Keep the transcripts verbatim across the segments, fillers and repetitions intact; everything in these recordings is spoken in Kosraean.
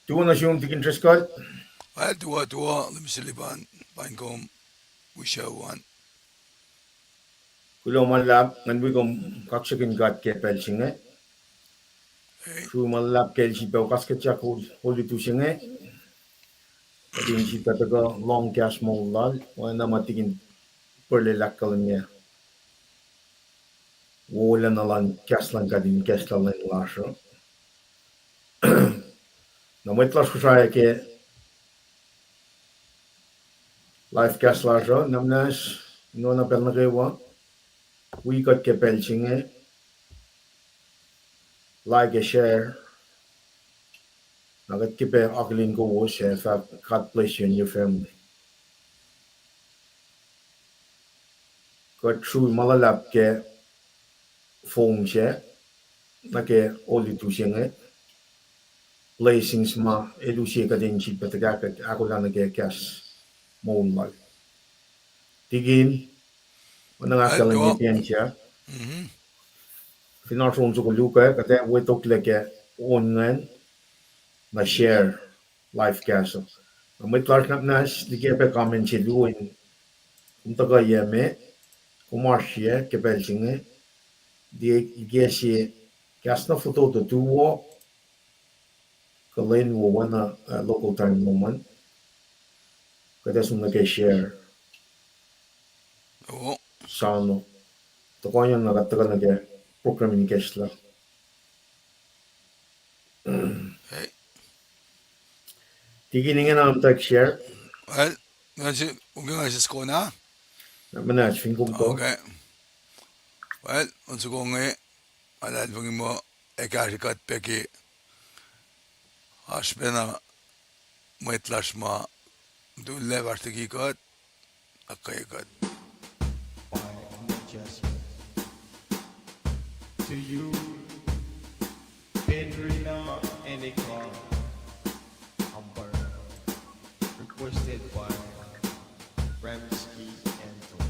Tuo nuh sum Tikin Driscoll. Well, tuo, tuo, let me see, Lipan, pain kom, wisha wan. Kuloh ma luhlahp, ngan wi kom kaksakihn God ke pacl se inge. Sru ma luhlahp ke el sifilpac kasketyak olutu se inge. Kuht in sifilpac tuhkuh lohng kahs moul lal, oacna ma Tikin Purlel ahkkahlwemye. Wolacna luhn kahs luhn God in kahslah lwen lasr uh. Na mwet lasr Kosrae ke live cast lasr uh, na muhnahs, in oacna pacl nuh kwewa, wi kuht ke pacl se inge, like ac share, na kuht ke pac akihlen kowos ac fahk God bless you and your family. Kuht sru ma luhlahp ke fong se, nuh ke olutu se inge, blessings ma el use kuht in sifilpac tuhkahkwack ahkolah nuh ke kahs moul lal. Tikin, oacna nga ahkkahlwemye tiac, fin oasr on soko luo kuh kuht ac wi toklac ke on ingacn, na share live cast uh. Na mwet lasr na muhnahs liki pac comment se luo in, kom tuhkuh yac me, kom oasr yac ke pacl se inge, liye, liye se kahs na fototo tuwo, kuh lwen wo oacna, uh, local time lom an. Kuht ac som nuh ke share. Sano. Tohkohyang na kuht tuhkuh nuh ke program in ikacslah. Tikin, ingena am tak share. Well, nga se, okay, nga se skona. Na muhnahs fin kom kuh. Okay. Well, on soko inge, nga luhlahlfongi muh ac kahsrwe kuht pac ke oasr pacna mwet lasr ma tullac fahsr liki kuht, ahkkweye kuht. By Jasmine. To you, Pedrina Enikon, Amber. Requested by Ramsky Anton.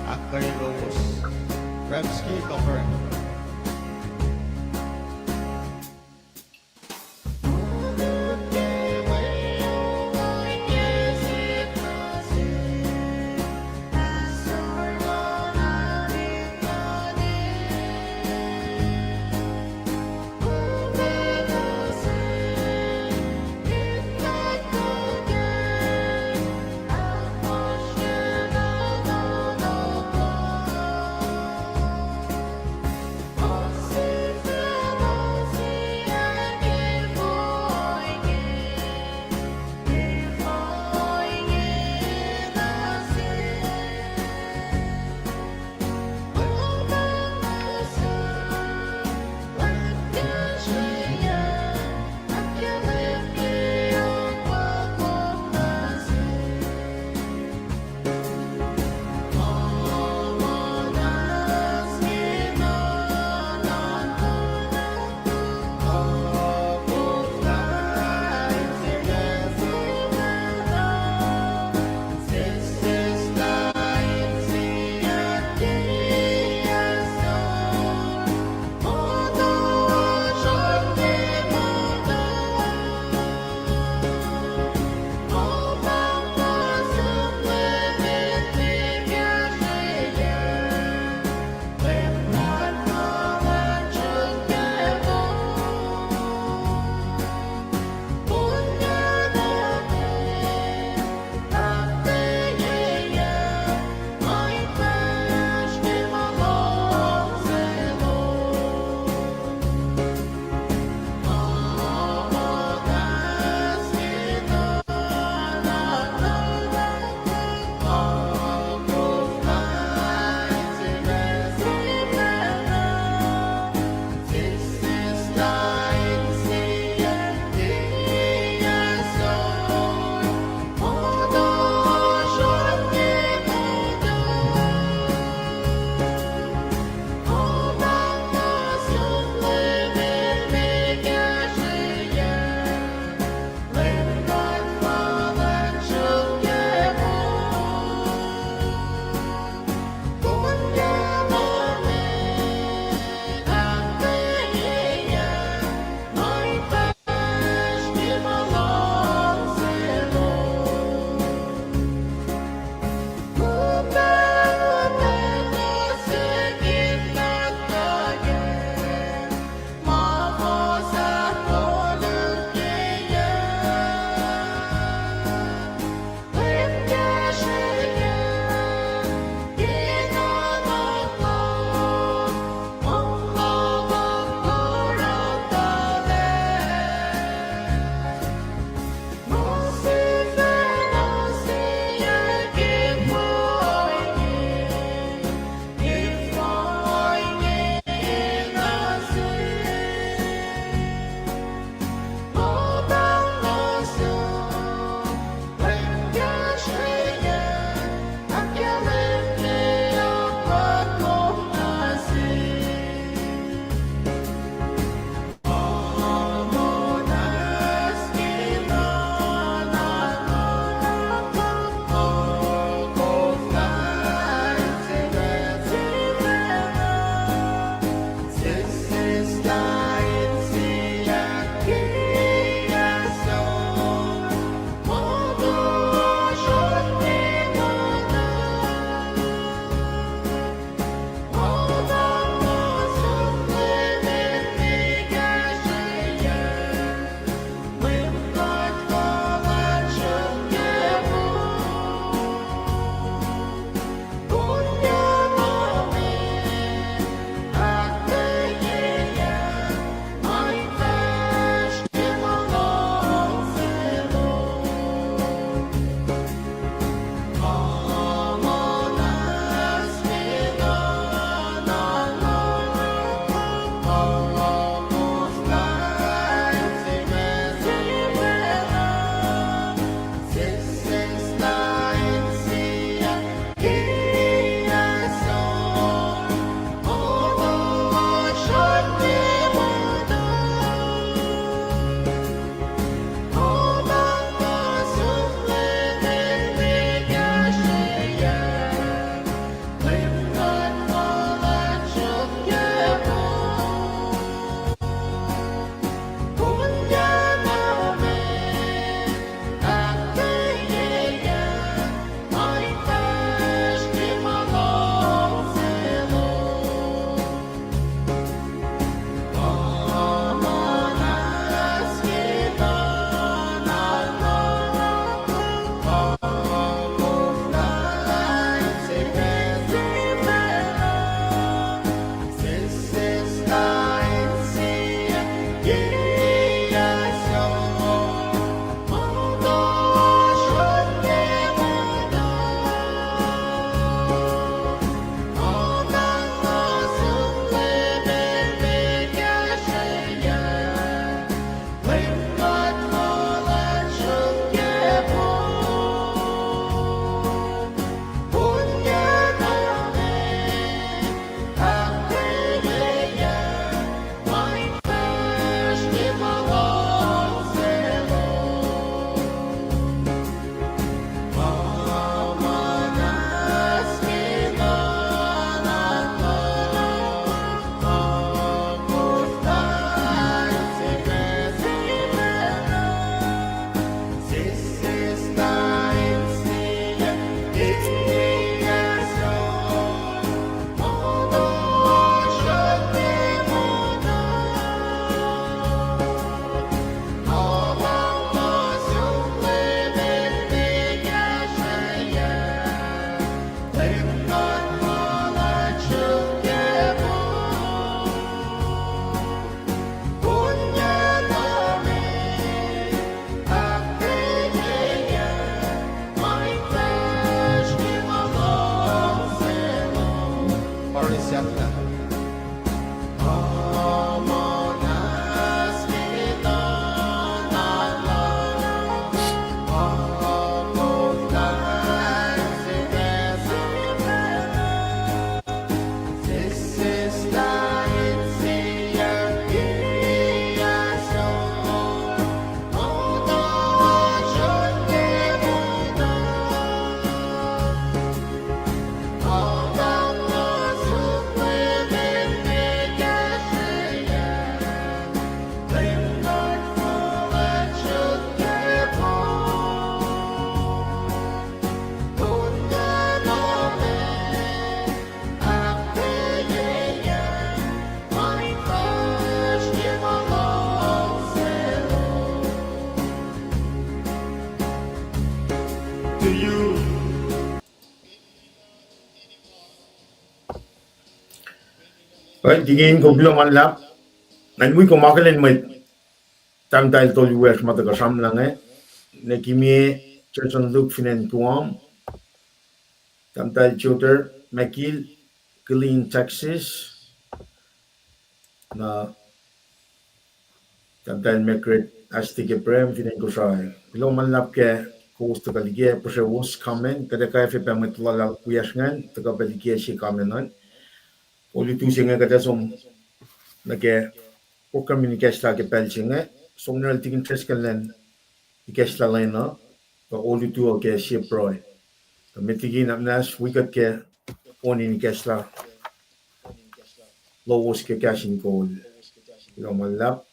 Ahkkweye kowos. Ramsky, Amber. Well, tikin, kom kuloh ma luhlahp. Ngan wi kom akihlen mwet tahmtahel tolu wiyacsr ma tuhkuh sramlah inge. Nekimie Jason Luke fin acn Guam. Tahmtahel Joter McGill, Killeen, Texas. Na tahmtahel Margaret Astik Abraham fin acn Kosrae. Kuloh ma luhlahp ke kowos tuhkuh liki, puhsrewos comment, kuht ac kwacfe pac mwet lal wiyacsr ingacn tuhkuh pac liki sie comment an. Olutu se inge kuht ac som nuh ke program in ikacslah ke pacl se inge, som nuh sel Tikin Driscoll elan ikacslah lwen uh, kuh olutu uh ke sie pruhe. Tuh met liki na muhnahs wi kuht ke on in ikacslah lowos ke kahs in kol. Kuloh ma luhlahp.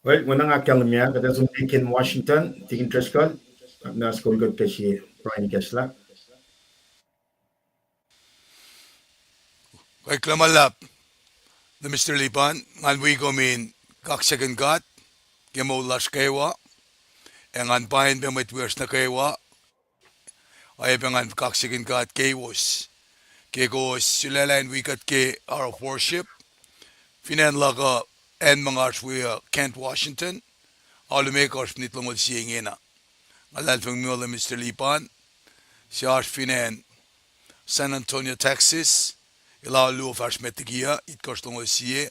Well, nga na nga ahkkahlwemye, kuht ac som Deacon Washington, Deacon Driscoll, na skolkot ke sie pruhe in ikacslah. Kuloh ma luhlahp nuh Mister Lipan, ngan wi kom in kaksakihn God ke moul lasr kwewa, ac ngan pain pac mwet wiyacsr nuh kwewa, oacyacpac ngan kaksakihn God keiwos ke kowos sulaclah in wi kuht ke hour of worship. Fin acn luhk uh, acn ma nga oasr wi uh Kent, Washington, alu limekohsr minit longoul sie ingena. Nga luhlahlfongi muh Mister Lipan, suc oasr fin acn San Antonio, Texas, el alu luo fahsr met liki uh, itkohsr longoul sie,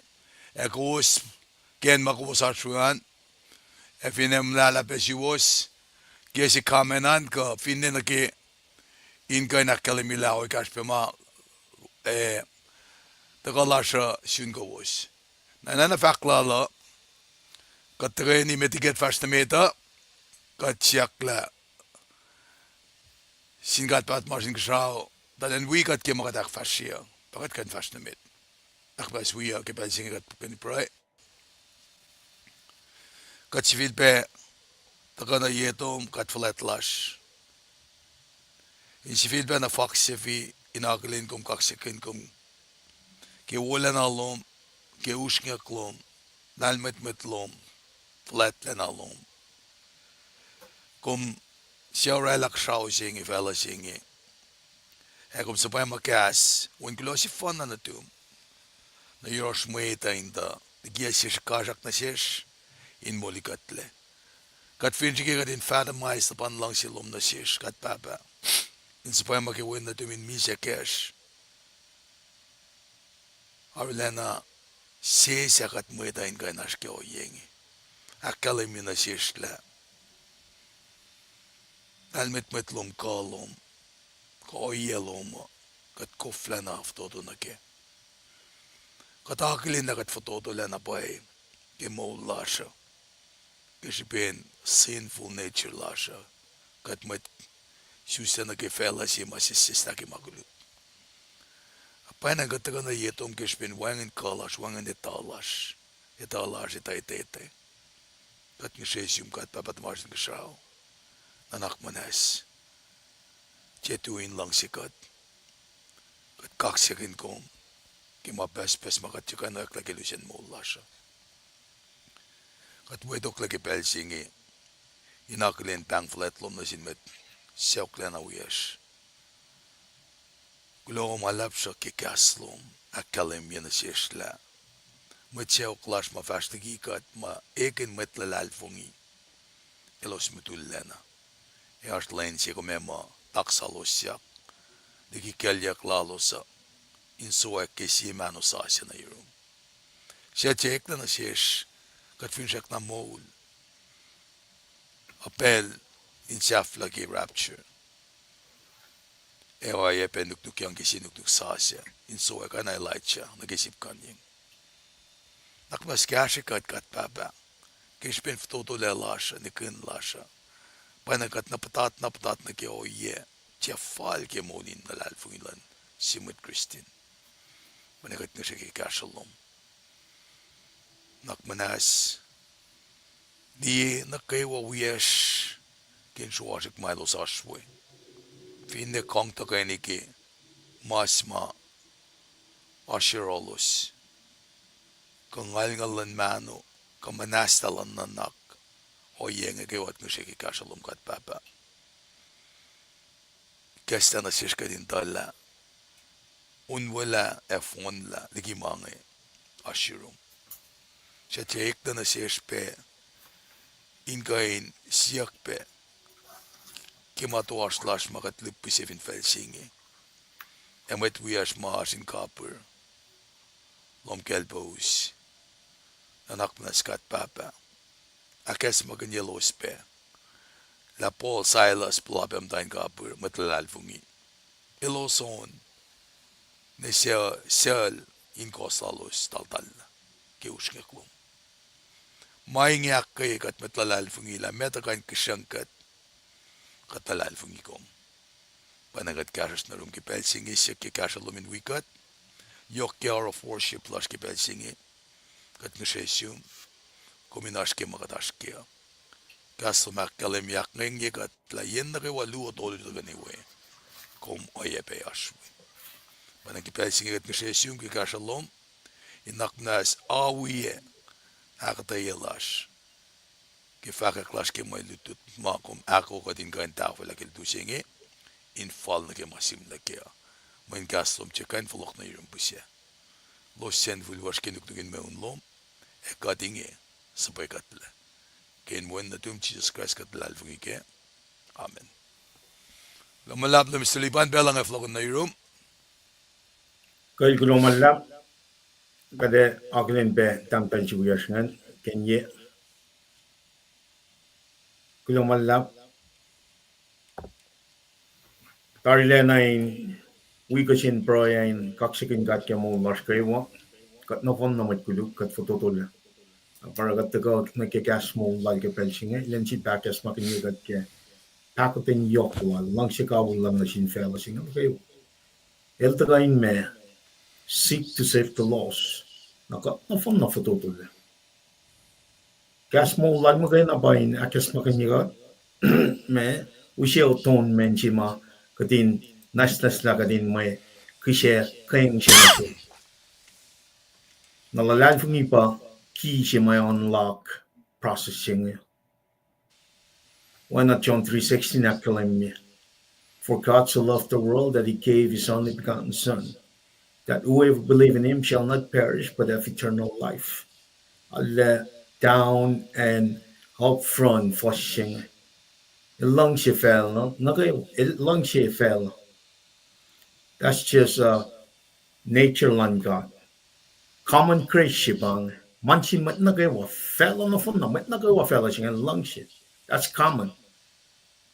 ac kowos ke acn ma kowos oasr we an, ac finne muhlahlah pac suwos ke se comment an kuh finne nuh ke in kuh in ahkkahlwemye lah oasr pac ma, eh, tuhkuh lasr uh sun kowos. Na, na, na fahk lal uh, kuht tuhkweni met liki kuht fahsr nuh met uh, kuht siyuck lah sin God Pahpah tuhmasr Inkuhsrao, tuh elan wi kuht ke ma kuht ahkfahsrye uh, pa kuht kuh in fahsr nuh met. Ahkmas wi uh ke pacl se inge kuht kuh in pruhe. Kuht sifilpac tuhkuh nuh ye muhtom, God fuhlwact lasr, in sifilpac na faksefi in akihlen kom, kaksakihn kom ke wolacna lom, ke usrnguck lom, lahlmwetmwet lom, fuhlwactlacna lom. Kom suc oraclah kuhsrao se inge, facluh se inge. Ac kom suhpwacma kahs, Wen, kuloh sefanna nuhtum, nuh yohrohsr mwet uh in tuh likiyac sesr, kasrak nuh sesr in molikuhtlac. Kuht fin srihke kuht in fathom luhpan luhngse lom nuh sesr, God Pahpah, in suhpwacma ke wen nuhtum in misac kacsr, arulacna sesseslah kuht mwet uh in kuh in oasr ke ohiyac inge. Ahkkahlwemye nuh sesr lah lahlmwetmwet lom, kuh lom, kuh ohiyac lom uh, kuht koflacna fototo nuh kac. Kuht akihlen lah kuht fototolacna pwacye ke moul lasr uh, ke srihpen sinful nature lasr uh, kuht mwet isuslac nuh ke facluh se ma sesseslah ke ma koluk. Pwacnwacng kuht tuhkuh nuh ye muhtom ke srihpen wacngihn kuh lasr, wacngihn etuh lasr, etuh lasr etuh etete. Kuht ngihsre sum, God Pahpah tuhmasr Inkuhsrao, nuhnak muhnahs, tiac tui in luhngse kuht. Kuht kaksakihn kom ke ma pucspucs ma kuht tiac kuh in oacklah ke lusen moul lasr uh. Kuht mwetoklac ke pacl se inge in akihlen pahng fuhlwact lom nuh sin mwet sacohklacna wiyacsr. Kuloh ma luhlahp sruhk ke kahs lom ahkkahlwemye nuh sesr lah mwet sacohk lasr ma fahsr liki kuht ma ekihn mwet luhlahlfongi, elos mutullac na. Ac oasr lwen se kom ac muh taksalos siyuck liki kuclyuck lalos uh in sowack ke sie mahno sasuc nuh yurum. Suc tiac eklac nuh sesr, kuht finsrak na moul, a pacl in sahflah ke rapture. Ac oacyacpac nuknukyang ke sie nuknuk sasuc in sowack oacna Elijah nuh ke sipkanyeng. Nuhnak muhnahs kahsrwe kuht, kuht Pahpah, ke srihpen fototolac lasr uh, nihkihn lasr uh. Pwacna kuht na puhtat, na puhtat nuh ke ohiyac tiac fal ke moul in luhlahlfongi luhn sie mwet Kristin. Pwacna kuht ngihsre ke kahsruh lom. Nuhnak muhnahs, liye nuh kwewa wiyacsr ke insroasrihk ma elos oasr we, finne kang tuhkweni ke mas ma oasr yohrohlos, kuh ngalngal luhn mahno, kuh muhnahslah luhn nuhnak, ohiyac inge kwewa kuht ngihsre ke kahsruh lom, kuht Pahpah. Ikacslah nuh sesr kuht in tuh lah onwelah ac fohnlah liki ma inge oasr yurum. Suc tiac eklac nuh sesr pac in kuh in siyuck pac ke ma toasr lasr ma kuht lihpihse fin facl se inge, ac mwet wiyacsr ma oasr in kapihr, lohm kacl pous, nuhnak muhnahs kuht Pahpah, ahkacsmakihnyelos pac lah Paul, Silas, puhla pac muhta in kapihr, mwet luhlahlfongi, elos on nuh se, sucl in kohs lalos taltal ke usrnguck lom. Ma inge ahkkweye kuht mwet luhlahlfongi lah meac tuhkuh in kihsruhng kuht, kuht luhlahlfongi kom. Pwacna kuht kahsruhsr nuh yurum ke pacl se inge, siyuck ke kahsruh lom in wi kuht, yohk ke oruh worship lasr ke pacl se inge. Kuht ngihsre sum, kom in oasr ke ma kuht oasr kac uh. Kahs lom ahkkahlwemye, ahkngwengye kuht lah yen nuh kwewa luo tolu tuhkweni we, kom oacyacpac oasr we. Pwacna ke pacl se inge kuht ngihsre sum ke kahsruh lom, in nuhnak muhnahs awiyac ahkuhtweyac lasr ke fahkwack lasr ke mwe lutlut ma kom ahko kuht in kuh in tahfwelah ke lutu se inge, in fal nuh ke ma sihmlac kac uh. Mweyen kahs lom tiac kuh in fohlohk nuh yurum pihsac. Elos sacn fihl wasr ke nuknuk in mweun lom, ac kuht inge suhpwekuhtlac. Ke inen wen nuhtum Jisus Kraist kuht luhlahlfongi kac. Amen. Kuloh ma luhlahp, Mister Lipan, pacl inge fohlohkihn nuh yurum. Kuloh ma luhlahp, kuht ac akihlen pac tahmtahel se wiyacsr ingacn ke inge. Kuloh ma luhlahp. Tarilacna in wi kihsen pruhe in kaksakihn God ke moul lasr kwewa. Kuht nohfohn na mwet koluk, kuht fototolac. Pa oruh kuht tuhkuh nuh ke kahs moul lal ke pacl se inge, elan sifilpac ahkacsmakihnye kuht ke pahkotwen yohk lal, luhngse kawihl lal nuh sin facluh se inge nuh kwewa. El tuhkuh in ma seek to save the lost. Na kuht nohfohn na fototolac. Kahs moul lal muhkwena pa in ahkacsmakihnye kuht ma use atonement se ma kuht in nwacsnwacslah kuht in mwe kihsac keng se nuh sel. Na luhlahlfongi pa key se ma unlock process se inge. Oacna John three sixteen ahkkahlwemye, For God so loved the world that he gave his only begotten Son, that whoever believe in him shall not perish but have eternal life. Arlac down and upfront fuhs se inge. El luhngse facluh, nuh ke, el luhngse facluh. That's just a nature luhn God. Common grace se pa inge. Ma sin mwet nuh kwewa, facluh nohfohn na, mwet nuh kwewa facluh se inge luhngse. That's common.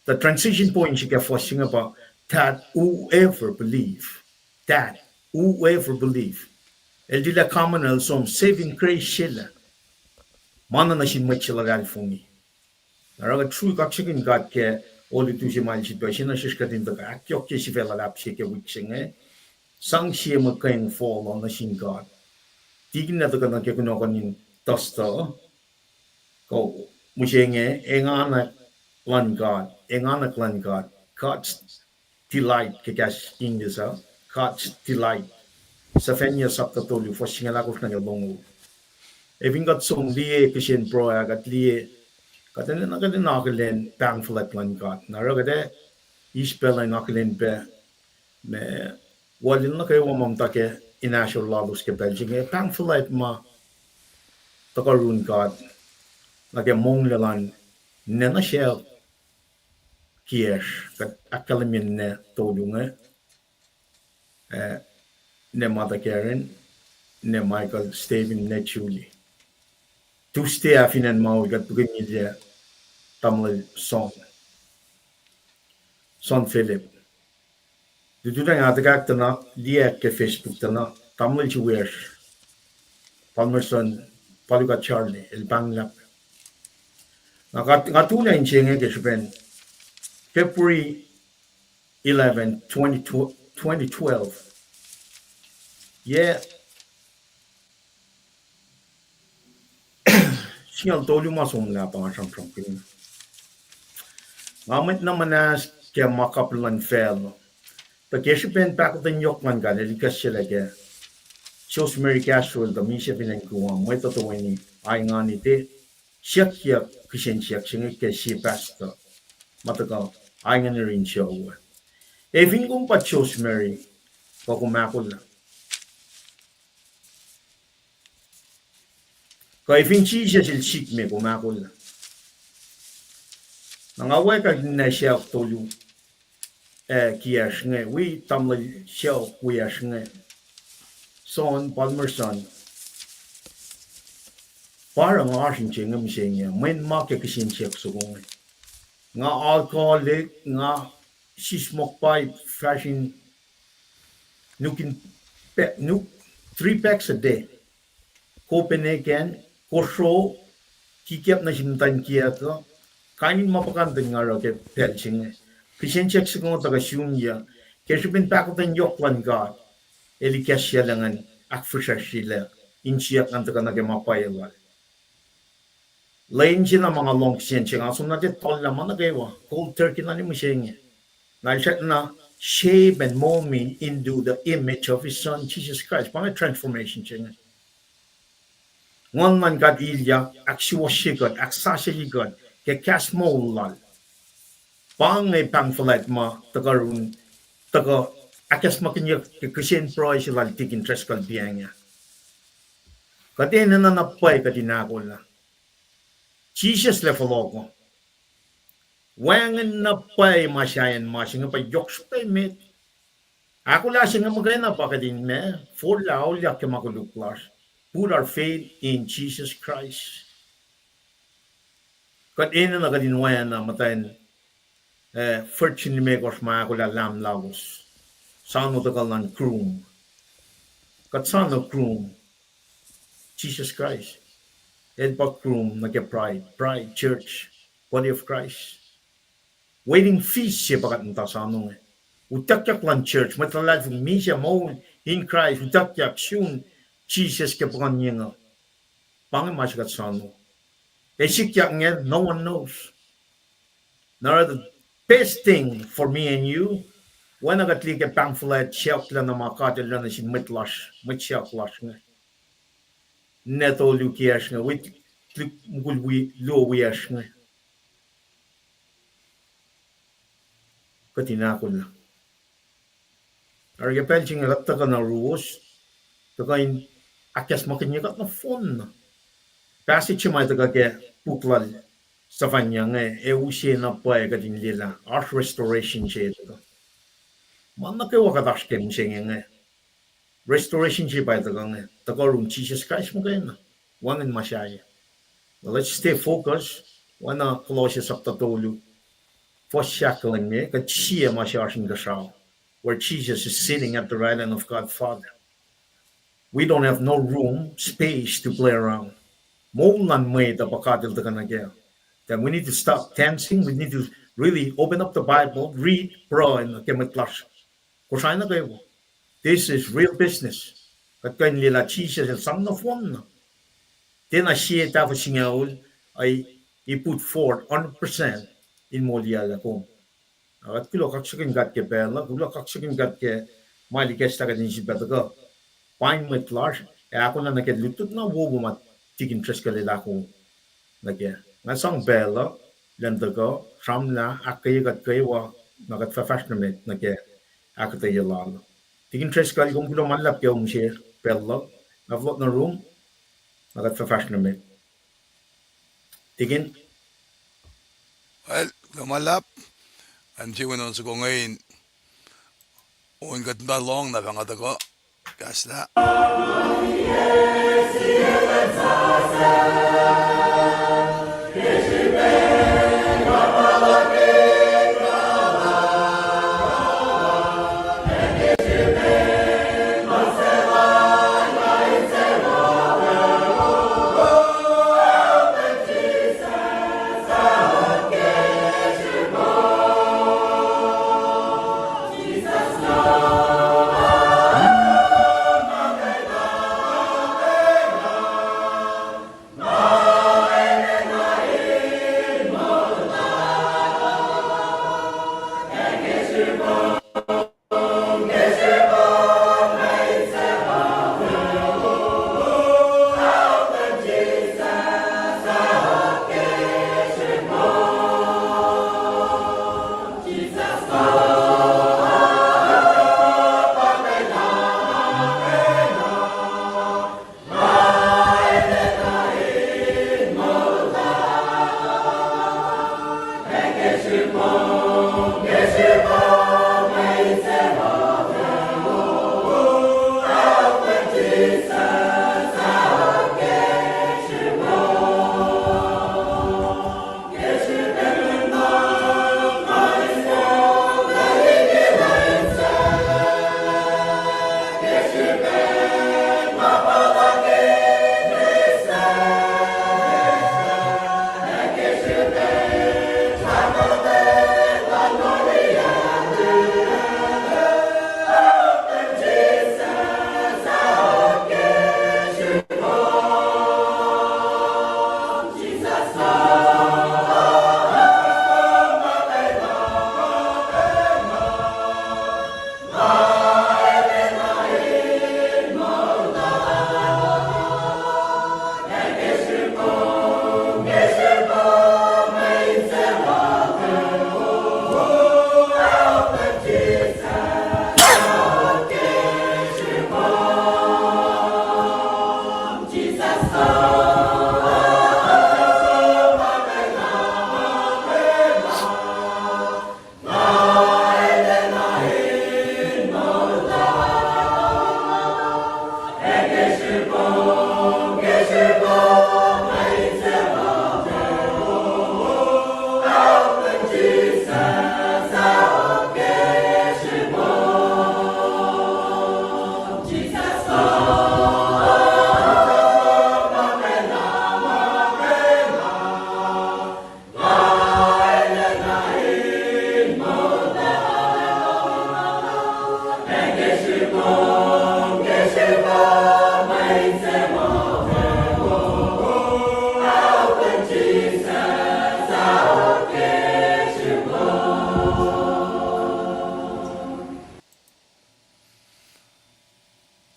The transition point se ke fuhs se inge pa, that whoever believe, that whoever believe. El tilac common, el som saving grace se lah ma na nuh sin mwet se luhlahlfongi. Na oruh kuht sruhk kaksakihn God ke olutu se ma el sifilpac se nuh sesr kuht in tuhkuh ahkyohkye sifac luhlahp se ke wik se inge, sang sie mwe keng fal uh nuh sin God. Tikin na tuhkuh nuh ke kunohkohn in tustuh, kuh mihsenge, engan luhn God, engan luhn God, God's delight ke kahs English uh, God's delight. Sefania sapta tolu, fuhs singucul ahkosr nuh ke longoul. Ac fin kuht som liye kihsen pruhe ah, kuht liye, kuht enenuh kuht in akihlen pahng fuhlwact luhn God. Na oruh kuht ac eis pacl in akihlen pac ma wal in nuh kwewa ma muhta ke in ahsor lalos ke pacl se inge, pahng fuhlwact ma tuhkuh yurin God nuh ke monglac luhn Ninac nuh sel kiyacsr, kuht ahkkahlwemye ninac tolu inge, ah, ninac Mother Karen, ninac Michael Stephen, ninac Julie. Tuesday ah fin acn Maui kuht puhkihnyilyac tamuhlwel Son, Son Philip. Lututacng ah tuhkahk tuh na liye ke Facebook tuh na tamuhlwel se wiyacsr, Palmerson, Paluka Charlie, el pahnglah. Na kuht, nga tuhlac inse inge ke srihpen February eleven, twenty twelve. Yac singucul tolu ma somlah pa nga sramsramkihn. Nga mwet na muhnahs ke ma kapir luhn facluh. Tuh ke srihpen pahkotwen yohk luhn God el ikacsyelah ke Joseph Mary Castro el tuh misac fin acn Guam, mwet uh toeni, a engan ite, siyuckyuck kihsen siyuck se inge ke sie pastor ma tuhkuh, a engan rin sucu. Ac fin kom pa Joseph Mary, kuh kom ahkolah? Kuh fin Jisus el sikme, kom ahkolah? Na nga wacngihn ninac sacohk tolu, ah, kiyacsr inge, wi tamuhlwel sacohk wiyacsr inge, Son, Palmerson. Pa oruh nga oasr inse inge mihsenge, mweyen ma ke kihsen siyuck soko inge. Nga alcoholic, nga sismohk pipe fahsr in nuk in pa-, nuk, three packs a day. Copenhagen, kosro, kikiap nuh sin muhtwacn kiyuhk uh, kain in ma puhkantwen nga oruh ke pacl se inge. Kihsen siyuck soko inge tuhkuh sunyuc, ke srihpen pahkotwen yohk luhn God el ikacsyelah ngan ahkfihsrwacsryelah in siyuck ngan tuhkuh nuh ke ma pwacye lal. Lwen se na ma nga lohng kihsen se inge, nga som na tiac tohllah ma nuh kwewa, cold turkey na mihsenge. Na el srackna shape and mold me into the image of his son, Jesus Christ. Pa inge transformation se inge. Nguhn luhn God ilyak, ahksuwohsye kuht, ahksasucye kuht ke kahs moul lal. Pa inge pahng fuhlwact ma tuhkuh run, tuhkuh ahkacsmakihnyuck ke kihsen pruhe se lal Tikin Driscoll piacng ah. Kuht enenuh na pwacye kuht in ahkolah. Jisus El fohlohk uh. Wacngihn na pwacye ma sahyacn ma se inge pa yohk srihpac met. Ahkolah se inge muhkwena pa kuht in ma forlah auliyak ke ma koluk lasr, put our faith in Jesus Christ. Kuht enenuh kuht in oacna muhtwacn, eh, virgin limekohsr ma ahkolah lahm lalos, soano tuhkuh luhn groom. Kuht soano groom, Jesus Christ. El pa groom nuh ke bride, bride, church, body of Christ. Wedding feast se pa kuht muhta soano inge. Utuckyak luhn church, mwet luhlahlfongi misac moul in Christ, utuckyak sun Jisus ke puhkuhnyeng uh. Pa inge ma se kuht soano. Ac sikyak ingacn, no one knows. Na oruh the best thing for me and you, oacna kuht liye ke pahng fuhlwact, siyucklah na ma God El oruh nuh sin mwet lasr, mwet siyuck lasr inge. Ninac tolu kiyacsr inge, wi mukul wi-, luo wiyacsr inge. Kuht in ahkolah. Oruh ke pacl se inge kuht tuhkuh na ruwos, tuhkuh in ahkacsmakihnye kuht nohfohn na. Passage se ma tuhkuh ke puk lal Sefania inge, ac use na pwacye kuht in liyelah, oasr restoration se tuhkuh. Ma nuh kwewa kuht oasr ke mihsenge inge. Restoration se pa tuhkuh inge, tuhkuh yurin Jisus Kraist muhkwena. Wacngihn ma sahyac. Well, let's stay focused. Oacna Colossians sapta tolu, fuhs ahkkahlwemye, kuht sie ma se oasr inkuhsrao, where Jesus is sitting at the right hand of God Father. We don't have no room, space to play around. Moul luhn mwet uh pa God El tuhkuh nuh kac. Then we need to stop dancing. We need to really open up the Bible, read, pruhe nuh ke mwet lasr Kosrae nuh kwewa. This is real business. Kuht kuh in liyelah Jisus El sang nohfohn na. Tiacna sie tahfuh singucul, a, he put forth hundred percent in moliyucklac kom. Na kuht kuloh kaksakihn God ke pacl uh, kuloh kaksakihn God ke ma El ikacslah kuht in sifilpac tuhkuh pain mwet lasr, ac ahkolah nuh ke lutlut na wowo ma Tikin Driscoll el ahko nuh kac. Nga sang pacl uh, lwen tuhkuh, sramlah, ahkkweye kuht kwewa, na kuht fah fahsr nuh met nuh ke ahkuhtweyac lal. Tikin Driscoll, kom kuloh ma luhlahp ke kom se pacl uh, na fohlohk nuh yurum, na kuht fah fahsr nuh met. Tikin, Well, kuloh ma luhlahp. An se wen on soko inge in on kuht muhta lohng na pahngatuhkuh kahslah.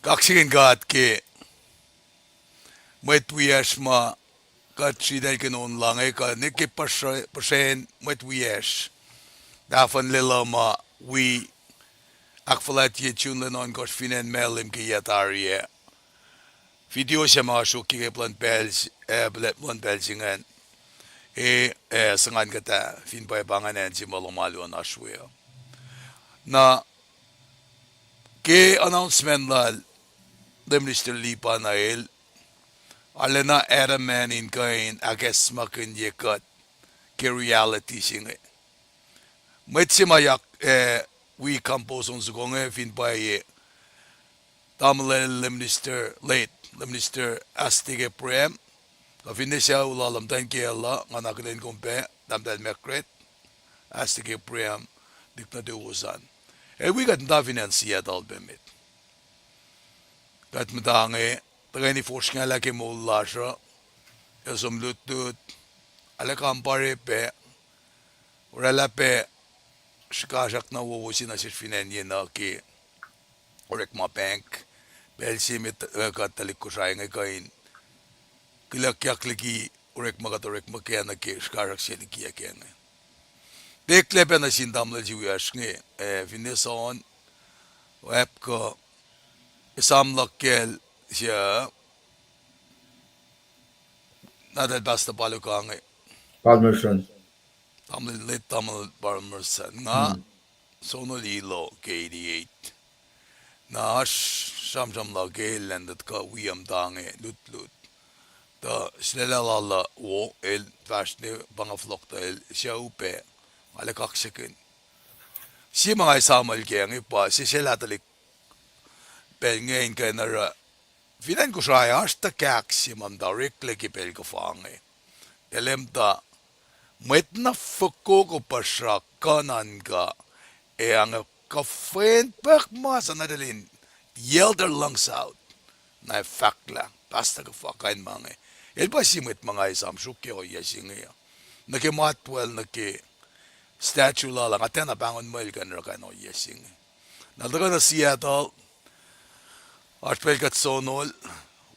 Kaksakihn God ke mwet wiyacsr ma kuht sritacl ke nono lac inge, kuh nwe ke puhsre-, puhsren mwet wiyacsr. Tahfuhn lwelah ma wi ahkfuhlwactye June lwen ohnkohsr fin acn Malem ke yac tari ah. Video se ma sruokyac ke plwacn pacl s-, eh, plwacn pacl se ingacn. E, eh, suhngan kuhtuh fin pwacpa ingacn acn se ma lohm alu an oasr we uh. Na ke announcement lal Lay Minister Lipa na el, arulacna adamant in kuh in ahkacsmakihnye kuht ke reality se inge. Mwet se ma yak, eh, wi compose on soko inge fin pwacye, tamuhlwel Lay Minister, late Lay Minister Astik Abraham, kuh finne sucu lal uh muhtwacn kiyacl uh, nga na kuhtwena kom pac, Tahmtahel Margaret Astik Abraham, Dikna Tuosan. El wi kuht muhta fin acn Seattle pac met. Kuht muhta inge, tuhkweni fosrngahlah ke moul lasr uh, el som lutlut, arlac kampare pac, oraclah pac srihkasrak na wowo se nuh sesr fin acn yenuh ke orekma pahng, pacl se met, eh, kuht tuhlihk Kosrae inge kuh in kihluckyak liki orekma kuht orekma kac nuh ke srihkasrak se liki ac kac inge. Eklac pac nuh sin tamuhlwel se wiyacsr inge, eh, finne John, oacpkuh, esam luhk kacl se, nahtuhl Pastor Paluka inge. Palmerson. Tamuhlwel, late Tamuhlwel Baromorsan, nga Sonol Ilo ke eighty-eight. Na oasr sramsram luhk ke lwen tuh kuh wi muhta inge lutlut. Tuh sulaclah lal uh wo, el fahsr ne pa nga fohlohk tuh el sucu pac, nga lah kaksakihn. Sie ma nga esamwack kac inge pa sesseslah tuhlihk pacl inge in kuh in oruh, fin acn Kosrae oasr tuh kahk se ma muhta oreklac ke pacl kuhfa inge. Tuh lah muhta mwet na fokoko puhsra kuh nuhnkuh, ac ange kuhfwen pahk ma sa na tuhlihk in yelder luhngse out. Na fahklah, pastor kuhfa kain ma inge. El pa sie mwet ma nga esam sruok ke ohiyac se inge uh. Nuh ke matwacl, nuh ke statue lal uh, nga tiacna pahngon muh el kuh in oruh kain ohiyac se inge. Na el tuhkuh nuh Seattle, oasr pacl kuht Sonol,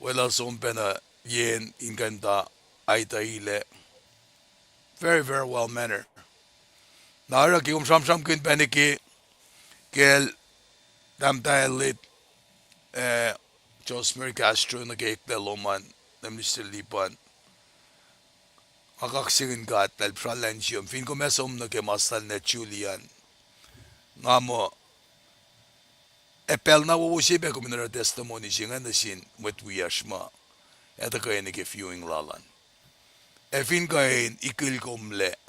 weluhl som pacna yen in kuh in tuh aituh ilac. Very, very well mannered. Na oruh ke kom sramsramkihn pacna ke, kacl tahmtahel late, eh, Joseph Mary Castro nuh ke eklac lom an, Minister Lipan. Nga kaksakihn God lah el puhsrallah insiyom fin kom ac som nuh ke ma se lal nwe Julian. Nga muh ac pacl na wowo se pac kom in oruh testimony se inge nuh sin mwet wiyacsr ma ac tuhkweni ke viewing lal an. Ac fin kuh in ikihlen kom lac,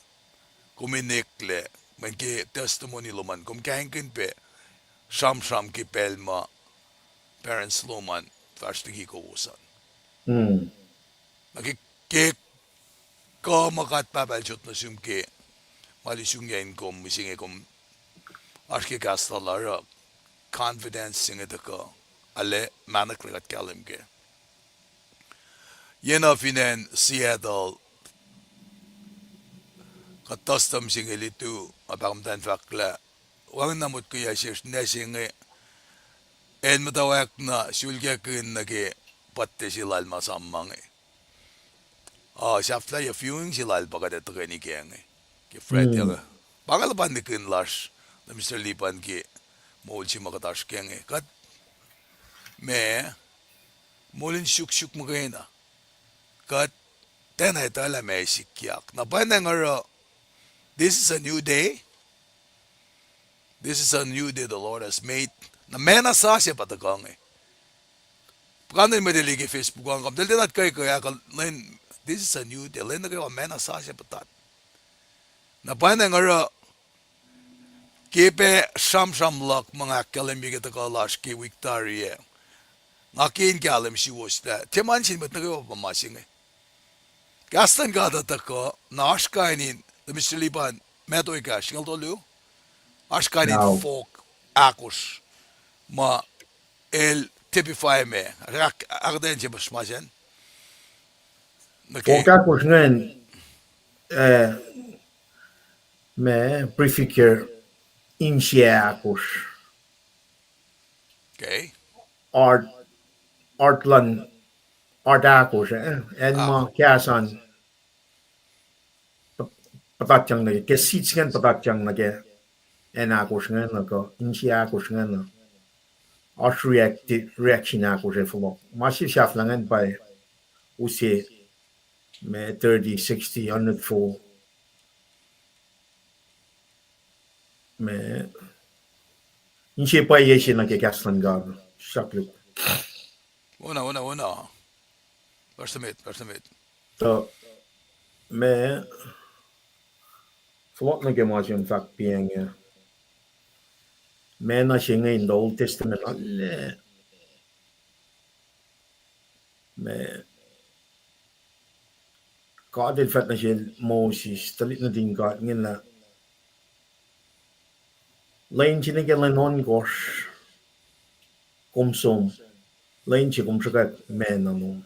kom in eklac, mweyen ke testimony lom an kom kahingkihn pac sramsram ke pacl ma parents lom an fahsr liki kowos an. Na ke, ke kuh ma God Pahpah el sot nuh sum ke ma lusungyacn kom, mihsenge kom oasr ke kahs lal uh, confidence se inge tuhkuh, arlac mahnaklac kuht kahlwem kac. Yen uh fin acn Seattle, kuht custom se inge lutu, nga pahkomuhta in fahk lah wacngihn na motko yac sesr ninac se inge, el muhtwacwacack na sulkakihn nuh ke puhtte se lal ma sam ma inge. Ah, sahflahiyac viewing se lal pa kuht ac tuhkweni kac inge ke Friday inge. Pa inge luhpan nihkihn lasr nuh Minister Lipan ke moul se ma kuht oasr kac inge. Kuht, ma, moul in suksuk muhkwena. Kuht tiacna etuh lah meac sikyak. Na pwacnwacng oruh, this is a new day. This is a new day the Lord has made. Na meac na sasuc pa tuhkuh inge. Puhkantwen mwet el ke Facebook an, kom tahl tiac na kuh kuh ahk lwen, this is a new day. Lwen nuh kwewa meac na sasuc puhtat. Na pwacnwacng oruh ke pac sramsram luhk ma nga ahkkahlwemye ke tuhkuh lasr ke wik tari ah, nga ke in kahlwem suwos lah tiac ma nuh sin mwet nuh kwewa pa ma se inge. Kahs luhn God uh tuhkuh, na oasr kain in, tuh Minister Lipan, Matthew ekahsr singucul tolu, oasr kain in fohk ahkosr ma el typify me, ahk-, ahkuhtweyac se puhsra ma sacn. Fohk ahkosr ingacn, eh, ma prefigure insiyac ahkosr. Art, art luhn, art ahkosr, eh, acn ma kahs an puhtatyang nuh ke, ke seeds ingacn puhtatyang nuh ke acn ahkosr ingacn uh, kuh insiyac ahkosr ingacn uh. Oasr react-, reaction ahkosr ac fohlohk. Ma se sahflah ingacn pa use ma thirty, sixty, hundred fold. Ma, inse pwacye se nuh ke kahs luhn God, sahflah. Wona, wona, wona. Verse met, verse met. Tuh, ma, fohlohk nuh ke ma se in fahk piacng ah. Ma na se inge in the Old Testament, ale, ma, God el fahk nuh sel Moses, tuhlihk nuhtin God, ingena, lwen se nuh ke lwen ohnkohsr, kom som, lwen se kom sruhkwack ma na lom,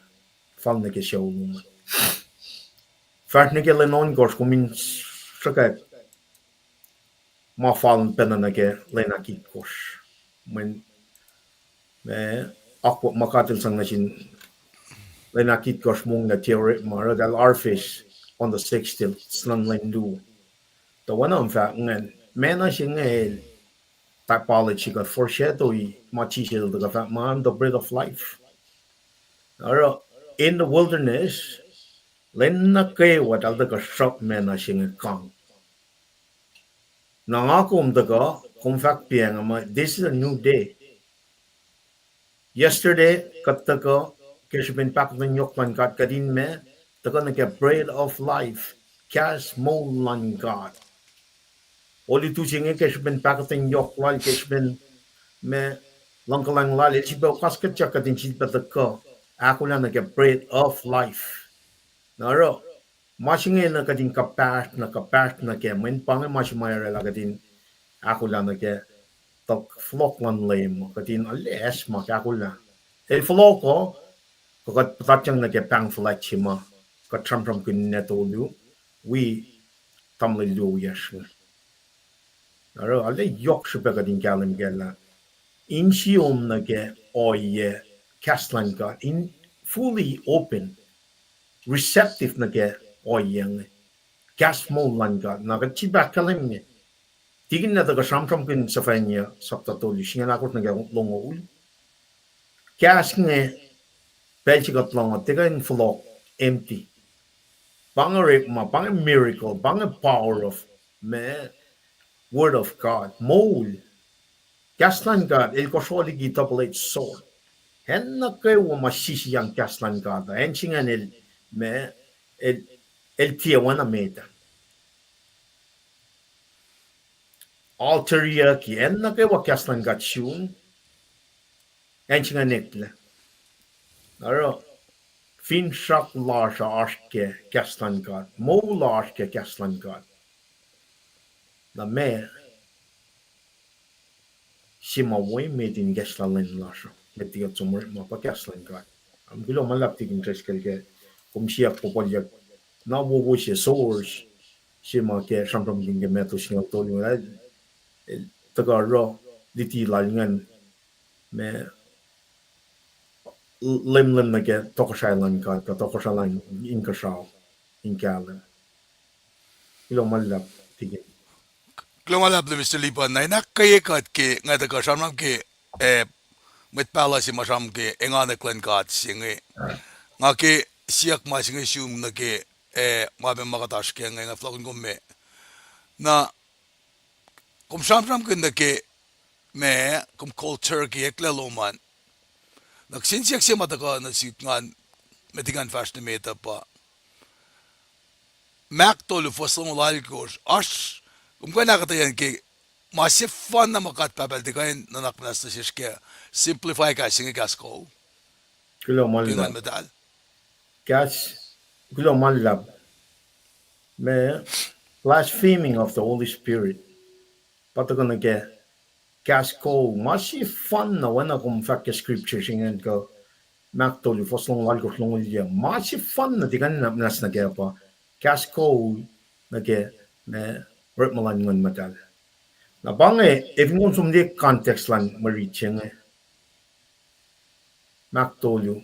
fal nuh ke sucu lom. Fahsr nuh ke lwen ohnkohsr kom in sruhkwack ma fal pacna nuh ke lwen ahkitkosr. Mweyen, ma, akwuck ma God el sang nuh sin lwen ahkitkosr mongla tiac orekma, oruh eltahl harvest on the sixth day, luhn lwen luo. Tuh oacna in fahk ingacn, ma na se inge el typology kuh foreshadow ma Jisus el tuhkuh fahk ma, I am the bread of life. Oruh in the wilderness, lwen nuh kwewa eltahl tuhkuh sruhk ma na se inge kang. Na nga kom tuhkuh, kom fahk piacng muh, this is a new day. Yesterday, kuht tuhkuh, ke srihpen pahkotwen yohk luhn God, kuht in ma, tuhkuh nuh ke bread of life, kahs moul luhn God. Olutu se inge ke srihpen pahkotwen yohk lal, ke srihpen ma luhngkuhlwacng lal, el sifilpac okaskuhtyak kuht in sifilpac tuhkuh ahkolah nuh ke bread of life. Na oruh, ma se inge na kuht in kuhpahsr, na kuhpahsr nuh ke, mweyen pa inge ma se ma oraclah kuht in ahkolah nuh ke, tuh fohlohk luhn Leum, kuht in alu acsmak ahkolah. El fohlohk uh, kuh kuht puhtatyang nuh ke pahng fuhlwact se ma, kuht sramsramkihn ninac tolu, wi tamuhlwel luo wiyacsr inge. Oruh, alu yohk srihpac kuht in kahlwem kac lah, insiom nuh ke ohiyac kahs luhn God, in fully open, receptive nuh ke ohiyac inge. Kahs moul luhn God, na kuht sifilpac ahkkahlwemye. Tikin na tuhkuh sramsramkihn sefan yac, sapta tolu, singucul ahkosr nuh ke longoul. Kahs inge, pacl se kuht lohng uh, tiac kuh in fohlohk empty. Pa inge orekma, pa inge miracle, pa inge power of ma, word of God, moul. Kahs luhn God, el kosro liki double-edged sword. Acn nuh kwewa ma sisiyang kahs luhn God, acn se ingacn el, ma, el, el tiac oacna met ah. Alteryucki, acn nuh kwewa kahs luhn God sun, acn se ingacn eklac. Oruh, finsrak lasr uh oasr ke kahs luhn God, moul uh oasr ke kahs luhn God. Na ma, se ma wo emet in ikacslah lwen lasr uh, met liki kuht som orekma pa kahs luhn God. Am kuloh ma luhlahp tikin Driscoll ke, kom siyuck puhpuhlyuck, na wowo se source, se ma ke sramsramkihn ke Matthew singucul tolu, el, el tuhkuh oruh, luti lal ingacn, ma, leumleum nuh ke tohkohsrahi luhn God, kuh tohkohsrahi luhn inkuhsrao, in kahlwem. Kuloh ma luhlahp tikin. Kuloh ma luhlahp Mister Lipan, na in ahkkweye kuht ke nga tuhkuh sramsram ke, eh, mwet pahluh se ma sramsram ke enganwack luhn God se inge. Nga ke siyuck ma se inge sum nuh ke, eh, ma pacna ma kuht oasr kac inge, nga fohlohkihn kom me. Na, kom sramsramkihn nuh ke ma, kom cold turkey eklac lom an. Na kihsen siyuck se ma tuhkuh nuh sihk ngan, met liki ngan fahsr nuh met uh pa Mark tolu fuhs longoul alkosr, oasr, kom kuh in ahkuhtweyac ke ma sefanna ma God Pahpah El tiac kuh in nuhnak muhnahs nuh sesr ke simplify kahs se inge, kahs kou. Kuloh ma luhlahp. Kahs, kuloh ma luhlahp. Ma, blaspheming of the Holy Spirit. Pa tuhkuh nuh ke kahs kou, ma sefanna oacna kom fahk ke scripture se ingacn kuh Mark tolu fuhs longoul alkosr, longoul yac. Ma sefanna tiac kuh in nuhnak muhnahs nuh kac pa kahs kou nuh ke, ma, orekma luhn Nguhn Muhtahl. Na pa inge, efin kom som liye context luhn mwe rit se inge, Mark tolu.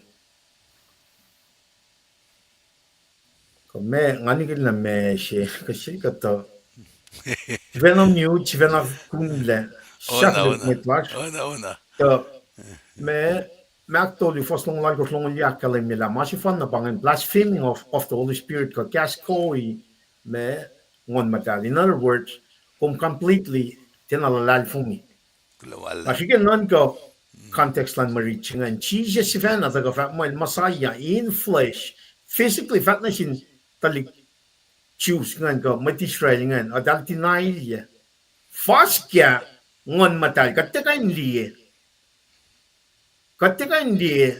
Kuh ma, nga nikihn na ma se, kuh se kuhtuh. Sifacna mute, sifacna kunlac. Sahk mwet lasr. Kuh ma, Mark tolu fuhs longoul alkosr, longoul yac ahkkahlwemye lah ma sefanna pa ingacn blaspheming of, of the Holy Spirit, kuh kahs koi ma Nguhn Muhtahl. In other words, kom completely tiacna luhlahlfongi. Na srihke nuhnkuh context luhn mwe rit se ingacn, Jisus sifacna tuhkuh fahk muh el Messiah in flesh, physically fahk nuh sin tuhlihk Jews ingacn kuh mwet Israel ingacn, eltahl denial-ye. Fuhs ke Nguhn Muhtahl, kuht tiac kuh in liye. Kuht tiac kuh in liye.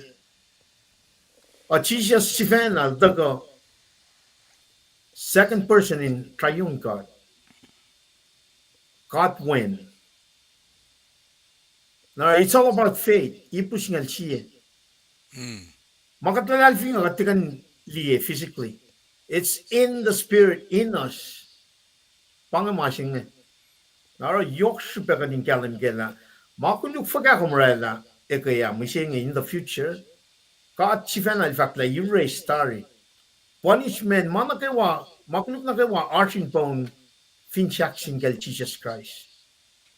Uh, Jisus sifacna el tuhkuh second person in triune God. God when. Na it's all about faith. Ipus ingacn sie. Ma kuht luhlahlfongi, kuht tiac kuh in liye physically. It's in the spirit, in us. Pa inge ma se inge. Na oruh yohk srihpac kuht in kahlwem kac lah ma koluk fuhkah kom oraclah, ekuh ah, mihsenge in the future, God sifacna el fahk lah erase tari. Punishment, ma nuh kwewa, ma koluk nuh kwewa oasr in poun fin sahk sin kacl Jisus Kraist.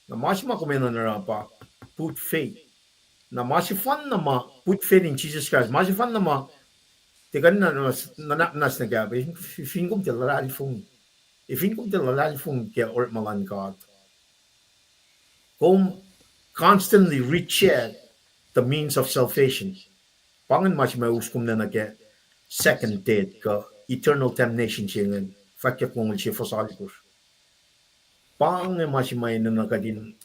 Na ma se ma kom enenuh in oruh pa put faith. Na ma sefanna ma put faith in Jesus Christ. Ma sefanna ma tiac kuh in nuhnak muhnahs nuh kac, fin kom tiac luhlahlfongi. Fin kom tiac luhlahlfongi ke orekma luhn God. Kom constantly reject the means of salvation. Pa ingacn ma se ma us kom nuh ke second death kuh eternal damnation se ingacn, fwackyuck longoul sie fuhs alkosr. Pa inge ma se ma enenuh kuht in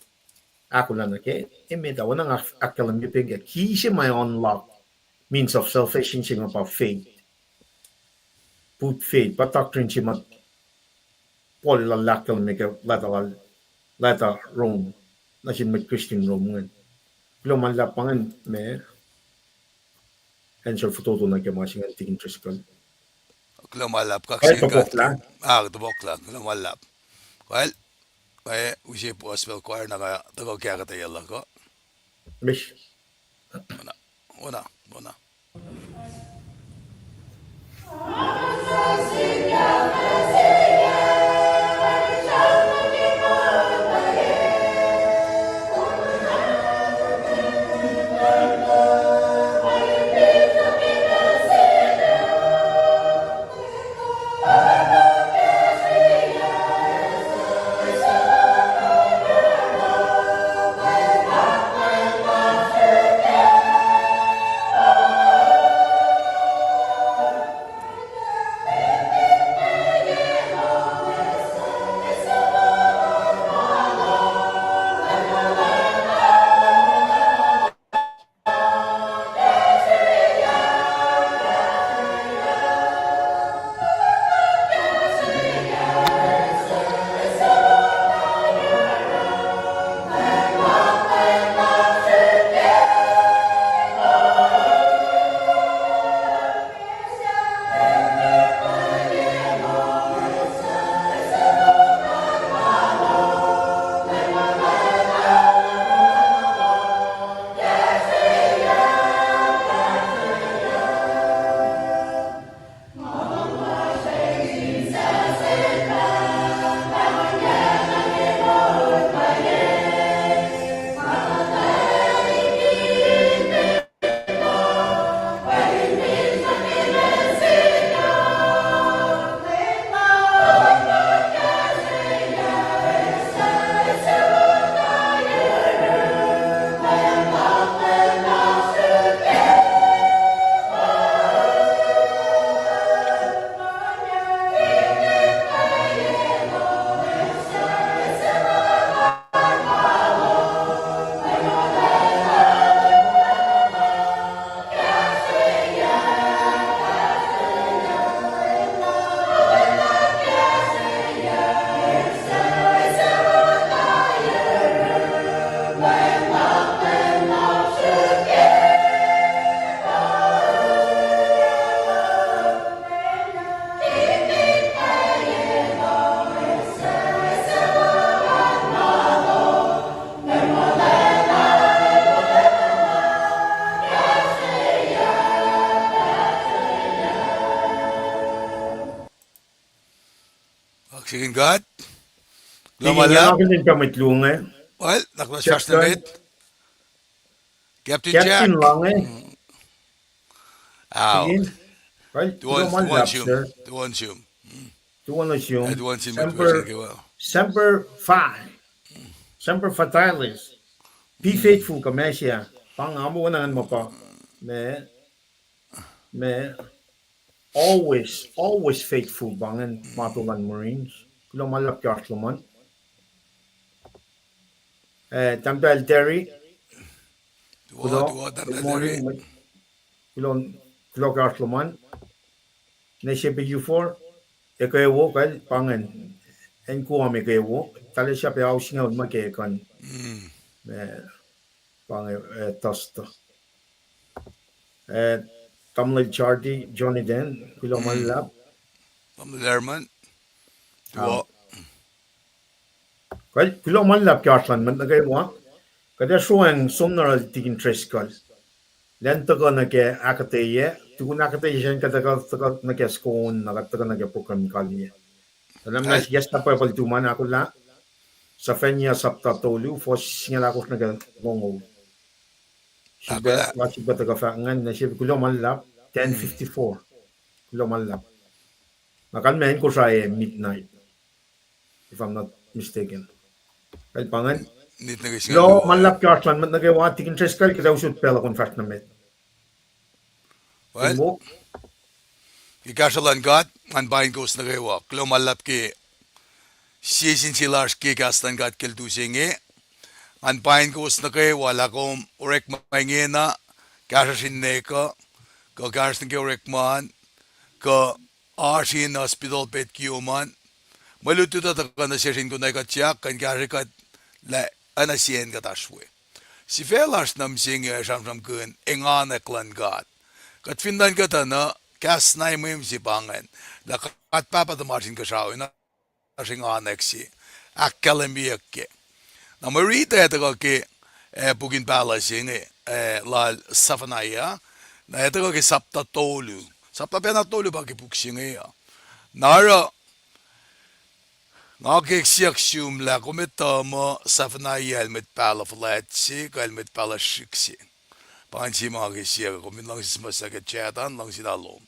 ahkolah nuh ke, emet ah, oacna nga ahkkahlwemye pacl ke, ki se ma unlock means of salvation se inge pa faith. Put faith, pa doctrine se ma Paul el ahkkahlwemye ke leta lal, leta Rome, nuh sin mwet Christian Rome ingacn. Kuloh ma luhlahp, pa ingacn ma answer fototo nuh ke ma se ingacn, Tikin Driscoll. Kuloh ma luhlahp, kaksakihn God. Topuk lah. Ah, topuk lah, kuloh ma luhlahp. Well, ma use puhs pacl choir na nga tuhkuh ke ahkuhtweyac luhk uh. Mis. Wona, wona, wona. Kaksakihn God. Kuloh ma luhlahp. Ke mwet luo inge. Well, na kuloh sasr nuh met. Captain Jack. Captain Lange. Ao. Tuan, tuan sum. Tuan sum. Tuan sum. Semper, semper fi-, semper fidelis. Be faithful, kuh ma se ah. Pa nga muh oacna ngan ma pa. Ma, ma, always, always faithful, pa ingacn motto luhn Marines. Kuloh ma luhlahp ke oasr lom an. Eh, Tahmtahel Terry. Kuloh, good morning. Kuloh, kuloh ke oasr lom an. Nuh sesr pac U four, ekuh wo, kal pa ingacn, acn Guam ekuh wo, tahl sahp ao singucul ma ke ekuh an. Eh, pa inge, eh, Thursday. Eh, Tamuhlwel Chardy, Johnny Den, kuloh ma luhlahp. Tamuhlwel Herman. Kuloh ma luhlahp ke oasr luhn mwet nuh kwewa. Kuht ac sroacng som nuh yohrohl Tikin Driscoll. Lwen tuhkuh nuh ke ahkuhtweyac, tukun ahkuhtweyac sacn kuht ac tuhkuh nuh ke soko on, na kuht tuhkuh nuh ke program kalyei. Tuh lah ma yac na pwacpacl tuhmom an ahkolah, Sephania sapta tolu, fuhs singucul ahkosr nuh ke longoul. Srihpac, nga srihpac tuhkuh fahk ingacn, nuh sesr pac kuloh ma luhlahp, ten fifty-four. Kuloh ma luhlahp. Na kalmac acn Kosrae midnight, if I'm not mistaken. Kal pa ingacn. nit nuh ke singucul luo, ma luhlahp ke oasr luhn mwet nuh kwewa, tikin Driscoll, kuht ac usot pacl uh kom fahsr nuh met. Well, ke kahsruh luhn God, ngan paing kowos nuh kwewa. Kuloh ma luhlahp ke sie sin sie lasr ke kahs luhn God ke lwen se inge. Ngan paing kowos nuh kwewa lah kom orekma ingena, kahsruh sin nwe kuh, kuh kahsruh nuh ke orekma an, kuh oasr in hospital bed kiom an. Mwe lutlut uh tuhkuh nuh sesr in konwacack kuht, siyuck kuh in kahsrwe kuht lah oacna sie acn kuht oasr we. Sifac lasr nuh mihsenge ac sramsramkihn enganwack luhn God. Kuht fin nuhnkuh tuh na, kahs na mwe mihsenge pa ingacn, lah God Pahpah tuhmasr Inkuhsrao, na oasr enganwack se ahkkahlwemyeyuck kac. Na mwe riti ac tuhkuh ke, eh, pukin pahluh se inge, eh, lal Zephaniah, na ac tuhkuh ke sapta tolu. Sapta pacna tolu pa ke puk se inge uh. Na oruh, nga ke siyuck sum lah kom etuh muh Zephaniah el mwet pahluh fuhlwact se, kuh el mwet pahluh srihk se. Pa ingacn se ma ke siyuck, kom fin luhngse sihmihs ke chat an, luhngse na lom.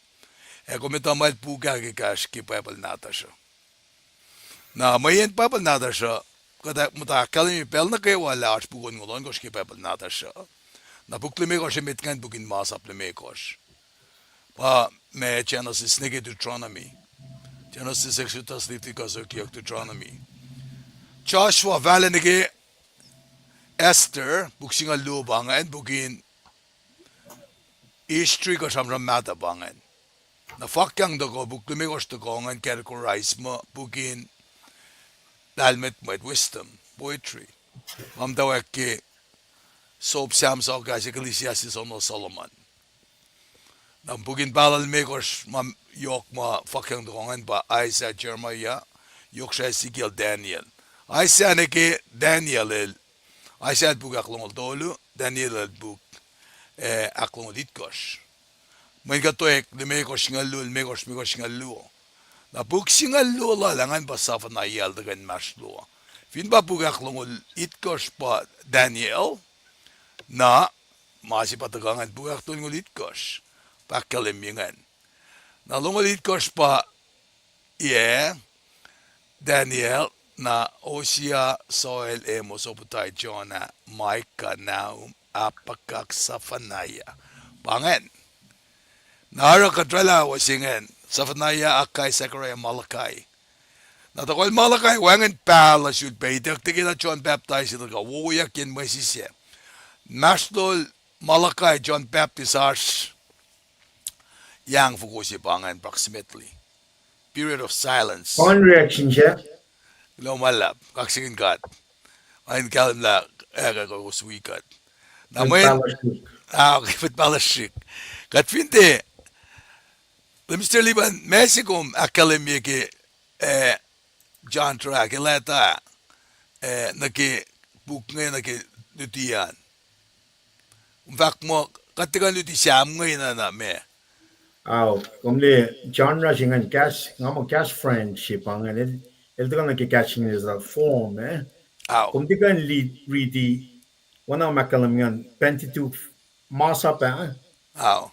Ac kom etuh muh el puk ah ke kahs ke Bible nahtuhsr uh. Na mweyen Bible nahtuhsr uh, kuht muhta ahkkahlwemye pacl nuh kwewa lah oasr puk onngoul ohnkohsr ke Bible nahtuhsr uh. Na puk limekohsr emet ingacn puk in masap limekohsr. Pa ma Genesis nuh ke Deuteronomy. Genesis, Exodus, Leviticus, Okiok, Deuteronomy. Joshua, fahla nuh ke Esther, puk singucul luo pa ingacn, puk in history kuh sramsram mahtuh pa ingacn. Na fakyang tohkoh, puk limekohsr tohkoh ingacn categorize muh puk in lahlmwetmwet, wisdom, poetry. Ma muhtwacwacack ke sop Sam, Soakas, Ecclesiastes, Song of Solomon. Na puk in pahluh limekohsr ma yohk ma fakyang tohkoh ingacn pa Isaiah, Jeremiah, Yohk srah Ezekiel, Daniel. Isaiah nuh ke Daniel el, Isaiah el puk ahklongoul tolu, Daniel el puk, eh, ahklongoul itkohsr. Mweyen kuht tok limekohsr singucul luo, limekohsr, limekohsr singucul luo. Na puk singucul luo lal ah ingacn pa Zephaniah el tuhkuh inmahsrlon. Fin pa puk ahklongoul itkohsr pa Daniel, na ma se pa tuhkuh ingacn puk ahktolngoul itkohsr, pa ahkkahlwemye ingacn. Na longoul itkohsr pa, yac, Daniel, na Hosea, Joel, Amos, Obadiah, Jonah, Micah, Nahum, Habakkuk, Zephaniah. Pa ingacn. Na oruh kuht oraclah wo se ingacn, Zephaniah, Haggai, Zechariah, Malachi. Na tohkohl Malachi wacngihn pahluh sulpac, ituckyang ke na John Baptist, ituckyang wowoyak yen mwesis ah. Inmahsrlol Malachi, John Baptist oasr yang foko se pa ingacn approximately. Period of silence. On reaction se. Kuloh ma luhlahp, kaksakihn God. Nga in kahlwem lah, eh, kowos wi kuht. Na mwet pahluh srihk. Ah, okay, mwet pahluh srihk. Kuht fin tiac, Mister Liban, ma se kom ahkkahlwemye ke, eh, John Track, ke leta, eh, nuh ke puk inge nuh ke luti an. Kom fahk muh, kuht tiac kuh in luti Sam inge na, na meac. Ao, kom liye genre se ingacn kahs, nga muh kahs French se pa ingacn, el, el tuhkuh nuh ke kahs English lah form, eh. Ao. Kom tiac kuh in li-, riti, oacna ma ahkkahlwem ingacn, Pentateuch, masap ah,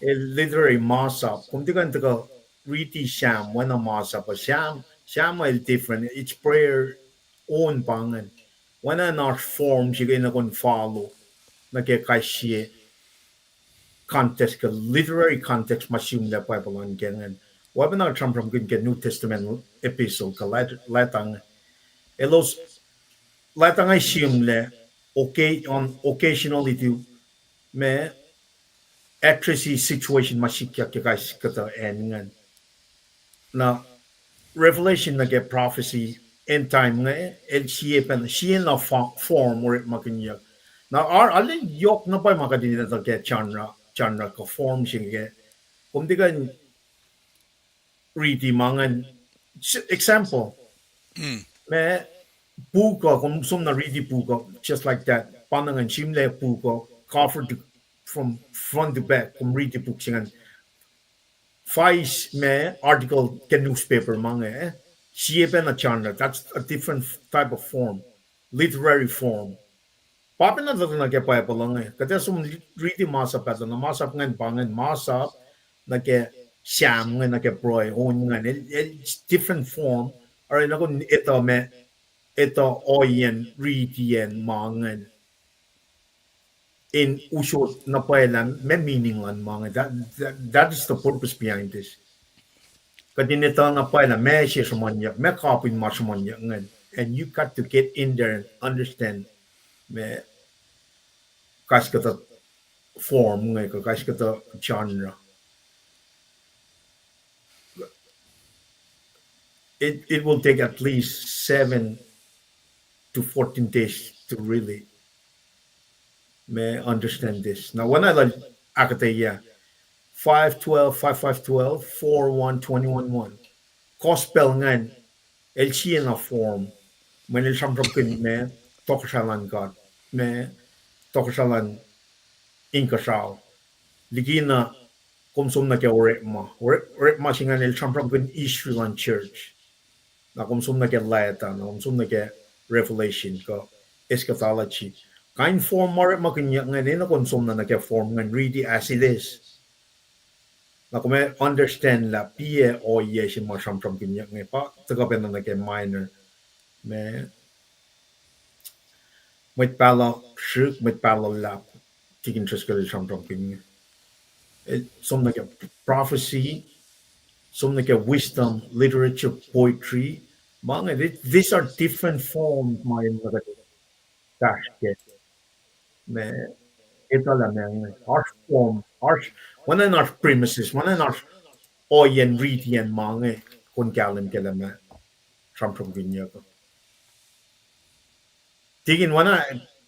el literary masap. Kom tiac kuh in tuhkuh riti Sam, oacna masap ah. Sam, Sam el different, it's prayer on pa ingacn. Oacna in oasr form se ke na kom follow nuh ke kais sie context, ke literary context ma sihmlac Bible an ke ingacn. Oacpacna sramsramkihn ke New Testament epistle kuh let-, leta inge. Elos, leta inge sihmlac, okay, on occasionally to, ma, address situation ma sikyak ke kais kuhtuh acn ingacn. Na Revelation nuh ke prophecy, end time inge, el sie pacna, sie na fo-, form orekmakihnyuck. Na ar-, arlac yohk na pwacye ma kuht in etuh ke genre, genre kuh form se inge. Kom tiac kuh in riti ma ingacn. S-, example. Ma puk uh, kom som na riti puk uh, just like that. Pa na ingacn, sihmlac puk uh, cover to, from front to back, kom riti puk se ingacn. Vice ma article ke newspaper ma inge, eh? Sie pacna genre, that's a different f-, type of form, literary form. Pa pacna tuh na ke Bible inge, kuht ac som riti masap ah, na masap ingacn pa ingacn, masap, nuh ke Sam inge, nuh ke pruhe on ingacn, el, el different form, oruh na kom etuh ma etuh ohiyacn ritiyacn ma ingacn in usot na pwacye lah meac meaning luhn ma inge. That, that, that is the purpose behind this. Kuht in etuh na pwacye lah meac se sruhmuhnyuck, meac kapin ma sruhmuhnyuck ingacn. And you got to get in there and understand meac kais kuhtuh form inge, kuh kais kuhtuh genre. It, it will take at least seven to fourteen days to really meac understand this. Na oacna lah ahkuhtweyac, five twelve, five five twelve, four one, twenty-one one. Gospel ingacn el sie na form, mweyen el sramsramkihn meac, tohkohsrahi luhn God, meac, tohkohsrahi luhn inkuhsrao. Likina kom som nuh ke Orekma. Ore-, Orekma se ingacn el sramsramkihn history luhn church. Na kom som nuh ke Leta, na kom som nuh ke Revelation kuh eschatology. Kain form ma orekmakihnyuck ingacn, enenuh kom som na nuh ke form ingacn, read it as it is. Na kom ac understand lah piac ohiyac se ma sramsramkihnyuck inge, pa tuhkuh pacna nuh ke minor. Meac, mwet pahluh srihk, mwet pahluh luhlahp, tikin seskel sramsramkihn inge. Eh, som nuh ke prophecy, som nuh ke wisdom, literature, poetry. Ma inge, th-, these are different forms ma in nuh ke fahsr ke. Meac, etuh lah meac inge, oasr form, oasr, oacna in oasr premises, oacna in oasr ohiyacn ritiyacn ma inge, kom kahlwem kac lah meac sramsramkihnyuck uh. Tikin, oacna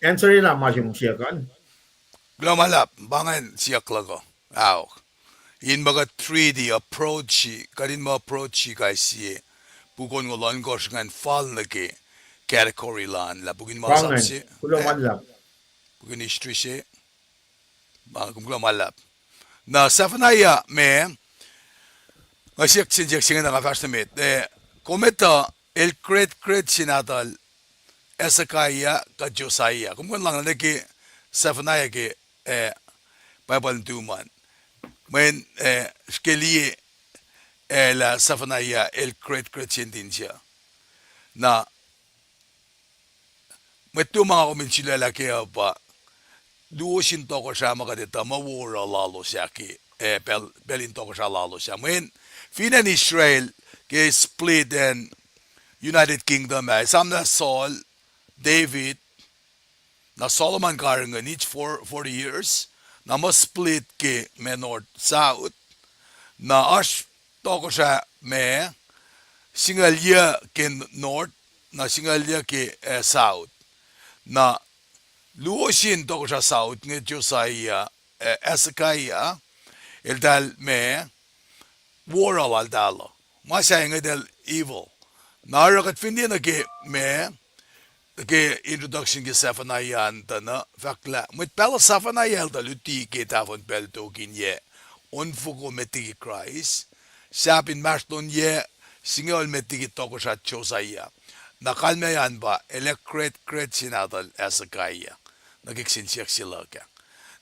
answer lah ma se kom siyuck an. Kuloh ma luhlahp, pa ingacn siyuck luhk uh. Aok. In ma kuht treat approach, kuht in ma approach kais sie puk onngoul ohnkohsr ingacn fal nuh ke category lal lah puk in ma sap se, kuloh ma luhlahp, puk in history se. Ma kom kuloh ma luhlahp. Na Zephaniah me, nga siyuck sin siyuck se inge na nga fahsr nuh met. Eh, kom etuh el great great sin nahtuhl Hezekiah kuh Josiah. Kom kuh in lohng nuh ke Zephaniah ke, eh, Bible in tuhmom an. Mweyen, eh, srihke liye, eh, lah Zephaniah el great great sin tin se. Na mwet tuhma nga kom in sulaclah kac uh pa luo sin tohkohsrah ma kuht etuh muh wor uh lalos ah ke, eh, pacl, pacl in tohkohsrah lalos ah. Mweyen fin acn Israel ke split acn United Kingdom ah, esamlah Saul, David, na Solomon karihngihn each for forty years, na muh split ke ma north, south, na oasr tohkohsrah ma singucul yac ke north, na singucul yac ke, eh, south. Na luo sin tohkohsrah south inge Josiah, eh, Hezekiah, eltahl ma wor uh laltahl uh. Ma sahyac inge eltahl evil. Na oruh kuht fin liye nuh ke ma, ke introduction ke Zephaniah an tuh na fahk lah mwet pahluh Zephaniah el tuh luti ke tahfuhn pacl tok in yac onfoko met liki Kraist, sahp inmahsrlon yac singucul met liki tohkohsrah Josiah. Na kalmac an pa el ac great great sin nahtuhl Hezekiah. Nuh ke kihsen siyuck se luhk ah.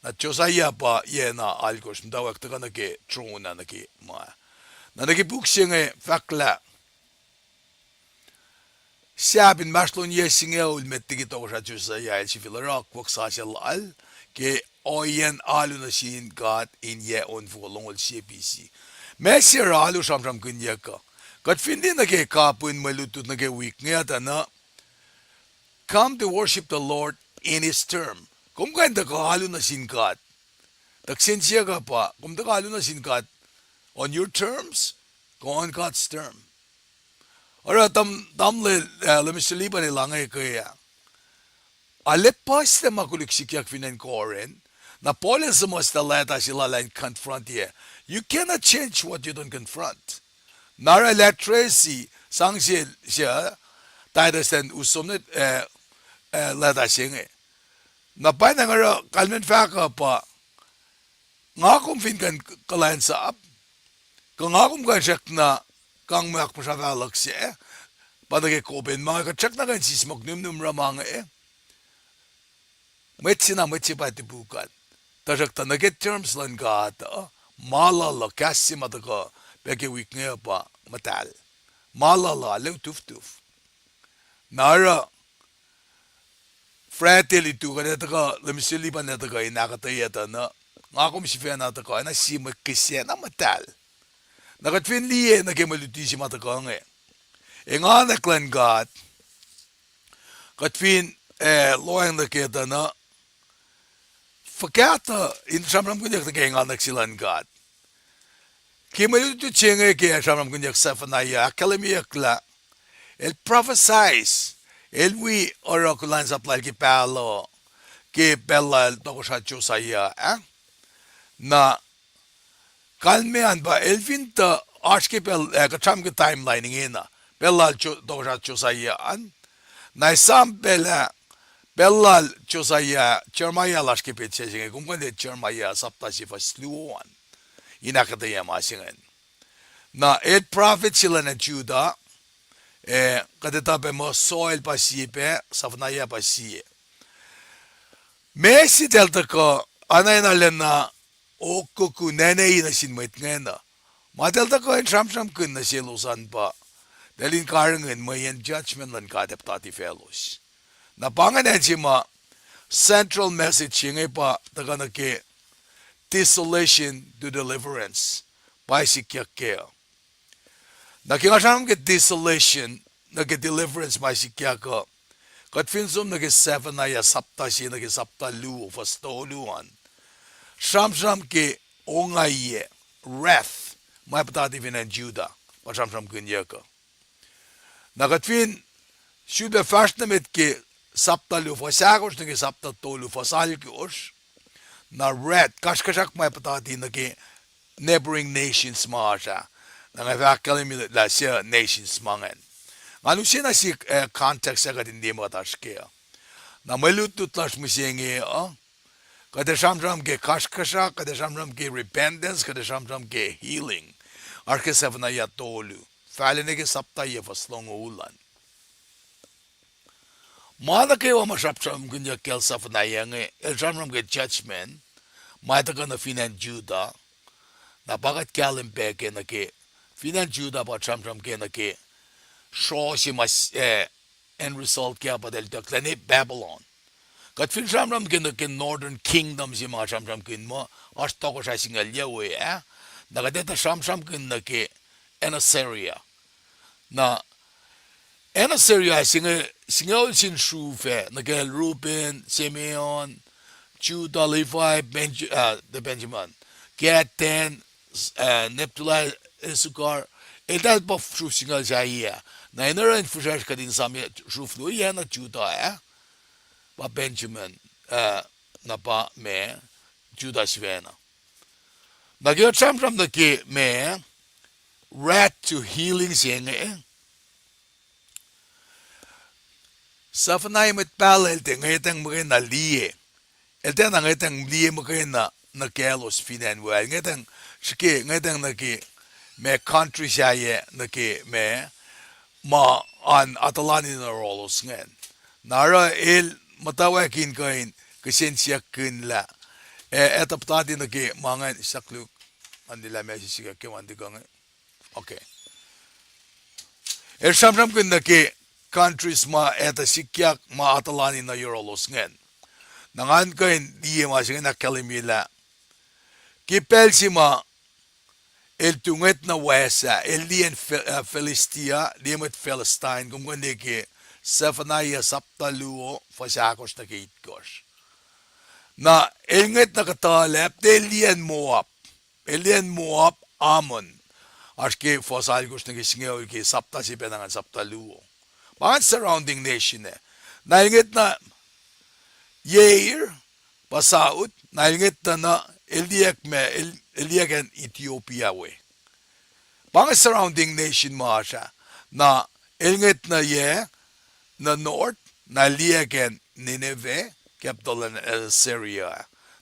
Na Josiah pa yac na alkosr muhtwacwacack tuhkuh nuh ke throne ah nuh ke ma. Na nuh ke puk se inge fahk lah sahp inmahsrlon yac singucul met liki tohkohsrah Josiah el sifil oruh akwuck sasuc lal ke ohiyacn alu nuh sin God in yac onfoko longoul sie B C. Ma se oruh alu sramsramkihnyuck uh. Kuht fin liye nuh ke kapihn mwe lutlut nuh ke wik inge uh tuh na come to worship the Lord in his term. Kom kuh in tuhkuh alu nuh sin God. Tuh kihsen siyuck uh pa, kom tuhkuh alu nuh sin God on your terms, kuh on God's term. Oruh tahm-, tamuhlwel, uh, Lemister Liban el ange ke ah. Arlac puhslac ma koluk sikyak fin acn Corinth. Na Paul el suhmuhslah leta se lal ah in confront-i. You cannot change what you don't confront. Na oruh el address-i sang sel, se, Titus an us som nuh, eh, eh, leta se inge. Na pwacnwacng oruh kalmacn fahk uh pa, nga kom fin kuh in kuhlwacnsap, kuh nga kom kuh in srackna kang mwe akmuhsra fahluhk se, pa nuh ke kopen ma inge kuht srackna kuh in sismohk nihmnihm oruh ma inge. Mwet se na mwet se pa topuk an. Tuhsruhktuh nuh ke terms luhn God uh, ma lal uh, kahs se ma tuhkuh pac ke wik inge uh pa muhtahl. Ma lal uh, arlac u tuftuf. Na oruh Friday lutu kuht ac tuhkuh, Leum suli pa na tuhkuh in ahkuhtweyac tuh na, nga kom sifacna tuhkuh, na sie mwe kihsac na muhtahl. Na kuht fin liye nuh ke mwe luti se ma tuhkuh inge, enganwack luhn God, kuht fin, eh, lohacng nuh ke tuh na, fuhkah tuh in sramsramkihnyuck nuh ke enganwack se luhn God. Ke mwe lutlut se inge ke sramsramkihnyuck Zephaniah, ahkkahlwemyeyuck lah el prophesies, el wi oruh kuhlwacnsap lal ke pahluh, ke pacl lal tohkohsrah Josiah, ah? Na kalmac an pa el fin tuh oasr ke pacl, ah, kuht sramsram ke timeline ingena, pacl lal Jo-, tohkohsrah Josiah an. Na esam pacl ah, pacl lal Josiah, Jeremiah lasr ke pet se inge, kom kuh in liye Jeremiah sapta sie fuhs luo an, in ahkuhtweyac ma se ingacn. Na el prophet se luhn acn Judah, eh, kuht etuh pac muh Joel pa sie pac, Zephaniah pa sie. Ma se eltahl tuhkuh, anacna lacna okoko nene nuh sin mwet ingacn uh. Ma eltahl tuhkuh in sramsramkihn nuh selos an pa, eltahl in karihngihn mweyen judgment luhn God ac puhtati faclos. Na pa ingacn acn se ma central message se inge pa tuhkuh nuh ke desolation to deliverance, pa sikyak kac uh. Na ke nga sramsram ke desolation nuh ke deliverance ma sikyak uh, kuht fin som nuh ke Zephaniah sapta sie nuh ke sapta luo fuhs tolu an, sramsram ke ongaiyac, wrath, ma puhtati fin acn Judah pa sramsramkihnyuck uh. Na kuht fin sulpac fahsr nuh met ke sapta luo fuhs ahkosr nuh ke sapta tolu fuhs alkosr, na wrath, kasrkuhsrak ma puhtati nuh ke neighboring nations ma oasr ah. Na nga fahk ahkkahlwemye lah suc nations ma ingacn. Nga use na sie, eh, context ah kuht in liye ma kuht oasr kac uh. Na mwe lutlut lasr mihsenge uh, kuht ac sramsram ke kasrkuhsrak, kuht ac sramsram ke repentance, kuht ac sramsram ke healing. Oasr ke Zephaniah tolu, fal nuh ke sapta yac fuhs longoul an. Ma nuh kwewa ma sramsramkihnyuck kacl Zephaniah inge, el sramsram ke judgment ma tuhkuh nuh fin acn Judah. Na pa kuht kahlwem pac ke nuh ke fin acn Judah pa sramsram ke nuh ke sroh se ma, eh, end result kac pa eltahl itucklac nuh Babylon. Kuht fin sramsram ke nuh ke Northern Kingdom se ma sramsramkihn muh oasr tohkohsrah singucul yuc we ah, na kuht etuh sramsramkihn nuh ke Assyria. Na Assyria se inge, singucul sin sruf ah, nuh ke Reuben, Simeon, Judah, Levi, Benj-, ah, Benjamin, Gad, Dan, ah, Naphtali, Issachar, eltahl pa sruf singucul sahyac. Na in oruh in fihsracsr kuht in esamyac sruf luo, oacna Judah ah, pa Benjamin, ah, na pa ma, Judah sifacna. Na ke kuht sramsram nuh ke ma, wrath to healing se inge, Zephaniah mwet pahluh el tiac ngwetacng muhkwena liye. El tiacna ngwetacng liye muhkwena nuh kaclos fin acn we ah. El ngwetacng, srihke ngwetacng nuh ke ma country sahyac nuh ke ma, ma an atuhlani nuh yohrohlos ingacn. Na oruh el muhtwacwacack in kuh in kihsen siyuckkihn lah, ac etuh puhtati nuh ke ma ingacn, sahk luk, an lilah ma se sikyak ke ma tikuh inge. Okay. El sramsramkihn nuh ke countries ma etuh sikyak ma atuhlani nuh yohrohlos ingacn. Na ngan kuh in liye ma se ingacn ahkkahlwemye lah ke pacl se ma el tu ngwet nuh wes ah, el liye acn Phi-, ah, Philistia, liye mwet Palestine, kom kuh in liye ke Zephaniah sapta luo, fuhs ahkosr nuh ke itkohsr. Na el ngwet nuh kuhtuhlacp, el liye acn Moab. El liye acn Moab, Ammon. Oasr ke fuhs alkosr nuh ke singucul ke sapta se pacna ngan sapta luo. Pa ngan surrounding nation ah. Na el ngwet nuh Seir, pa south, na el ngwet nuh, el liyac ma, el, el liyac acn Ethiopia we. Pa inge surrounding nation ma oasr ah. Na el ngwet nuh yac, nuh north, na el liyac acn Nineveh, capital luhn Assyria.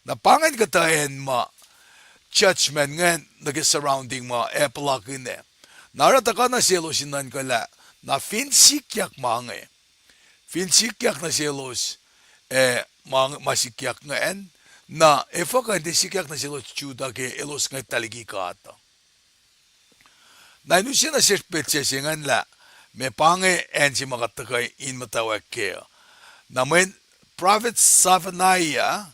Na pa ingacn kuhtuh acn ma judgment ingacn nuh ke surrounding ma ac puhlakihn ah. Na oruh tuhkuh nuh selos in nuhnkuhlah, na fin sikyak ma inge, fin sikyak nuh selos, eh, ma, ma sikyak ingacn, na efuh kuh in tiac sikyak nuh selos Judah ke elos ngwet tuh liki God uh. Na in use nuh sesr petsac se ingacn lah, Ma pa inge acn se ma kuht tuhkuh in muhtwacwacack kac uh. Na mweyen prophet Zephaniah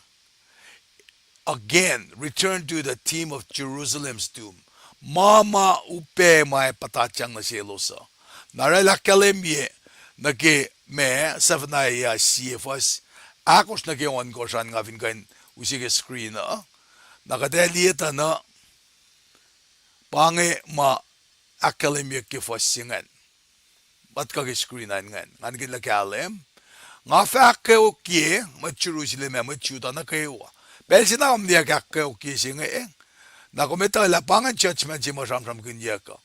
again return to the theme of Jerusalem's doom. Ma ma upac ma ac puhtatyang nuh selos uh. Na oruh el ahkkahlwemye nuh ke ma Zephaniah sie fuhs ahkosr nuh ke ohnkohsr an nga fin kuh in use ke screen uh. Na kuht ac liye tuh na pa inge ma ahkkahlwemyeyuck ke fuhs se ingacn. Muhtwacwacack ke screen an ingacn, nga nuh ke lah kahlwem. Nga fah ahkkweokye mwet Jerusalem ac mwet Judah nuh kwewa. Pacl se na kom liye ahkkweokye se inge, na kom etuh lah pa ingacn judgment se ma sramsramkihnyuck uh.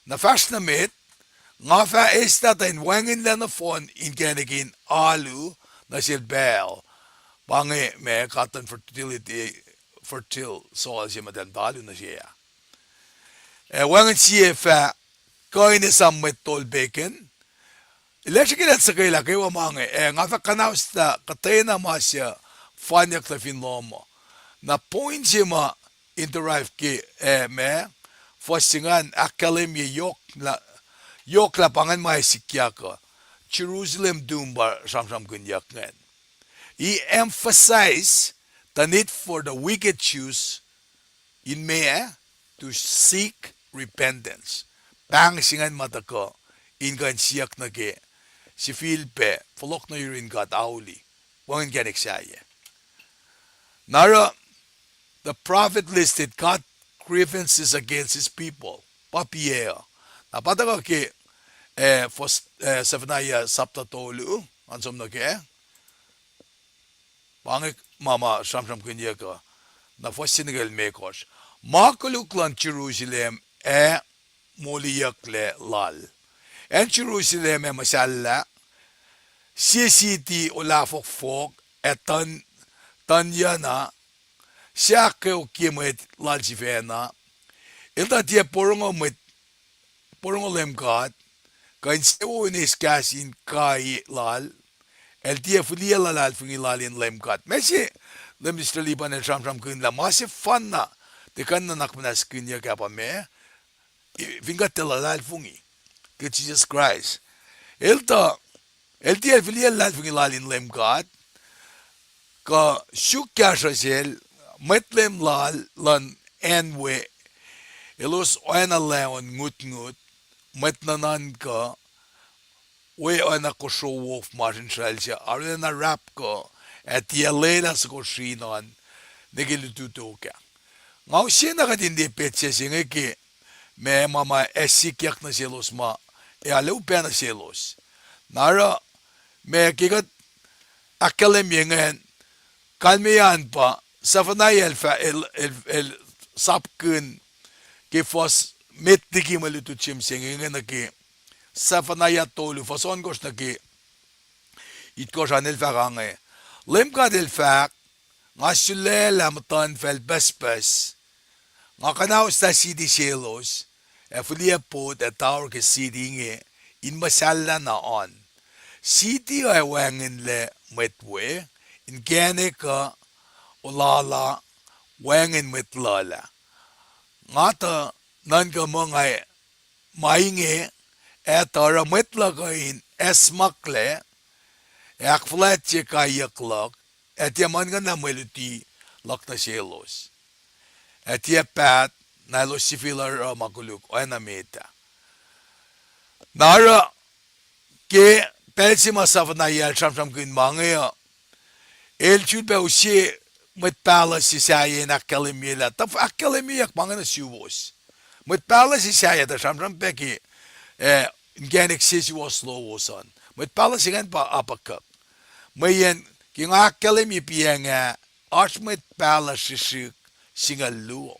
Na fahsr nuh met, nga fah eslah tuh in wacngihnlac nohfohn inkacnek in alu nuh sel Baal. Pa inge ma god luhn fertility, fertile soil se ma eltahl alu nuh se ah. Ac wacngihn sie fah kuh in esam mwet tol pegan. Elah srihke lah suhkwelah kwewa ma inge, ac nga fah kuhnahoslah kuhtwena ma suc fanyak tuh fin lohm uh. Na point se ma in derive ke, eh, ma, fuhs se ingacn ahkkahlwemye yohk lah, yohk lah pa ingacn ma ac sikyak uh. Jerusalem doom pa sramsramkihnyuck ingacn. He emphasized the need for the wicked Jews in meac, to seek repentance. Pahng se ingacn ma tuhkuh in kuh in siyuck nuh ke sifilpac fohlohk nuh yurin God auli, wacngihn inkacnek sahyac. Na oruh, the prophet listed God's grievances against his people. Pa piyac uh. Na pa tuhkuh ke, eh, fuhs, eh, Zephaniah sapta tolu, an som nuh kac. Pa inge ma ma sramsramkihnyuck uh, na fuhs se nuh ke limekohsr. Ma koluk luhn Jerusalem ac moliyucklac lal. Acn Jerusalem ac muhsahllah, sie siti olahfohkfohk ac tuhn, tuhnyucna, se ahkkeokye mwet lal sifacna, el tuh tiac porongo mwet, porongo Leum God, kuh insewowo in eis kahs in kai lal, el tiac fihliyac luhlahlfongi lal in Leum God. Ma se Leum Israel Liban el sramsramkihn lah ma sefanna tiac kuh in nuhnak muhnahskihnyuck ah pa ma, fin kuht tiac luhlahlfongi ke Jisus Kraist. El tuh, el tiac fihliyac luhlahlfongi lal in Leum God, kuh suk kahsruh sel, mwet leum lal luhn acn we, elos oacna lac on ngutngut, mwet nuhnuhnkuh, we oacna kosro wof masrinsracl suc arulacna rahp kuh, ac tiac lwelah soko srin an nuh ke lutlut tok ah. Nga use na kuht in liye petsac se inge ke ma ma ma ac sikyak nuh selos ma ac arlac upac nuh selos. Na oruh ma ke kuht ahkkahlwemye ingacn, kalmeyac an pa Zephaniah el fah, el, el, el sapkihn ke fuhs met liki mwe lutlut se mihsenge inge nuh ke Zephaniah tolu fuhs ohnkohsr nuh ke itkohsr an el fahk inge, Leum God El fahk, nga sulaclah muhtuhnfacl pucspucs, nga kuhnahoslah siti selos, ac fihliyac pot ac tower ke siti inge in muhsahllah na oan. Siti uh ac wacngihnlac mwet we, inkacnek uh olala, wacngihn mwet luhlah. Nga tuh nuhnkuh muh nga ma inge, ac tuh oruh mwet luhk uh in acsmaklac, ac ahkfuhlwactye kaiyuck luhk, ac tiac muhlkuhnlah mwe luti luhk nuh selos, ac tiac paht, na elos sifil oruh ma koluk oacna met ah. Na oruh ke pacl se ma Zephaniah el sramsramkihn ma inge uh, el sulpac use mwet pahluh se sahyac in ahkkahlwemye lah, tuh ahkkahlwemyeyuck ma inge nuh suwos. Mwet pahluh se sahyac tuh sramsram pac ke, eh, inkacnek sesuwohs lowos an. Mwet pahluh se ingacn pa Habakkuk. Mweyen ke nga ahkkahlwemye piacng ah, oasr mwet pahluh srihsrihk singucul luo.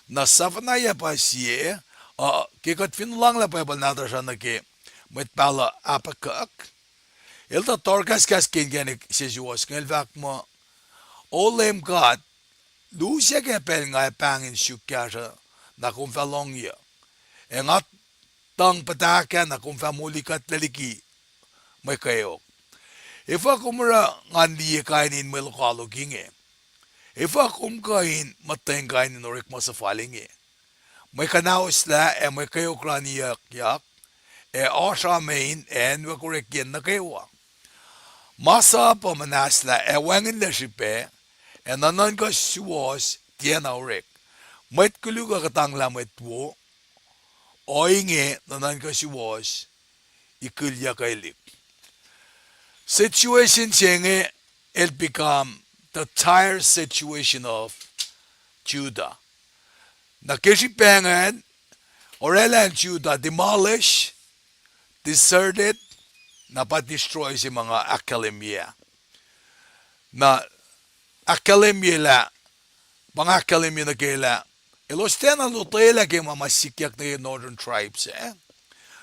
Na Zephaniah pa sie, uh, ke kuht fin olwelah Bible nahtuhsr uh nuh ke mwet pahluh Habakkuk, el tuh tohrkahskahs ke inkacnek sesuwohs inge, el fahk muh, O Leum God, lusack ac pacl nga ac pahngihn suk kahsruh, na kom fah lohngyuc. Ac nga tuhng puhtahkah, na kom fah molikuhtlac liki mwe kweok. Efuh kom oruh ngan liye kain in mwe lokoalok inge? Efuh kom kuh in muhtweng kain in orekma suhfal inge? Mwe kuhnahoslah ac mwe kweok raniyuckyak, ac oasr amen ac acnwuck orekyacn nuh kwewa. Masap uh muhnahslah ac wacngihnlac srihpac, ac nuhnuhnkuh suwohs tiacna orek. Mwet koluk uh kuhtanglah mwet wo, ohinge nuhnuhnkuh suwohs ikihlyuckelihk. Situation se inge el become the dire situation of Judah. Na ke srihpac ingacn, oraclah in Judah demolish, deserted, na pa destroy se ma nga ahkkahlwemye. Na ahkkahlwemye lah, pa nga ahkkahlwemye nuh ke lah elos tiacna lotwelah ke ma ma sikyak nuh ke northern tribes ah,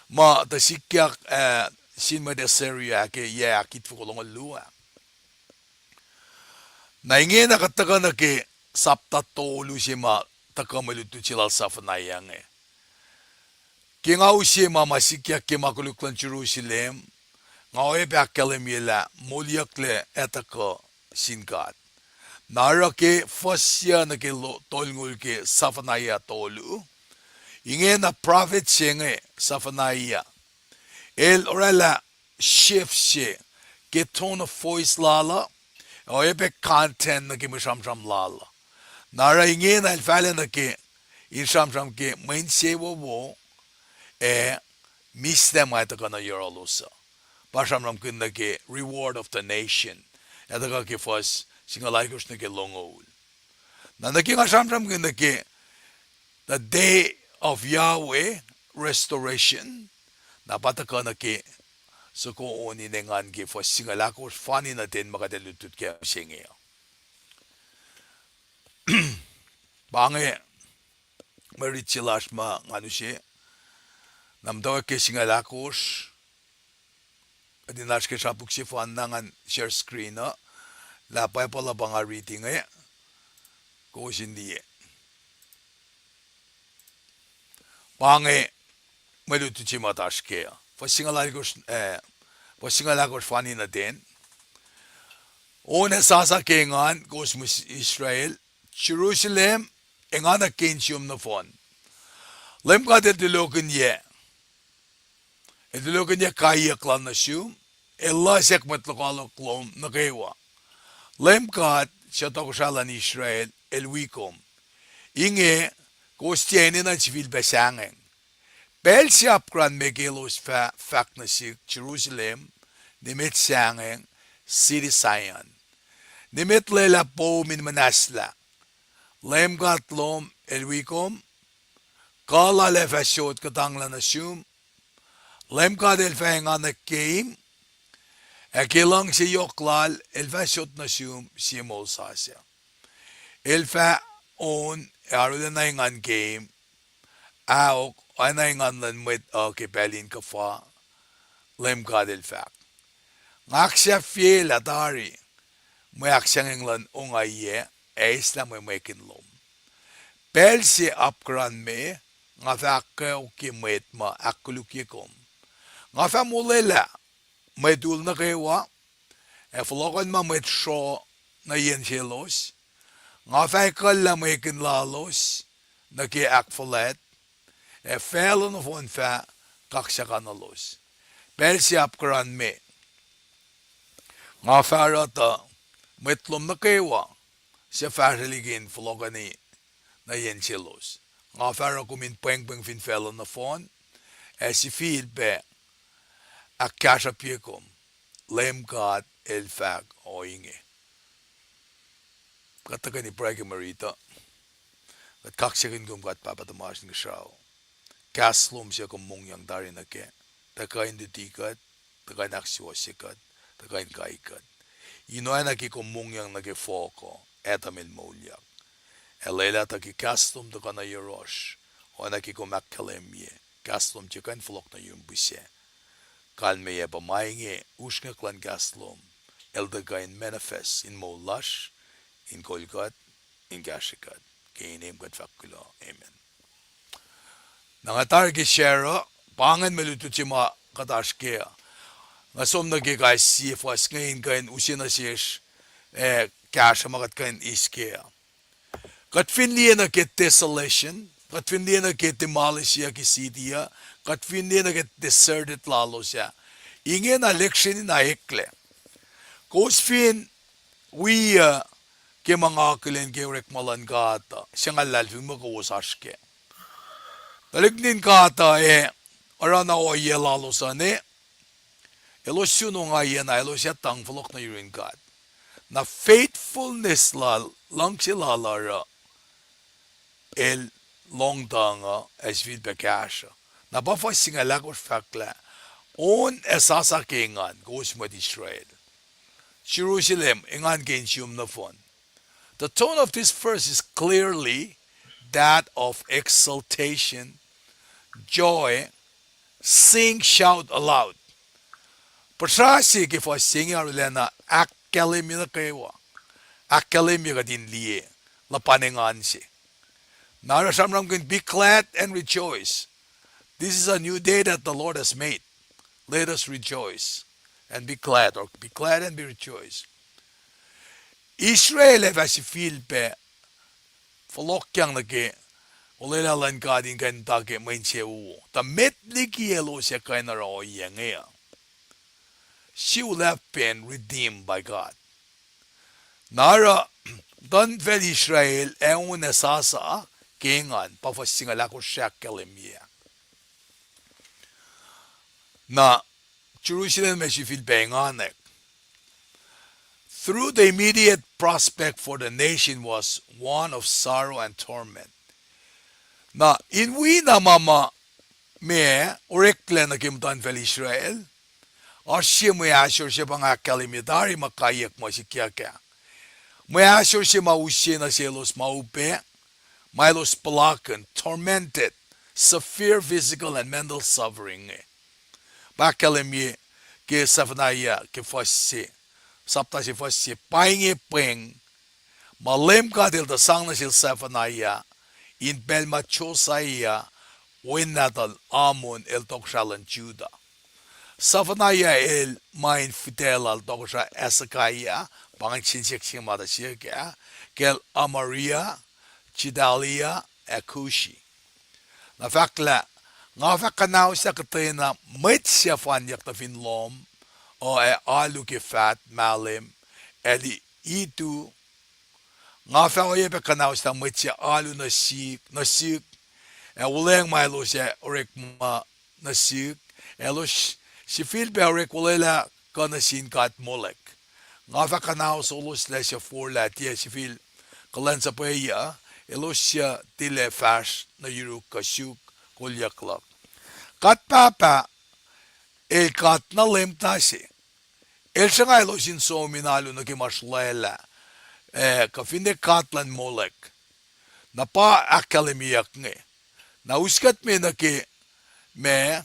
ma tuh sikyak, ah, sin mwet Assyria ke yac ahkitfoko longoul luo ah. Na ingena kuht tuhkuh nuh ke sapta tolu se ma tuhkuh mwe lutlut se lal Zephaniah inge. Ke nga use ma ma sikyak ke ma koluk luhn Jerusalem, nga oacyacpac ahkkahlwemye lah moliyucklac ac tuhkuh sin God. Na oruh ke fuhs yuc nuh ke lo-, tolngoul ke Zephaniah tolu, ingena prophet se inge Zephaniah el oraclah shift se ke tone of voice lal uh, ac oacyacpac content nuh ke mwe sramsram lal uh. Na oruh ingena el fahla nuh ke in sramsram ke mwe insewowo, ac mihslac ma tuhkuh nuh yohrohlos uh. Pa sramsramkihn nuh ke reward of the nation, ac tuhkuh ke fuhs singucul alkosr nuh ke longoul. Na nuh ke nga sramsramkihn nuh ke the day of Yahweh restoration, na pa tuhkuh nuh ke soko on in engan ke fuhs singucul alkosr fani nuh ten ma kuht ac lutlut ke mihsenge uh. Pa inge mwe rit se lasr ma ngan use. Na muhtwacwacack ke singucul alkosr, kuht in oasr ke srapuk sefanna, ngan share screen uh, lah Bible uh pa nga riti inge, kowos in liye. Pa inge mwe lutlut se ma kuht oasr kac uh. Fuhs singucul alkosr, eh, fuhs singucul alkosr fani nuh ten. On ac sasa ke engan, kowos mwe Israel, Jerusalem, enganwack ke insiyom nohfohn. Leum God El tulokihnyac. El tulokihnyac kaiyuck lal nuh sum, El luhsack mwet lokoalok lom nuh kwewa. Leum God, suc Tohkohsrah luhn Israel, El wi kom. Inge, kowos tiac enenuh in sifilpac sahngweng. Pacl se apkuhran me ke elos fah fahk nuh sihk, Jerusalem, nimet sahngweng, city Zion. Nimet lwelah poum in muhnahslah. Leum God lom El wi kom, kuh lal ac fah sot kuhtanglah nuh sum. Leum God El fah enganwack keim, ac ke luhngse yohk lal El fah sot nuh sum sie moul sasuc. El fah on ac arulacna engan keim, ahok, oacna engan luhn mwet uh ke pacl in kuhfa, Leum God El fahk. Nga ahksahfyelah tari mwe ahksahngweng luhn ongaiyac, ac eslah mwemwekihn lom. Pacl se apkuhran me, nga fah ahkkweokye mwet ma ahkkolukye kom. Nga fah molwelah mwet ul nuh kwewa, ac fohlohkohnma mwet sro nuh yen selos. Nga fah ekuhllah mwekihn lalos nuh ke ahkfuhlwact, ac facluh nohfohn fah kaksakihnuhlos. Pacl se apkuhran me, nga fah oruh tuh mwet lom nuh kwewa suc fahsrwelihk in fohlohkohni nuh yen selos. Nga fah oruh kom in pwengpweng fin facluh nohfohn, ac sifilpac ahkkahsruhpye kom, Leum God El fahk ohinge. Kuht tuhkweni pruhe ke mwe riti uh. Kuht kaksakihn kom, God Pahpah tuhmasr Inkuhsrao. Kahs lom suc kom mongyang tari nuh kac, tuhkuh in luti kuht, tuhkuh in ahksuwohsye kuht, tuhkuh in kai kuht. In oacna ke kom mongyang nuh ke fohk uh, Adam el moulyak. Ac lwelah tuh ke kahs lom tuhkuh nuh yohrohsr, oacna ke kom ahkkahlwemye, kahs lom tiac kuh in fohlohk nuh yurum pihsac. Kalmeyac pa ma inge usrnguck luhn kahs lom el tuhkuh in manifest in moul lasr, in kol kuht, in kahsrwe kuht. Ke inem kuht fahk kuloh, amen. Na nga tari ke share uh, pa ingacn mwe lutlut se ma kuht oasr kac uh. Nga som nuh ke kais sie fuhs inge in kuh in use nuh sesr, eh, kahsruh ma kuht kuh in eis kac uh. Kuht fin liye nuh ke desolation, kuht fin liye nuh ke demolishiyuck ke city uh, kuht fin liye nuh ke deserted lalos ah. Ingena lihksreni na eklac. Kowos fin wi uh ke ma nga akihlen ke orekma luhn God uh, singucul luhlahlfongi muh kowos oasr kac. Tuhlihk nuhtin God uh ac oruh na ohiyac lalos uh ne, elos sun ongaiyac na elos ac tuhng fohlohk nuh yurin God. Na faithfulness lal, luhngse lal oruh, el lohng tuhng uh ac sifilpac kahsruh. Na pa fuhs singucul ahkosr fahk lah, on ac sasa ke engan, kowos mwet Israel. Jerusalem, engan ke in sum nohfohn. The tone of this verse is clearly that of exultation, joy, sing, shout aloud. Puhsra se ke fuhs se inge arulacna ahkkahlwemye nuh kwewa. Ahkkahlwemye kuht in liye luhpan engan se. Na oruh sramsramkihn, be glad and rejoice. This is a new day that the Lord has made. Let us rejoice and be glad, or be glad and be rejoice. Israel ac fah sifilpac fohlohkyang nuh ke olwelah luhn God in kuh in muhta ke mwe insewowo. Tuh met liki elos ac kuh in oruh ohiyac inge uh, she will have been redeemed by God. Na oruh muhtuhnfacl Israel ac on ac sasa ke engan, pa fuhs singucul ahkosr ahkkahlwemye. Na Jerusalem ac sifilpac enganwack. Through the immediate prospect for the nation was one of sorrow and torment. Na in wi na ma ma ma oreklac nuh ke muhtuhnfacl Israel, oasr sie mwe ahsor se pa nga ahkkahlwemye tari ma kaiyuck ma sikyak ah. Mwe ahsor se ma use nuh selos ma upac, ma elos puhlakihn, tormented, severe physical and mental suffering. Pa ahkkahlwemye ke Zephaniah ke fuhs se, sapta se fuhs se, pa inge pweng ma Leum God El tuh sang nuh sel Zephaniah in pacl ma Josiah, wen nahtuhl Amon, el tohkohsrah luhn Judah. Zephaniah el ma in fihtac lal tohkohsrah Hezekiah, pa ingacn sensenkihn ma tuh siyuck ah, kacl Amariah, Gedaliah, ac Cushi. Na fahk lah, nga fah kuhnahoslah kuhtwena mwet suc fanyak nuh fin lohm uh ac alu ke faht, mahlwem, ac itu. Nga fah oacyacpac kuhnahoslah mwet suc alu nuh sihk, nuh sihk, ac wuhlweacng ma elos ac orekma nuh sihk, elos sifilpac orek olwelah kuh nuh sin god Molek. Nga fah kuhnahoslah elos suc forlah tiac sifil kuhlwacnsuhpweyuc, elos suc tilac fahsr nuh yuruk kuh suk kolyuck luhk. God Pahpah el God na leumta se. El sruhnga elos in som in alu nuh ke ma sruhlwaclah, ac kuh finne god luhn Molek. Na pa ahkkahlwemyeyuck inge. Na us kuht me nuh ke ma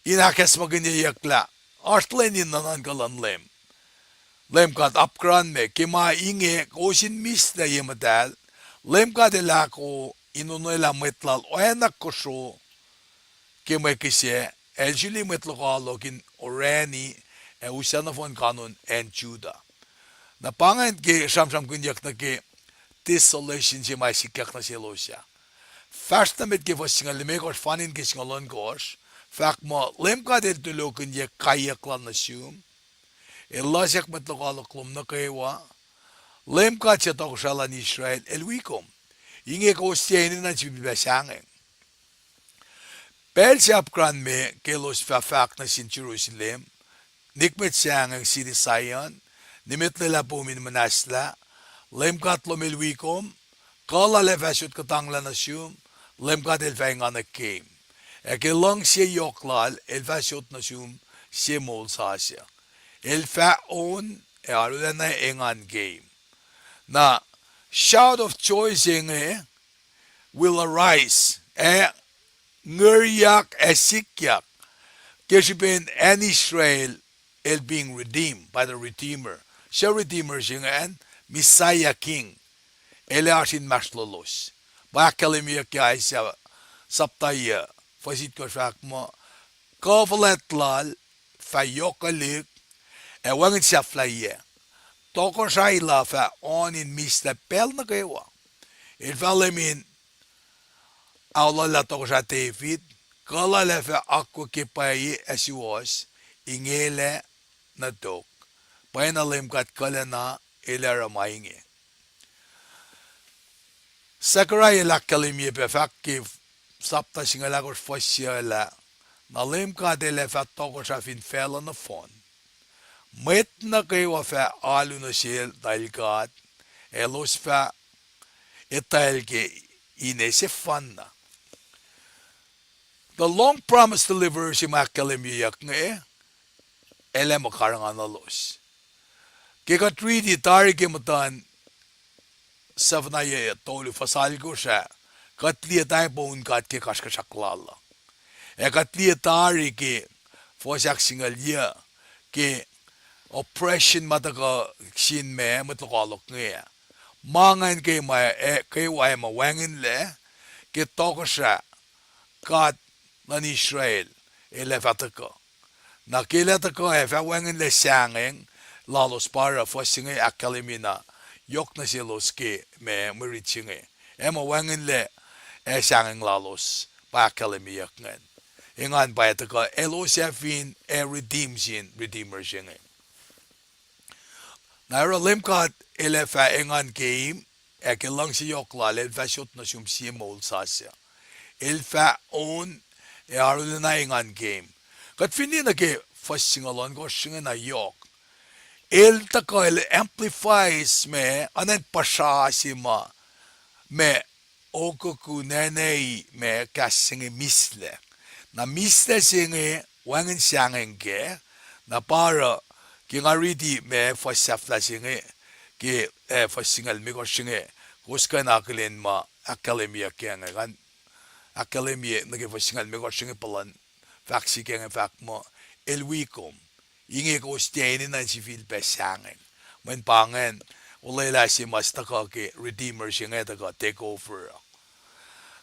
in ahkacsmakihnyeyuck lah oasr lwen in nuhnuhnkuh luhn Leum. Leum God apkuhran me ke ma inge kowos in mihslac ye muhtahl, Leum God El ahko in onwelah mwet Lal oacna kosro ke mwe kihsac, El suli mwet lokoalok in orani ac uslah nohfohn kanon acn Judah. Na pa ingacn ke sramsramkihnyuck nuh ke desolation se ma sikyak nuh selos ah. Fahsr nuh met ke fuhs singucul limekohsr, fahnin ke singucul ohnkohsr, fahk muh Leum God El tulokihnyac kaiyuck Lal nuh sum, El losack mwet lokoalok lom nuh kwewa. Leum God suc tohkohsrah luhn Israel El wi kom. Inge kowos tiac enenuh in sifilpac sahngweng. Pacl se apkuhran me ke elos fah fahk nuh sin Jerusalem, nikmet sahngweng, city Zion, nimet lwelah poum in muhnahslah, Leum God lom El wi kom, kuh Lal ac fah sot kuhtanglah nuh sum, Leum God El fah enganwack kom. Ac ke luhngse yohk Lal El fah sot nuh sum sie moul sasuc. El fah on ac arulacna engan kom. Na shout of joy se inge will arise, ac ngoryak ac sikyak, ke srihpen acn Israel el being redeemed by the Redeemer. Suc Redeemer se ingacn, Messiah King. El ac oasr inmahsrlolos. Pa ahkkahlwemyeyuck ke Isaiah sapta yac, fuhs itkohsr fahk muh, kuh fuhlwact Lal fah yohkwelihk, ac wacngihn sahflahiyac. Tohkohsrahi Lal fah on in mihslac pacl nuh kwewa. El fah Leum in aolwelah tohkohsrah David, kuhlwacl ac fah akwuck ke pwacye ac suwohs, ingelac nuh tok. Pwacyena Leum God kuhlacna El oruh ma inge. Zechariah el ahkkahlwemye pac fahk ke sapta singucul ahkosr fuhs sie lah, na Leum God El ac fah tohkohsrah fin facluh nohfohn. Mwet nuh kwewa fah alu nuh sel tuh El God, elos fah etwacl ke ine sefanna. The long promised deliverer se ma ahkkahlwemyeyuck inge, el ac muh karihngihnuhlos. Ke kuht riti tari ke muhtuhn Zephaniah tolu fuhs alkosr ah, kuht liye tari poun God ke kasrkuhsrak Lal uh. Ac kuht liye tari ke fuhs ahksingucul yuc ke oppression ma tuhkuh sin ma mwet lokoalok inge. Ma ingacn ke ma, eh, kwewa ac muh wacngihnlac ke tohkohsrah God luhn Israel, El ac fah tuhkuh. Na ke El ac tuhkuh ac fah wacngihnlac sahngweng lalos, pa oruh fuhs se inge ahkkahlwemye na yohk nuh selos ke ma mwe rit se inge. Ac muh wacngihnlac ac sahngweng lalos pa ahkkahlwemyeyuck ingacn. Engan pa ac tuhkuh elos ac fin ac redeem sin Redeemer se inge. Na oruh Leum God El ac fah engan keim, ac ke luhngse yohk Lal El fah sot nuh sum sie moul sasuc. El fah on ac arulacna engan keim. Kuht fin liye nuh ke fuhs singucul ohnkohsr se inge na yohk, el tuhkuh el amplifies ma, oacna in puhsra se ma, ma okokun acnei ma kahs se inge mihslac. Na mihslac se inge wacngihn sahngweng kac, na pa oruh ke nga riti ma fuhs sahflah se inge, ke, eh, fuhs singucul limekohsr se inge, kowos kuh in akihlen ma ahkkahlwemyeyuck inge, ngan ahkkahlwemye nuh ke fuhs singucul limekohsr se inge, puhlan fahk se inge fahk muh, El wi kom. Inge kowos tiac enenuh in sifilpac sahngweng. Mweyen pa ingacn, olwelah se ma tuhkuh ke Redeemer se inge tuhkuh take over uh.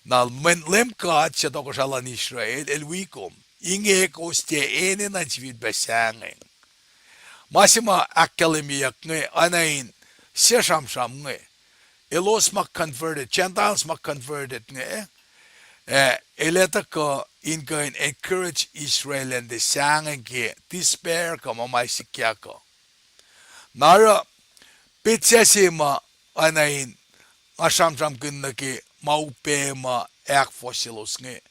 Na mweyen Leum God suc tohkohsrah luhn Israel, El wi kom. Inge kowos tiac enenuh in sifilpac sahngweng. Ma se ma ahkkahlwemyeyuck inge, oacna in sie sramsram inge. Elos ma converted, Gentiles ma converted inge, eh, el ac tuhkuh in kuh in encourage Israel in tiac sahngweng ke despair kuh ma ma sikyak uh. Na oruh petsac se ma oacna in nga sramsramkihn nuh ke ma upac ma ahkfohsyelos inge,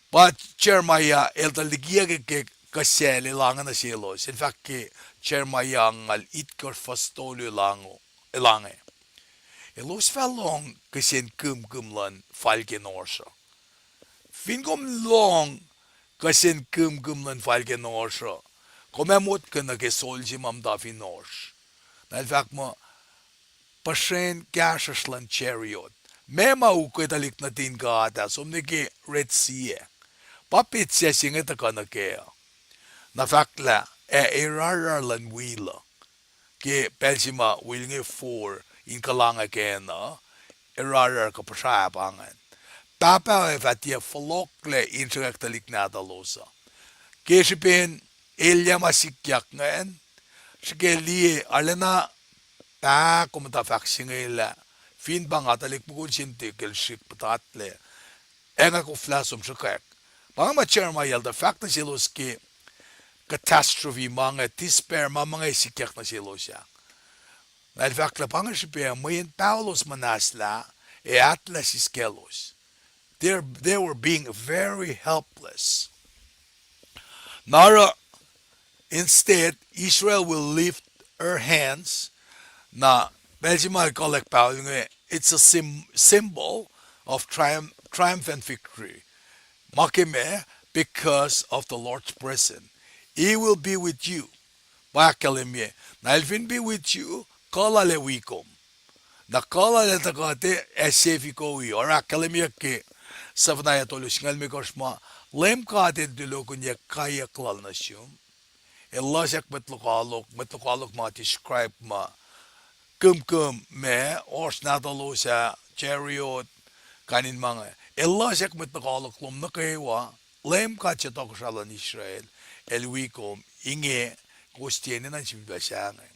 pa Jeremiah el tuh likiyuc ke, ke kuhsacl el ange nuh selos. El fahk ke Jeremiah angngaul itkohsr fuhs tolu el ange, el ange, elos fah lohng kihsen kihmkihm luhn fal ke nohsr uh. Fin kom lohng kihsen kihmkihm luhn fal ke nohsr uh, kom ac motko nuh ke sol se ma muhta fin oasr. Na el fahk muh, puhsren kahsruhsr luhn chariot, meac ma ukwe tuhlihk nuhtin God ah som nuh ke Red Sea ah. Pa petsac se inge tuhkuh nuh kac uh. Na fahk lah, ac erarrar luhn wil uh, ke pacl se ma wil inge for in kuhlwacng kac uh, erarrar kuh puhsra pa ingacn. Pahpah ac fah tiac fohlohklac in sruhkwack tuhlihk nahtuhlos uh. Ke srihpen elyah ma sikyak ingacn, srihke liye arulacna pahkomuhta fahk se inge lah, fin pa nga tuhlihk mukul se nuhtihk el srihk puhtatlac, ac nga koflah som sruhkwack. Pa inge ma Jeremiah el tuh fahk nuh selos ke catastrophe ma inge, despair ma ma inge sikyak nuh selos ah. Na el fahk lah pa inge srihpac mweyen paholos muhnahslah, ac ahtlah siskaclos. They're, they were being very helpless. Na oruh, instead, Israel will lift her hands. Na pacl se ma el kuhlwack pahol inge, it's a sym-, symbol of triumph, triumphant victory. Ma ke meac, because of the Lord's presence. He will be with you. Pa ahkkahlwemye, na el fin be with you, kuh lal ac wi kom. Na kuh lal ac tuhkuh te ac sefikoi, oruh ahkkahlwemye ke Zephaniah tolu singucul limekohsr ma, Leum God El tulokihnyac kaiyuck lal nuh sum. El luhsack mwet lokoalok, mwet lokoalok ma describe ma kihmkihm ma oasr nahtuhlos ah, chariot, kain in ma inge. El luhsack mwet lokoalok lom nuh kwewa, Leum God suc tohkohsrah luhn Israel, El wi kom, inge kowos tiac enenuh in sifilpac sahngweng.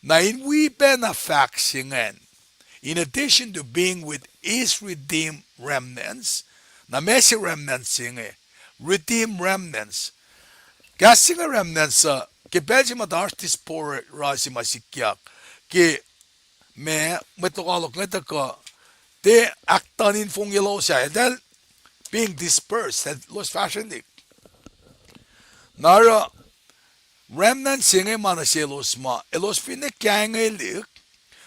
Na in wi pacna fahk se ingacn, in addition to being with His redeemed remnants, Na meac se remnants se inge? Redeemed remnants. Kahs se inge remnants uh, ke pacl se ma tuh oasr diaspora se ma sikyak ke ma, mwet lokoalok inge tuhkuh, tiac ahktuhn in fongyelos ah, eltahl being dispersed, elos fahsrwelihk. Na oruh remnant se inge ma nuh selos ma elos finne kaingwelihk,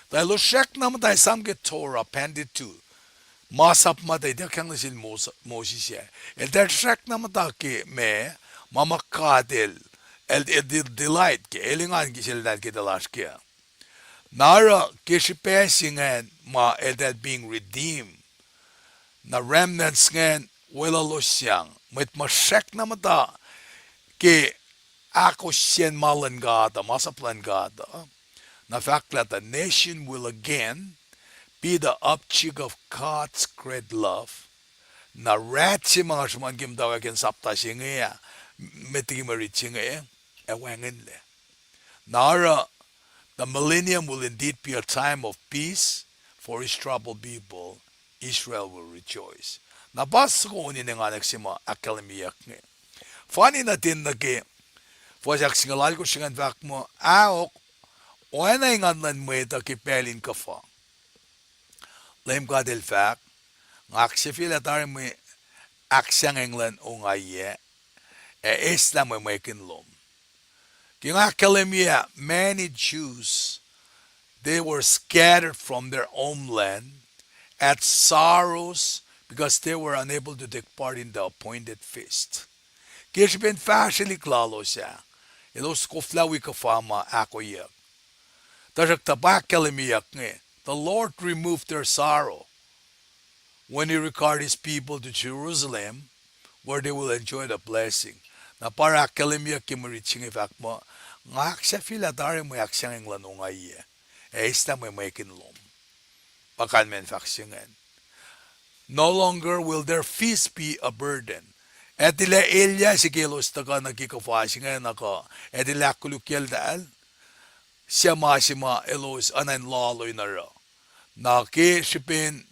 tuh elos srackna muhta esam ke Torah, Pentateuch, masap ma tuh ituckyang nuh sel Mos-, Moses ah. Eltahl srackna muhta ke ma, ma ma God el, el, el de-, delight ke, el engan ke seltahl ke tuh lasr kac. Na oruh ke srihpac se ingacn ma eltahl being redeemed, na remnants ingacn weluhlos sang, mwet ma srackna muhta ke ahkostwen ma luhn God uh, masap luhn God uh. Na fahk lah the nation will again be the object of God's great love. Na wrath se ma nga sruhmuhn ke muhtwacwacack in sapta se inge ah, met liki mwe rit se inge, ac wacngihnlac. Na oruh, the millennium will indeed be a time of peace for his troubled people, Israel will rejoice. Na pa soko in enganwack se ma ahkkahlwemyeyuck inge. Fani nuh ten nuh ke fuhs ahksingucul alkosr se ingacn fahk muh, aok, oacna engan luhn mwet uh ke pacl in kuhfa. Leum God el fahk, nga ahksahfyelah tari mwe ahksahngweng luhn ongaiyac, ac eslah mwe mwekihn lom. Ke nga ahkkahlwemye ah, many Jews, they were scattered from their homeland, had sorrows because they were unable to take part in the appointed feast. Ke srihpen fahsrwelihk lalos ah, elos koflah wi kuhfa ma ahkoeyuck. Tuhsruhktuh pa ahkkahlwemyeyuck inge, the Lord removed their sorrow when he recalled his people to Jerusalem, where they will enjoy the blessing. Na pa oruh ahkkahlwemyeyuck ke mwe rit se inge fahk muh, nga ahksahfyelah tari mwe ahksahngweng luhn ongaiyac, ac eslah mwe mwekihn lom. Pa kalmacn fahk se ingacn. No longer will their feast be a burden. Ac tilac elyah se ke elos tuhkuh nuh ke kuhfa se inge nuh kuh, ac tilac ahkkolukyeltahl suc ma se ma elos oacna in lalo in oruh. Na ke srihpen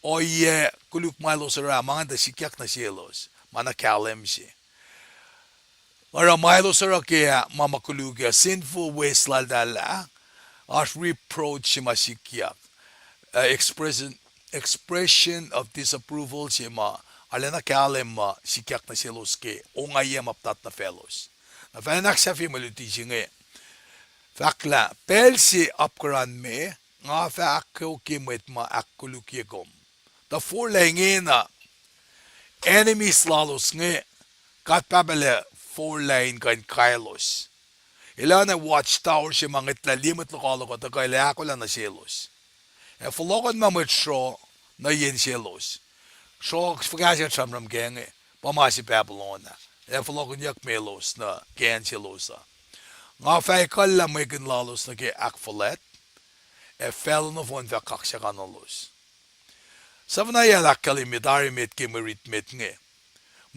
ohiyac koluk ma elos oruh ah, ma ingacn tuh sikyak nuh selos, ma na kahlwem se. Oruh ma elos oruh ke ah, ma ma koluk ah, sinful ways laltahl ah, oasr reproach se ma sikyak, uh, expression, expression of disapproval se ma arulacna kahlwem ma sikyak nuh selos ke ongaiyac ma puhtat nuh faclos. Na fahlen ahksahfye mwe luti se inge, fahk lah pacl se apkuhran me, nga fah ahkkeokye mwet ma ahkkolukye kom. Tuh forlah ingena, enemies lalos inge, God Pahpah El forlah in kuh in kailos. El oacna watchtower se ma ngwetlah liye mwet lokoalok uh tuhkuh El ahkolah nuh selos. Ac fohlohkohnma mwet sruoh nuh yen selos. Sruoh fuhkah se kuht sramsram kac inge, pa ma se Babylon ah. Ac fohlohkihnyuck melos nuh ke acn selos uh. Nga fah ekuhllah mwekihn lalos nuh ke ahkfuhlwact, ac facluh nohfohn fah kaksakuhnuhlos. Sefanaya el ahkkahlwemye tari met ke mwe rit met inge.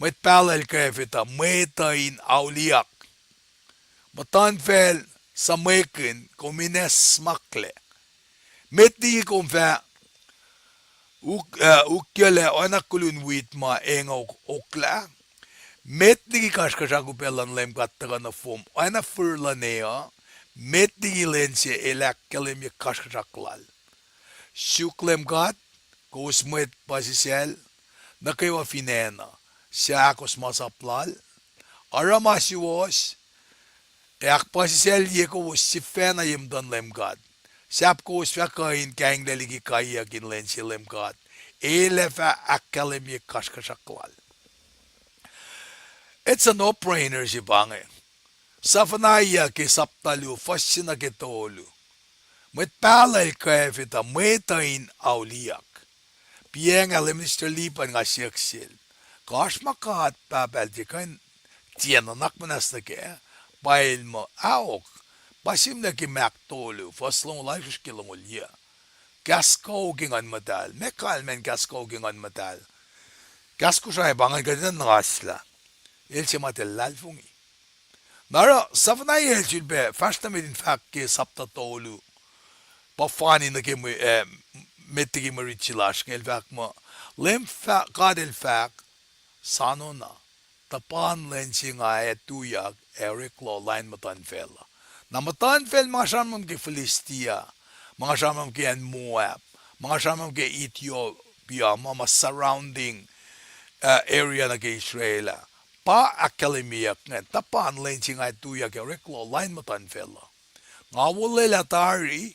Mwet pahluh el kwacfe tuh mwet uh in auliyak. Muhtuhnfacl suc mwekihn, kom in esmaklah. Met liki kom fah uk-, uh, ukyuclac oacna kulun wit ma eng ok-, oklah. Met liki kasrkuhsrak upac luhn Leum God tuhkuh nohfohn oacna fir luhn e uh, met liki lwen se El ahkkahlwemye kasrkuhsrak Lal. Suk Leum God, kowos mwet puhsisacl, nuh kwewa fin acn uh, suc ahkos masap Lal, oruh ma suwohs, ac ahkpuhsisaclye kowos sifacna ye muhtuhn Leum God. Sahp kowos fah kuh in kainglac liki kaiyuck in lwen se Leum God El ac fah ahkkahlwemye kasrkuhsrak Lal. It's a no-brainer se pa inge. Sefanaya ke sapta luo, fuhs se nuh ke tolu. Mwet pahluh el kwacfe tuh mwet uh in auliyak. Piacng ah, Leum Minister Lipan, nga siyuck sel, kuh oasr ma God Pahpah El tiac kuh in tiac nuhnak muhnahs nuh kac? Pa el muh, aok, pa sihmlac ke Mark tolu, fuhs longoul alkosr ke longoul yuc. Kahs kuh ke Nguhn Muhtahl, meac kalmacn kahs kuh ke Nguhn Muhtahl? Kahs Kosrae pa ingacn kuht in nuhnaslah, el se ma tiac luhlahlfongi. Na oruh Sefanaya el sulpac fahsr nuh met in fahk ke sapta tolu, pa fani nuh ke mwe, eh, met liki mwe rit se lasr inge, el fahk muh, Leum God El fahk, soano na, tuhpan lwen se nga ac tuyak ac oreklac lain muhtuhnfacl uh. Na muhtuhnfacl ma nga sramsram ke Philistia, ma nga sramsram ke acn Moab, ma nga sramsram ke Ethiopia, ma ma surrounding area nuh ke Israel ah, pa ahkkahlwemyeyuck ingacn, tuhpan lwen se nga ac tuyak ac oreklac lain muhtuhnfacl uh. Nga olwelah tari,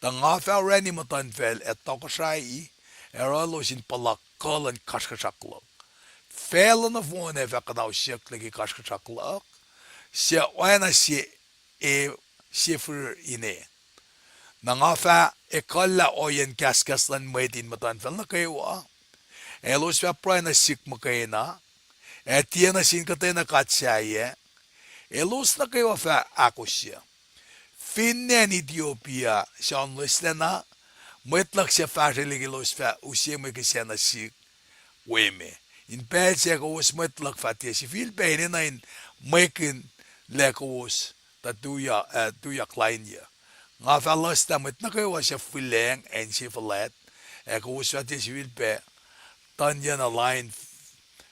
tuh nga fah orani muhtuhnfacl ac tohkohsrahi, ac oruh elos in puhla kuh luhn kasrkuhsrak luhk. Facluh nohfohn ac fah kuhnausyucklac ke kasrkuhsrak luhk, suc oacna sie, e, sie fihrihr ine. Na nga fah ekuhllah ohiyacn kahskahs luhn mwet in muhtuhnfacl nuh kwewa, ac elos fah pruhe nuh sihk muhkwena, ac tiac nuh sin kuhtwena god sahyac. Elos nuh kwewa fah ahkosr. Finne acn Ethiopia suc oan loeslacna, mwet luhk suc fahsrwelihk elos fah use mwe kihsac nuh sihk, we me. In pacl sac kowos mwet luhk fah tiac sifilpac enenuh in mwekihn lac kowos, tuh tuyak, a, tuyak lainyuc. Nga fah luhslah mwet nuh kwewa suc fihlacng ac insefuhlwact, ac kowos fah tiac sifilpac tuhnyucna lain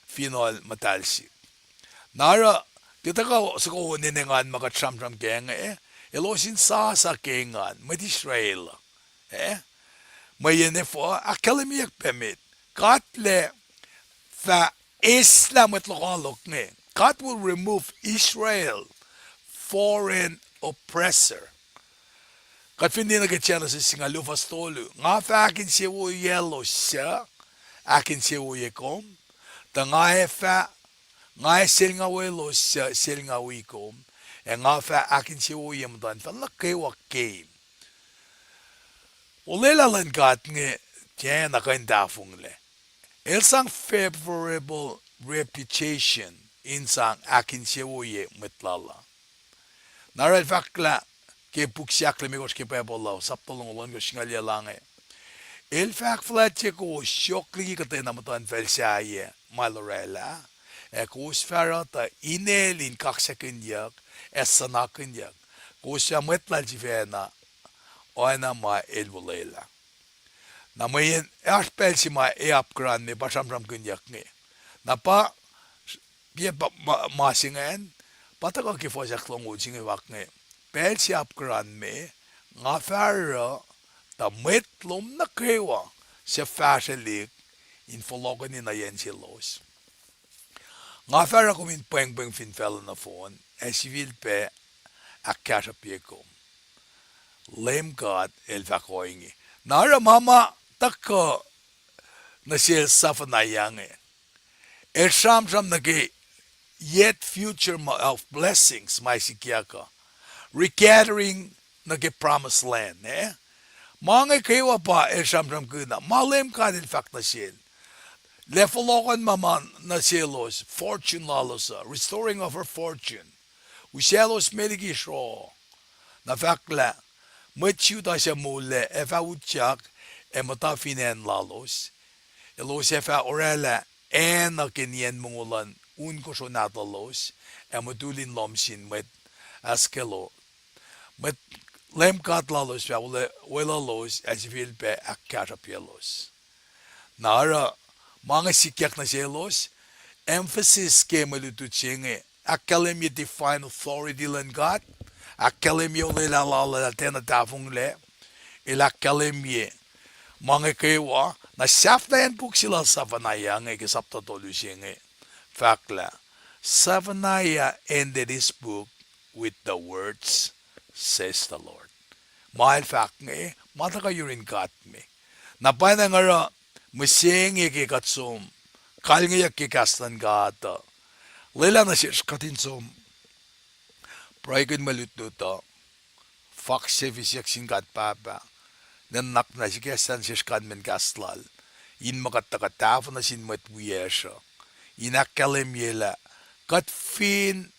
finohl muhtahl sihk. Na oruh, ke tuhkuh soko on engan ma kuht sramsram kac inge, elos in sasa ke engan, mwet Israel, e, mweyen efuh, ahkkahlwemyeyuck pac met, God El ac fah eslah mwet lokoalok inge. God will remove Israel, foreign oppressor. Kuht fin liye nuh ke Genesis singucul luo fuhs tolu, nga fah ahkinsewowoyaclos suc ahkinsewowoye kom, tuh nga ac fah, nga ac selngawelos suc selngawi kom, ac nga fah ahkinsewowoye muhtuhnfacl nuh kwewa keim. Olwelah luhn God inge tiacna kuh in tahfonglac. El sang favorable reputation in sang ahkinsewowoye mwet lal uh. Na oruh el fahk lah ke puk se ahklimekohsr ke Bible uh, sapta longoul ohnkohsr singucul yac inge, el fahk fuhlwactye kowos yohk liki kuhtwena muhtuhnfacl sahyac ma el orwaclah, ac kowos fah oruh tuh inel in kaksakihnyuck ac suhnakihnyuck. Kowos fah mwet lal sifacna, oacna ma el olwelah. Na mweyen oasr pacl se ma e apkuhran me pa sramsramkihnyuck inge. Na pa, ke pa ma, ma se ingacn, pa tuhkuh ke fuhs ahklongoul se inge fahk inge, pacl se apkuhran me, nga fah oruh, tuh mwet lom nuh kwewa suc fahsrwelihk in fohlohkohni nuh yen selos. Nga fah oruh kom in pwengpweng fin facluh nohfohn, ac sifilpac ahkkahsruhpye kom. Leum God El fahk ohinge. Na oruh ma ma tuhkuh nuh sel Zephaniah inge, el sramsram nuh ke yet future of blessings ma sikyak uh, regathering nuh ke promised land, e? Ma inge kwewa pa el sramsramkihn uh, ma Leum God El fahk nuh sel. Lah fohlohkohn ma ma nuh selos, fortune lalos uh, restoring of her fortune. Usaclos me liki sroh. Na fahk lah, mwet Judah suc moul ac fah utyak ac muhta fin acn lalos, elos ac fah orwaclah acn uh ke nien mongo luhn un kosro nahtuhlos, ac mutul in lohm sin mwet Ashkelon. Mwet Leum God lalos fah weluhlos ac sifilpac ahkkahsruhpyelos. Na oruh, ma inge sikyak nuh selos, emphasis ke mwe lutlut se inge, ahkkahlwemye divine authority luhn God, ahkkahlwemye olwelah lal uh tiacna tahfonglac, el ahkkahlwemye ma inge kwewa, na sahflahiyacn puk se lal Zephaniah inge ke sapta tolu se inge, fahk lah, Zephaniah ended his book with the words, says the Lord. Ma el fahk inge, ma tuhkuh yurin God me. Na pwacnwacng oruh mihsenge ke kuht som kalngeyuck ke kahs luhn God uh, lwelah nuh sesr kuht in som pruhekihn mwe lutlut uh, fahk se fisyuck sin God Pahpah, nuhnak muhnahs ikacslah nuh sesr kalmacn kahs lal, in ma kuht tuhkuh tahfuh nuh sin mwet wiyacsr uh, in ahkkahlwemye lah kuht fin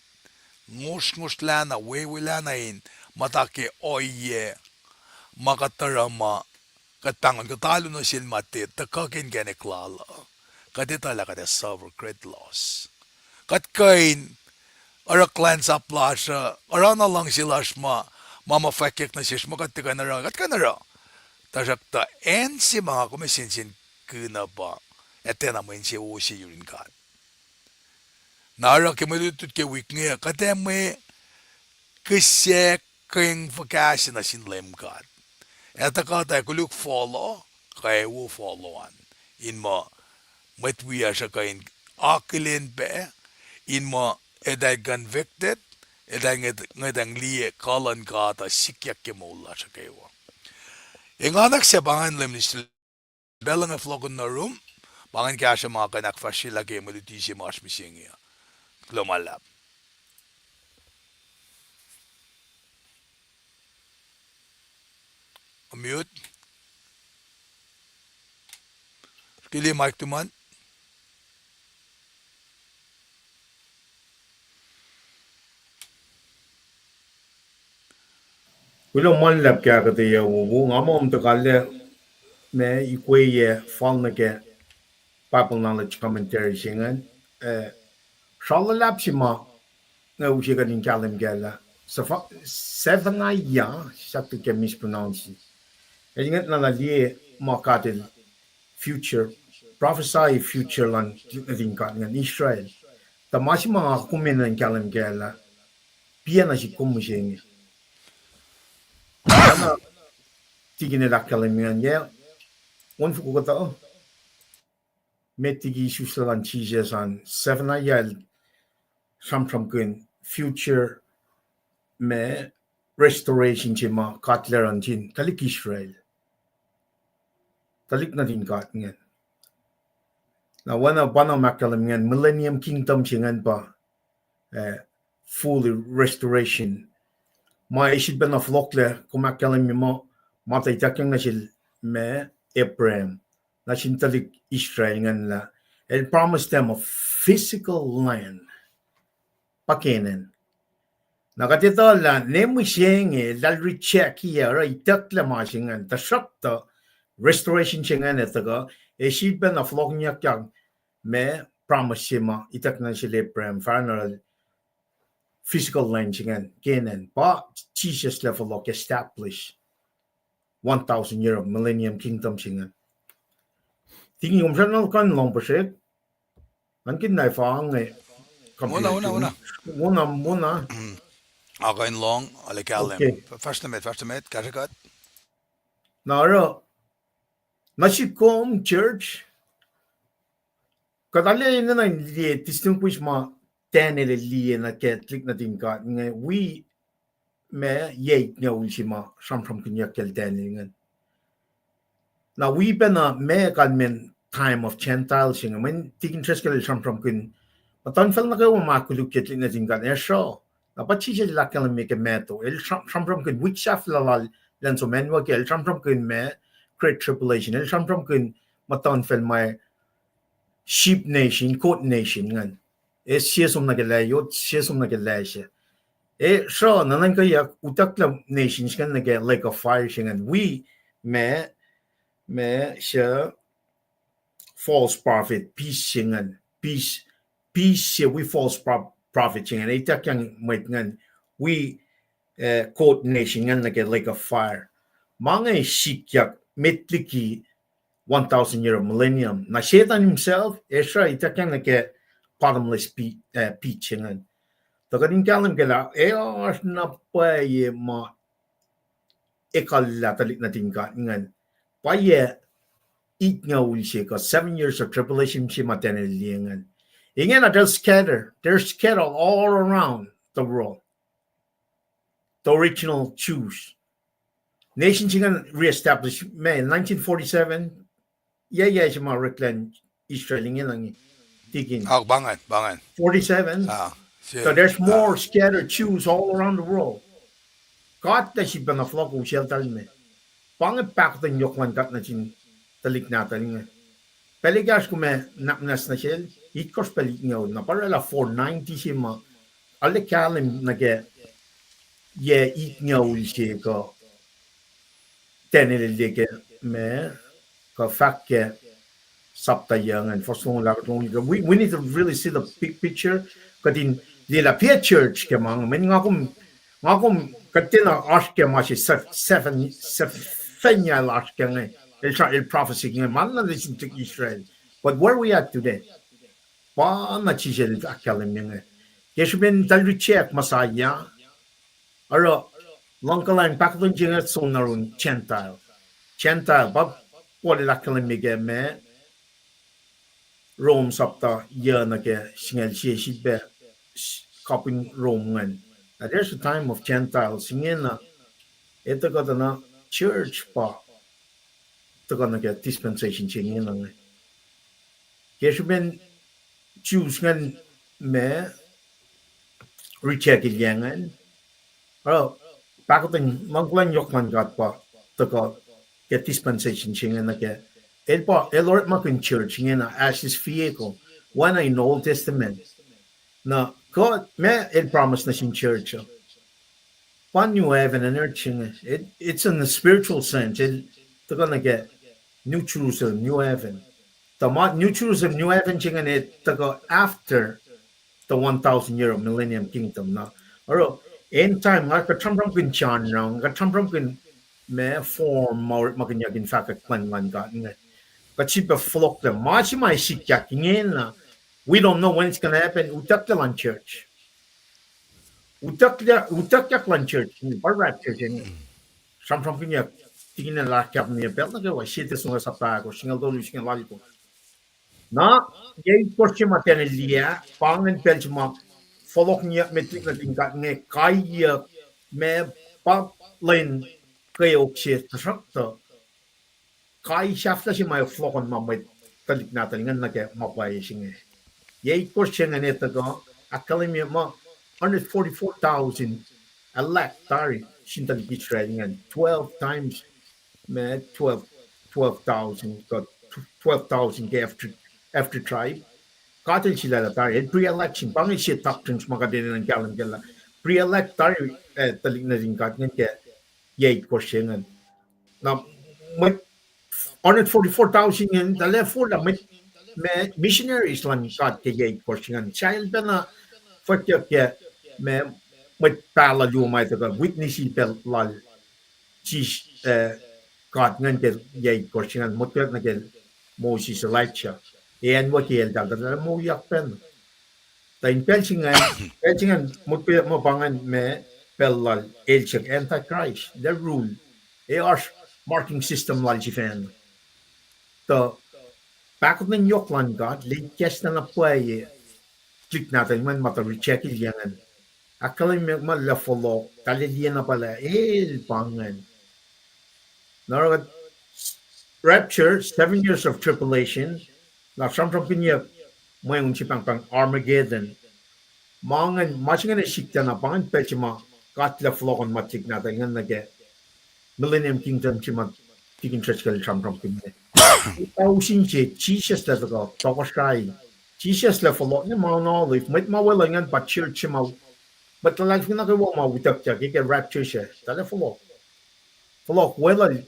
ngosrngosrlacna, wewelacna in muhta ke ohiyac ma kuht oruh ma kuht pahngon kuht alu nuh sel ma tiac tuhkuh ke inkacnek lal uh, kuht etuh lah kuht ac suffer great loss. Kuht kuh in oruh kuhlwacnsap lasr uh, oruh na luhngse lasr ma, ma ma fwackyuck nuh sesr ma kuht tiac kuh in oruh, kuht kuh in oruh. Tuhsruhktuh acn se ma nga kom ac sensenkihn uh pa, Ac tiacna mwe insewowo se yurin God. Na oruh ke mwe lutlut ke wik inge, kuht ac mwe kihsac keng fuhkah se nuh sin Leum God. Ac tuhkuh tuh ac koluk follow, kuh ac wo follow an. In muh mwet wiyacsr uh kuh in akihlen pac, in muh eltahl convicted, eltahl ngwetang liye kuh luhn God uh sikyak ke moul lasr uh kwewa. Engan, ahksac pa ingacn, Leum Nistil, pacl inge fohlohkihn nuh rum, pa ingacn kahsruh ma kuh in ahkfahsryelah ke mwe luti se ma oasr mihsenge uh. Kuloh ma luhlahp. Unmute. Kili mic tuhmom. Kuloh ma luhlahp ke ahkuhtweyac wowo, nga muh tuhkuh lah ma ikwe yac fal nuh ke Bible Knowledge Commentary se ingacn, eh, srah luhlahp se ma nga use kuht in kahlwem kac lah Seph-, Zephaniah, sahp ke mispronounce. El ngwet na lah liye ma God el future, prophesy future luhn nuhtin God ingacn Israel. Tuh ma se ma nga kom enenuh in kahlwem kac lah, piacna sik kom mihsenge. Na, tikin el ahkkahlwemye ingacn, yac, on foko kuhtuh, met liki isuslac luhn Jisus an, Zephaniah el sramsramkihn future ma restoration se ma God El oruh nuh sin tuhlihk Israel, tuhlihk nuhtin God ingacn. Na oacna pa na ma ahkkahlwemye ingacn, Millennium Kingdom se ingacn pa, eh, full restoration. Ma ac sifilpacna fohlohklac, kom ahkkahlwemye muh, ma tuh ituckyang nuh sel ma Abraham, nuh sin tuhlihk Israel ingacn lah el promise them a physical land, pa Canaan. Na kuht etuh lah ne mihsenge eltahl reject-i oruh itucklac ma se ingacn, tuhsruhktuh restoration se ingacn ac tuhkuh, ac sifilpacna fohlohkihnyuckyak ma promise se ma ituckyang nuh sel Abraham, fahsr na physical land se ingacn, Canaan, pa Jisus El fohlohk establish one thousand year of millennium kingdom se ingacn. Tikin, kom srackna nuh kuh in lohng puhsrek? Ngan kihtin na fang, eh, computer. Wona, wona, wona. Wona, wona. Nga kuh in lohng, ale kahlwem. Okay. Fahsr nuh met, fahsr nuh met, kahsrwe kuht. Na oruh, nuh sik kom, church, kuht arlac enenuh in liye distinguish ma Daniel el liye nuh ke tuhlihk nuhtin God inge, wi ma yac itngucul se ma sramsramkihnyuck kacl Daniel ingacn. Na wi pacna ma kalmen time of Gentile se inge, mweyen tikin Driscoll el sramsramkihn muhtuhnfacl nuh kwewa ma koluk ke tuhlihk nuhtin God, ac sruh. Na pa Jisus El ahkkahlwemye ke Matthew, el sram-, sramsramkihn wik sahflah lal Lwen Som an wacngihn, el sramsramkihn ma Great Tribulation, el sramsramkihn muhtuhnfacl ma sheep nation, goat nation ingacn. Ac sie som nuh ke lacyot, sie som nuh ke lac se. Ac sruh nuhnuhnkweyuck utucklah nations ingacn nuh ke lake of fire se ingacn. Wi ma, ma se false prophet, beast se ingacn, beast, beast se wi false pro-, prophet se ingacn, ac ituckyang mwet ingacn wi, eh, goat nation ingacn nuh ke lake of fire. Ma inge sikyak met liki one thousand year millennium. Na Satan himself, ac sruh ituckyang nuh ke bottomless pit, eh, pit se ingacn. Tuh kuht in kahlwem kac lah, ac oasr na pwacye ma ekuhllah tuhlihk nuhtin God ingacn. Pwacye itngucul se kuh seven years of tribulation se ma Daniel el liye ingacn. Ingena they'll scatter, they're scattered all around the world. The original Jews. Nation se ingacn reestablish ma nineteen forty-seven. Yac, yac se ma oreklac Israel inge na nge. Tikin. Ak, pa ingacn, pa ingacn. Forty-seven. So there's more scattered Jews all around the world. God El sifilpacna fohlohk usacltahl me. Pa inge pahkotwen yohk luhn God nuh sin tuhlihk nahtuhl inge. Pacl ekahsr kom ac nwacsnwacs nuh sel, itkohsr pacl itngucul, na pa oraclah four ninety se ma, arlac kahlwem nuh ke yac itngucul se kuh Daniel el liye ke ma, kuh fahk ke sapta yuc ingacn, fuhs longoul ahkosr, longoul, we, we need to really see the big picture. Kuht in liye lah pia church ke ma inge, mweyen nga kom, nga kom kuht tiacna oasr ke ma se Sef-, Sefen-, Sefaniah el oasr ke inge, el sra-, el prophecy inge, ma na nuh sin tuhlihk Israel. But where we at today? Pa na Jisus el ahkkahlwemye inge. Ke srihpen eltahl reject Messiah, oruh luhngkuhlwacng pahkotwen se inge som nuh yurin Gentile. Gentile, pa Paul el ahkkahlwemye ke ma Rome sapta yuc nuh ke singucul sie, sifilpac kapihn Rome ingacn. Na there's a time of Gentiles ingena, e tuhkuh tuh na church pa tuhkuh nuh ke dispensation se ingena inge. Ke srihpen Jews ingacn ma reject-ilyac ingacn, oruh pahkotwen, luhngkuhlwacng yohk luhn God pa tuhkuh ke dispensation se inge nuh ke, el pa, el orekmakihn church ingena as his vehicle. Oacna in Old Testament, na kuht ma el promise nuh sin church uh, pa new heaven and earth se inge. It, it's in the spiritual sense. El tuhkuh nuh ke New Jerusalem, new heaven. Tuh ma New Jerusalem, new heaven se inge el tuhkuh after the one thousand year millennium kingdom na. Oruh end time, nga kuht sramsramkihn John na, kuht sramsramkihn ma form ma orekmakihnyuck in fahkwack plwacn luhn God inge. Kuht sifilpac fohlohklac ma se ma sikyak ingena. We don't know when it's gonna happen. Utucklac luhn church, utucklac, utuckyak luhn church, pa rapture se inge. Sramsramkihnyuck, tikin el ahkkahlwemye pacl nuh kwewa, Sie Tesalonika sapta ahkosr, singucul tolu, singucul alkosr. Na yac itkohsr se ma tiacna liye ah, pa ingacn pacl se ma fohlohkyak met liki nuhtin God inge kaiyuck, ma pa lwen kweok se, tuhsruhktuh kai sahflah se ma fohlohkohn ma mwet tuhlihk nahtuhl ingacn nuh ke ma pwacye se inge. Yac itkohsr se inge tuhkuh, ahkkahlwemye muh hundred forty-four thousand elect tari sin tuhlihk Israel ingacn, twelve times, ma twelve, twelve thousand, kuh twelve thousand ke half, half tribe. God el sulaclah tari, el pre-election, pa inge sie doctrines ma kuht enenuh in kahlwem kac lah pre-elect tari, eh, tuhlihk nuhtin God ingacn ke yac itkohsr se ingacn. Na mwet hundred forty-four thousand ingacn, eltahl forlah mwet, ma missionaries luhn God ke yac itkohsr se ingacn. Sahyacl pacna fwackyuck ke ma mwet pahluh luo ma tuhkuh witness-i pacl lal Jis-, eh, God ingacn ke yac itkohsr se ingacn, motkweyuck nuh ke Moses, Elijah, ac acn wo ke eltahl, eltahl moulyak pacna. Tuh in pacl se ingacn, pacl se ingacn, motkweyuck muh pa ingacn ma pacl lal el suk Antichrist, el rule, ac oasr marking system lal sifacna. Tuh pahkotwen yohk luhn God, el ikacslah na pwacye tuhlihk nahtuhl ingacn ma tuh reject-ilyac ingacn. Ahkkahlwemye muh el fohlohk, eltahl liye na pwacye lah el pa ingacn. Na oruh rapture, seven years of tribulation, na sramsramkihnyuck mweun se pahngpahng Armageddon. Ma ingacn, ma se ingacn sikyak na pa ingacn pacl se ma God el fohlohk an ma tuhlihk nahtuhl ingacn nuh ke Millennium Kingdom se ma tikin sraskuhl sramsramkihn inge. Tausin se Jisus el tuhkuh tohkohsrahi. Jisus el fohlohk nuh Mount Olive. Mwet ma weluhl ingacn pa church se ma, mwet luhlahlfongi nuh kwewa ma utuckyak ke rapture se, eltahl fohlohk. Fohlohk weluhl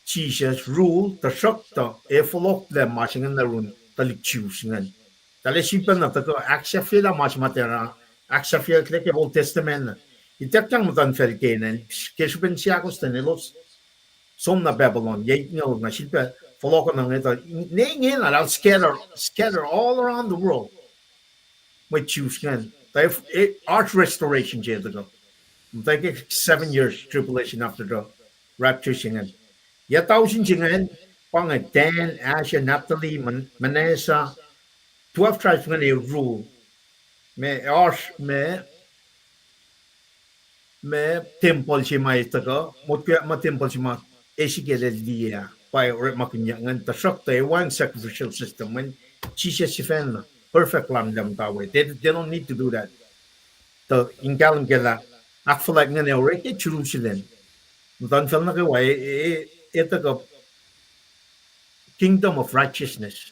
Jisus, rule, tuhsruhktuh ac fohlohklac ma se ingacn nuh yurin tuhlihk Jews ingacn. Eltahl sifilpacna tuhkuh ahksahfyelah ma se ma tiacna ahksahfyelah ke Old Testament. Ituckyang muhtuhnfacl Canaan, ke srihpen seahkostwen elos som na Babylon, yac itngoul na sifilpac fohlohkohnang etuh, ne ingena eltahl scatter, scatter all around the world. Mwet Jews ingacn. Tuh, eh, oasr restoration se tuhkuh. Muhtwacwacack seven years tribulation after the rapture se ingacn. Yac tausin se ingacn, pa inge Dan, Asher, Naphtali, Man-, Manasseh, twelve tribes ingacn ac rule. Ma oasr, ma ma tempuhl se ma e tuhkuh, motko ma tempuhl se ma Ezekiel el liye ah, pa orekmakihnyuck ingacn, tuhsruhktuh e wacngihn sacrificial system ingacn, Jisus sifacna, perfect Lamb, Lamb Tawet. They, they don't need to do that. Tuh in kahlwem kac lah ahkfuhlwact ingacn ac orek ke Jerusalem. Muhtuhnfacl nuh kwewa, e, e, e tuhkuh kingdom of righteousness.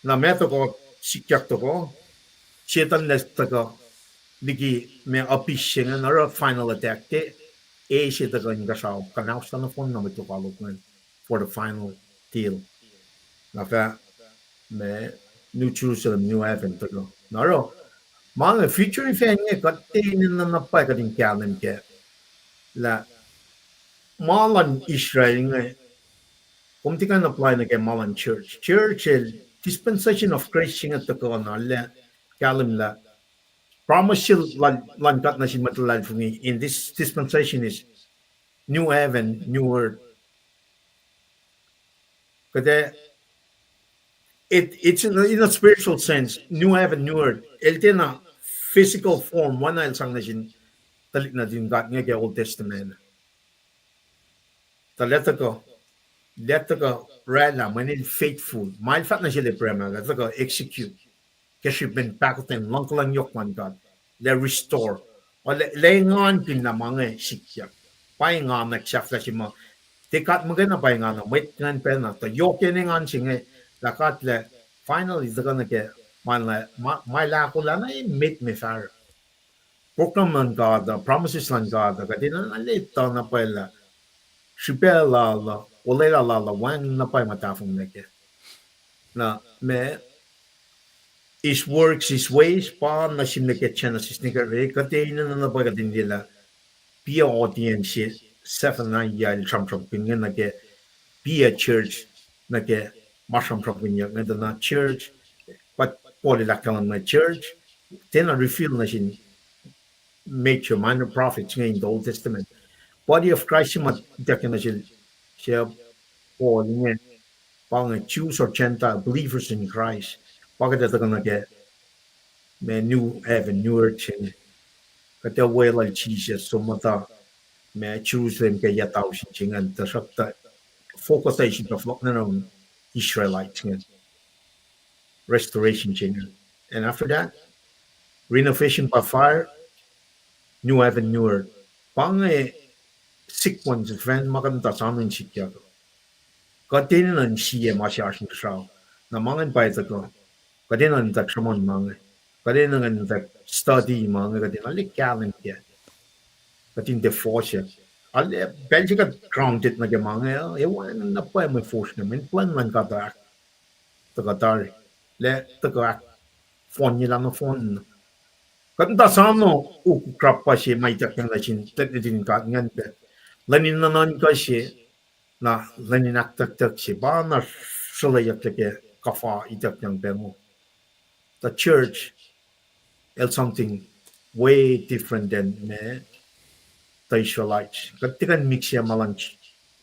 Na ma tuhkuh, sikyak tuhkuh, Setan el tuhkuh liki ma abyss se ingacn, oruh final attack ke, e se tuhkuh inkuhsrao kuhnauslah nohfohn na mwet lokoalok ingacn for the final deal. Na fah ma New Jerusalem, New Heaven tuhkuh. Na oruh, ma inge future event inge kuht tiac enenuh na pwacye kuht in kahlwem kac lah ma luhn Israel inge, Kom tiac kuh in apply nuh ke ma luhn church. Church el dispensation of grace se inge tuhkuh na lah kahlwem lah promise se luhn God nuh sin mwet luhlahlfongi in this dispensation is new heaven, new earth. Kuht ac, it, it's in a, in a spiritual sense, new heaven, new earth. El tiacna physical form, oacna el sang nuh sin tuhlihk nuhtin God inge ke Old Testament. Tuh lah tuhkuh, lah tuhkuh oraclah mweyen el faithful. Ma el fahk nuh sel Abraham ah, lah tuhkuh execute. Ke srihpen pahkotwen luhngkuhlwacng yohk luhn God, lah restore. Lah, lah engankihn lah ma inge sikyak. Pa engan sahflah se ma, tiac God muhkwena, pa engan mwet ingacn pacna. Tuh yohk in engan se inge, lah God lah finally tuhkuh nuh ke ma el, ma, ma el ahkolah na emet me fahsruh. Program luhn God uh, promises luhn God uh, kuht enenuh na etuh na pwacye lah srihpac lal uh, olwelah lal uh, wacngihn na pwacye ma tahfonglac kac. Na ma, his works, his ways, pa nuh sin nuh ke Genesis nuh ke Revelation, kuht enenuh na pwacye kuht in liye lah pia audience se, Zephaniah el sramsramkihn inge nuh ke pia church, nuh ke ma sramsramkihnyuck inge tuh na church, kuht Paul el ahkkahlwemye church, tiacna reveal nuh sin major, minor prophets inge in the Old Testament. Body of Christ se ma ituckyang nuh sel, se Paul inge, pa inge Jews or Gentile, believers in Christ. Pa kuht ac tuhkuh nuh ke ma new heaven, new earth se inge. Kuht ac weluhl Jisus, som muhta ma Jerusalem ke yac tausin se ingacn, tuhsruhktuh focus se inge fohlohk nuh in Israelite se inge. Restoration se inge. And after that, renovation by fire, new heaven, new earth. Pa inge sequence, event ma kuht muhta soano in sikyak. Kuht enenuh in sie ma se oasr inkuhsrao. Na ma ingacn pa tuhkuh, kuht enenuh in tuh sruhmuhn ma inge. Kuht enenuh in tuh study ma inge, kuht enenuh in kahlwem kac. Kuht in tiac fohsack. Arlac pacl se kuht grounded nuh ke ma inge, e wacngihn na pwacye mwe fohs inge, mweyen plwacn luhn God uh tuhkuh tari. Lah tuhkuh ahkfohnyelah nohfohn. Kuht muhta soano ukuk rapah se ma ituckyang nuh sin tuhlihk nuhtin God ingacn pac. Lwen in nuhnuhnkuh se, na lwen in ahktucktuck se, pa na sruhlweyucklac ke kuhfa ituckyang pac ngo. The church el something way different than ma the Israelites. Kuht tiac kuh in mix ma luhn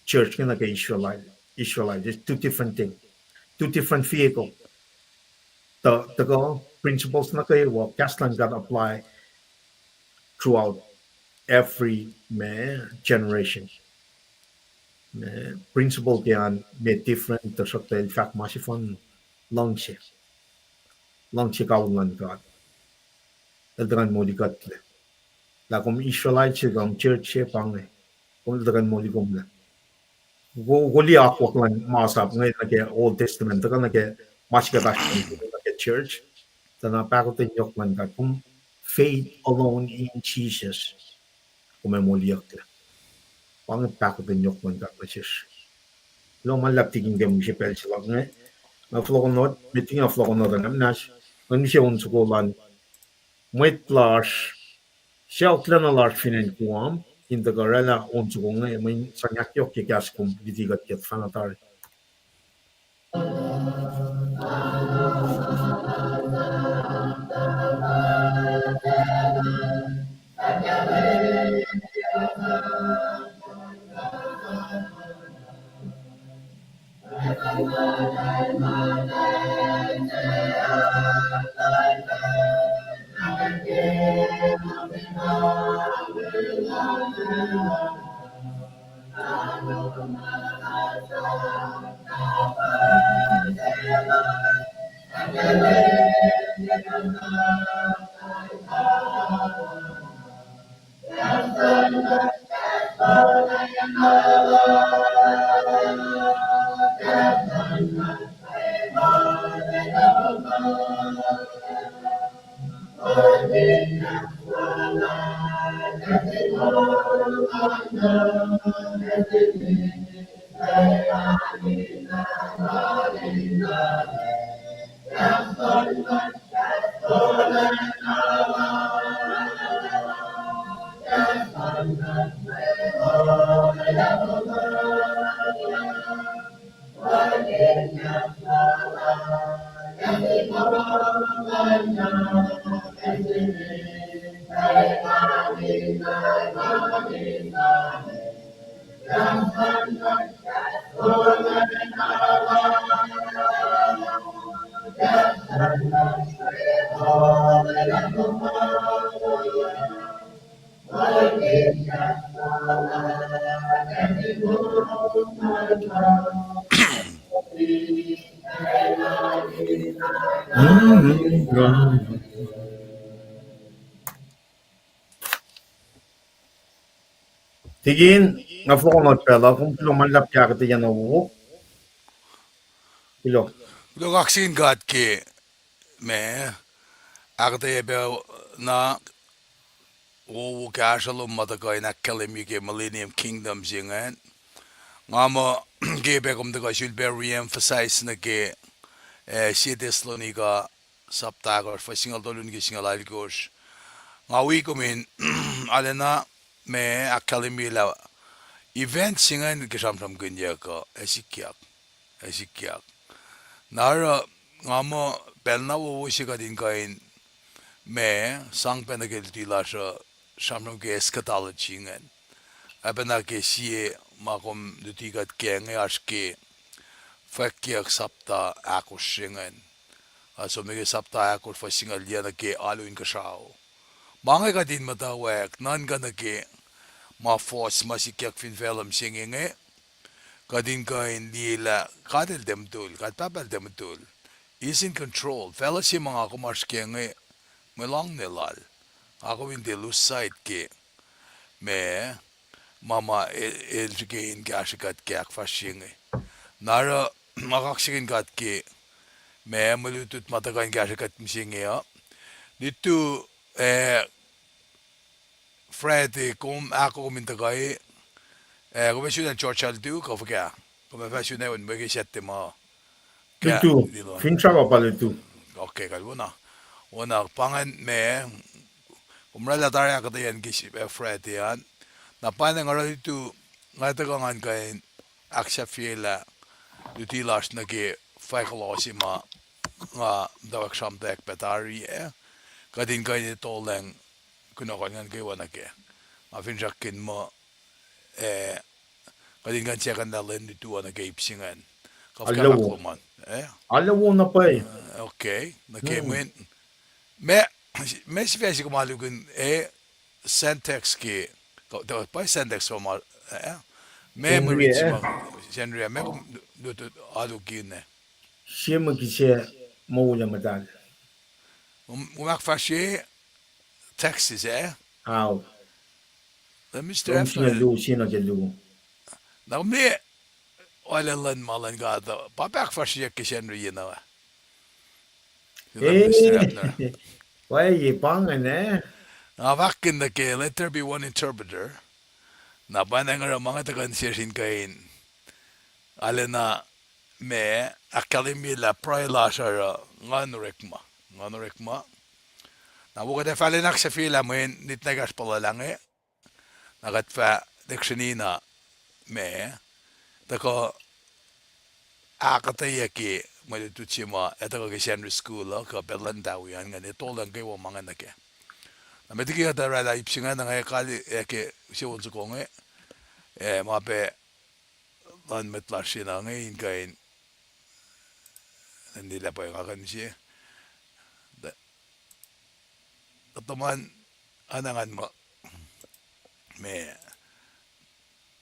church inge nuh ke Israelite, Israelite. It's two different thing, two different vehicle. The, the principles nuh kwewa, kahs luhn God apply throughout every ma generation. Ma principle ke an ma different, tuhsruhktuh el fahk ma sefanna, luhngse. Luhngse kawihl luhn God. El tuhkuh in moli kuhtlac. Lah kom Israelite se, kom church se, pa inge. Kom tuhkuh in moli komlac. Ko, kol akwuck luhn masap inge nuh ke Old Testament, tuhkuh nuh ke ma se kuht oasr nuh ke church, tuh na pahkotwen yohk luhn God. Kom faith alone in Jesus. Kom ac moliyucklac. Pa inge pahkotwen yohk luhn God nuh sesr. Kuloh ma luhlahp tikin ke mihsenge pacl se luhk inge. Nga fohlohkohnot, met inge fohlohkohnot an amnas, nga mihsenge on soko lal mwet lasr, sacohklacna lasr fin acn Guam, in tuhkuh oraclah on soko inge, mweyen sang ahkyohkye kahs kom luti kuht ke tuhfahna tari. Tikin, nga fohlohk nuh pacl uh, kom kuloh ma luhlahp ke ahkuhtweyac na wowo. Kuloh. Kuloh kaksakihn God ke ma ahkuhtweyac pac na wowo kahsruh lom ma tuhkuh in ahkkahlwemye ke Millennium Kingdom se ingacn. Nga muh ke pac kom tuhkuh sulpac re-emphasize nuh ke, eh, sie Thessalonica sapta ahkosr, fuhs singucul tolu nuh ke singucul alkosr. Nga wi kom in arulacna ma ahkkahlwemye lah event se ingacn ke sramsramkihnyuck uh ac sikyak, ac sikyak. Na oruh nga muh pacl na wowo se kuht in kuh in ma sang pac nuh ke luti lasr uh sramsram ke eschatology ingacn. Oacpacna ke sie ma kom luti kuht ke inge oasr ke Fwackyuck sapta ahkosr se ingacn. Ac som nuh ke sapta ahkosr fuhs singucul yac nuh ke alu inkuhsrao. Ma inge kuht in muhtwacwacack nuhnkuh nuh ke ma fohs ma sikyak fin facluh mihsenge inge. Kuht in kuh in liye lah God El tiac mutul, God Pahpah El tiac mutul. He's in control. Facluh se ma nga kom oasr ke inge, mwe loang ne lal. Nga kom in tiac lose sight ke ma, ma, ma el, el srihke in kahsrwe kuht ke ahkfahsrye inge. Na oruh nga kaksakihn God ke ma mwe lutlut ma tuhkuh in kahsrwe kuht mihsenge uh. Lutu, eh, Friday kom ahkoo kom in tuhkuh, eh, kom ac sun acn Georgia lutu kuh fuhkah? Kom ac fah sun acn mwe ke Saturday ma. Lutu, finsrak uh pa lutu. Okay, kalweni. Oacna pa ingacn ma kom oraclah tari ahkuhtweyac ke Friday an. Na pa ingacn oruh lutu, nga tuhkuh ngan kuh in ahksahfyelah luti lasr nuh ke fahk loh se ma nga muhtwacwacack sramtweack pac tari ah. Kuht in kuh in etolacng kunohkohn ngan kwewa nuh kac. Nga finsrakkihn muh, eh, kuht in kuh in sekuhnlah lwen lutu uh nuh ke ip se ingacn. Kuh fuhkah luhk lom an, eh? Alu wo na pwacye. Okay, nuh ke mwe, ma, ma sifac se kom alu kihn, eh, Sentex ke, pa Sentex kom, eh? Ma mwe rit se ma, Sacnri ah, ma kom lutlut alu kihn ah? Sie mwe kihsac moul ac muhtahl. Kom ahkfahsrye Texas ah? Ao. Let me step in. Luo sie nuh ke luo. Na kom liye, oalah luhn ma luhn God uh, pa ahkfahsryeyuck ke Sacnri ah na. Pwacye pa ingacn ah. Nga fahkkihn nuh ke let there be one interpreter. Na pa ingacn oruh ma nga tuhkuh in sesr in kuh in arulacna ma ahkkahlwemye lah pruhe lasr oruh nguhn orekma, nguhn orekma. Na wo kuht ac fah lwen ahksahfyelah mweyen nit na ekahsr puhluhlah inge. Na kuht fah lihksreni na ma tuhkuh ahkuhtweyac ke mwe lutlut se ma ac tuhkuh ke Sacnri School uh kuh pacl luhn tawi an ingacn, etolacng kwewa ma ingacn nuh kac. Na met liki kuht oraclah ip se ingacn, nga kali ac ke use on soko inge, ac ma pac luhn mwet lasr se na inge in kuh in liye lah pwacye nga kuh in se. Tuhtuh ma, anangan ma, ma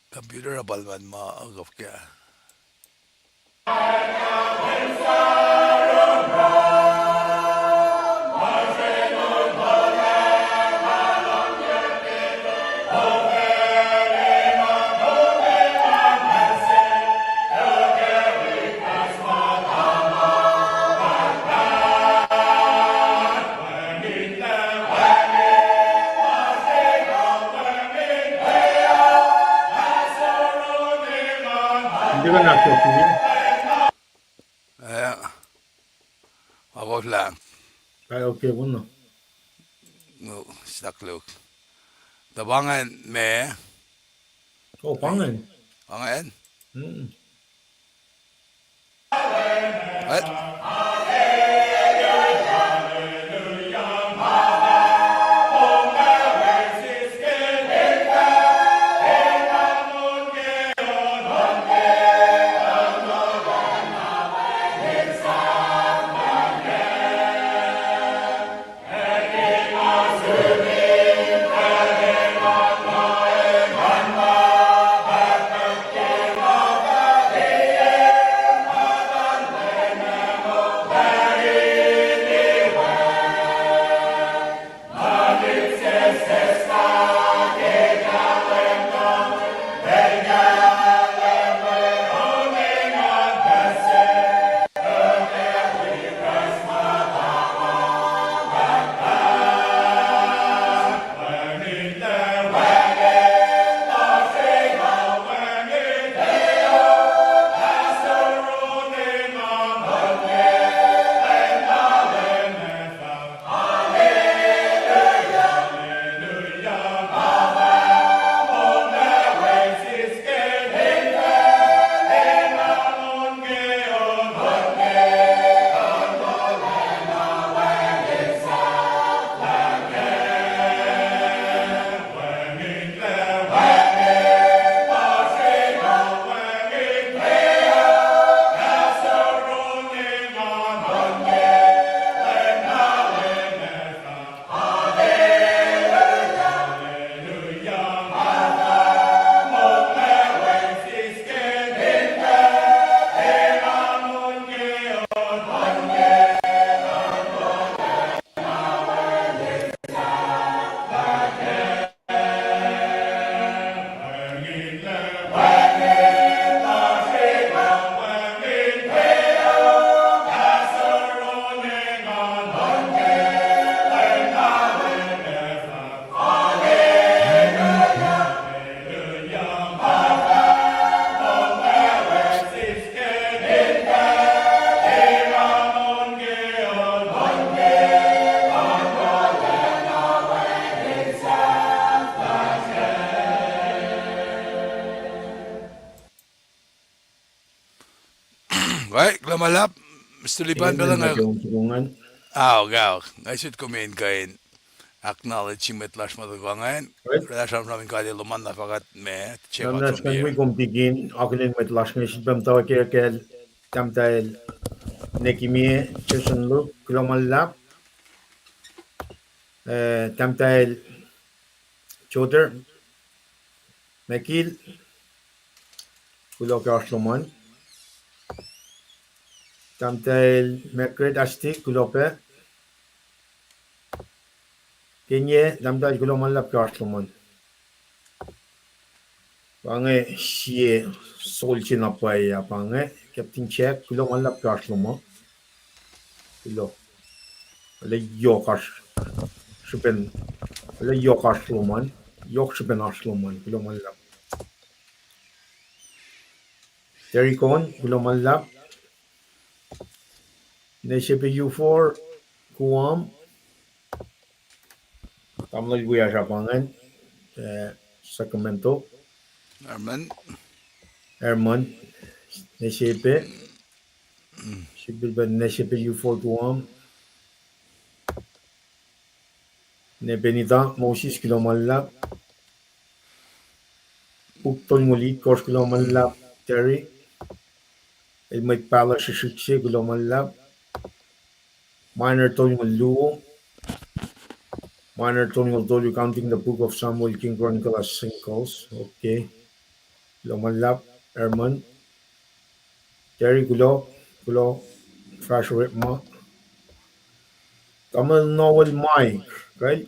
computer uh pal man ma kuh fuhkah. Akolah. Kai okay wona. Staklook. Tuh pa ingacn ma. Oh, pa ingacn. Pa ingacn. Mm. Kuloh ma luhlahp, Mister Lipan, pacl nga, ao, nga, nga sut kom in kuh in acknowledge mwet lasr ma tuhkuh ingacn, oraclah sramsram in kaliyac lom an na fahkwack me, sramsram wi kom tikin, akihlen mwet lasr inge, sifilpac muhtwacwacack kacl, tahmtahel Nekimie Jason Luke, kuloh ma luhlahp, eh, tahmtahel Joter Mekil, kuloh ke oasr lom an. Tahmtahel Margaret Asti, kuloh pac. Kenye, tahmtahel, kuloh ma luhlahp ke oasr lom an. Pa inge sie soldier na pwacye, pa inge Captain Jack, kuloh ma luhlahp ke oasr lom an. Kuloh. Arlac yohk oasr, srihpen, arlac yohk oasr lom an. Yohk srihpen oasr lom an, kuloh ma luhlahp. Terry Cohn, kuloh ma luhlahp. Nesepe U four, Guam. Tamuhlwel wiyacsr pa ingacn, eh, Sacramento. Ermon. Ermon. Nesepe. Sifilpac Nesepe U four, Guam. Nepenita Moses, kuloh ma luhlahp. Puk tolngoul itkohsr, kuloh ma luhlahp, Terry. El mwet pahluh srihsrihk se, kuloh ma luhlahp. Minor tolngoul luo. Minor tolngoul tolu, Counting the Book of Samuel, King Chronicle, as Singles. Okay. Kuloh ma luhlahp, Ermon. Terry, kuloh, kuloh, fahsr orekma. Tamuhlwel Noel Mike,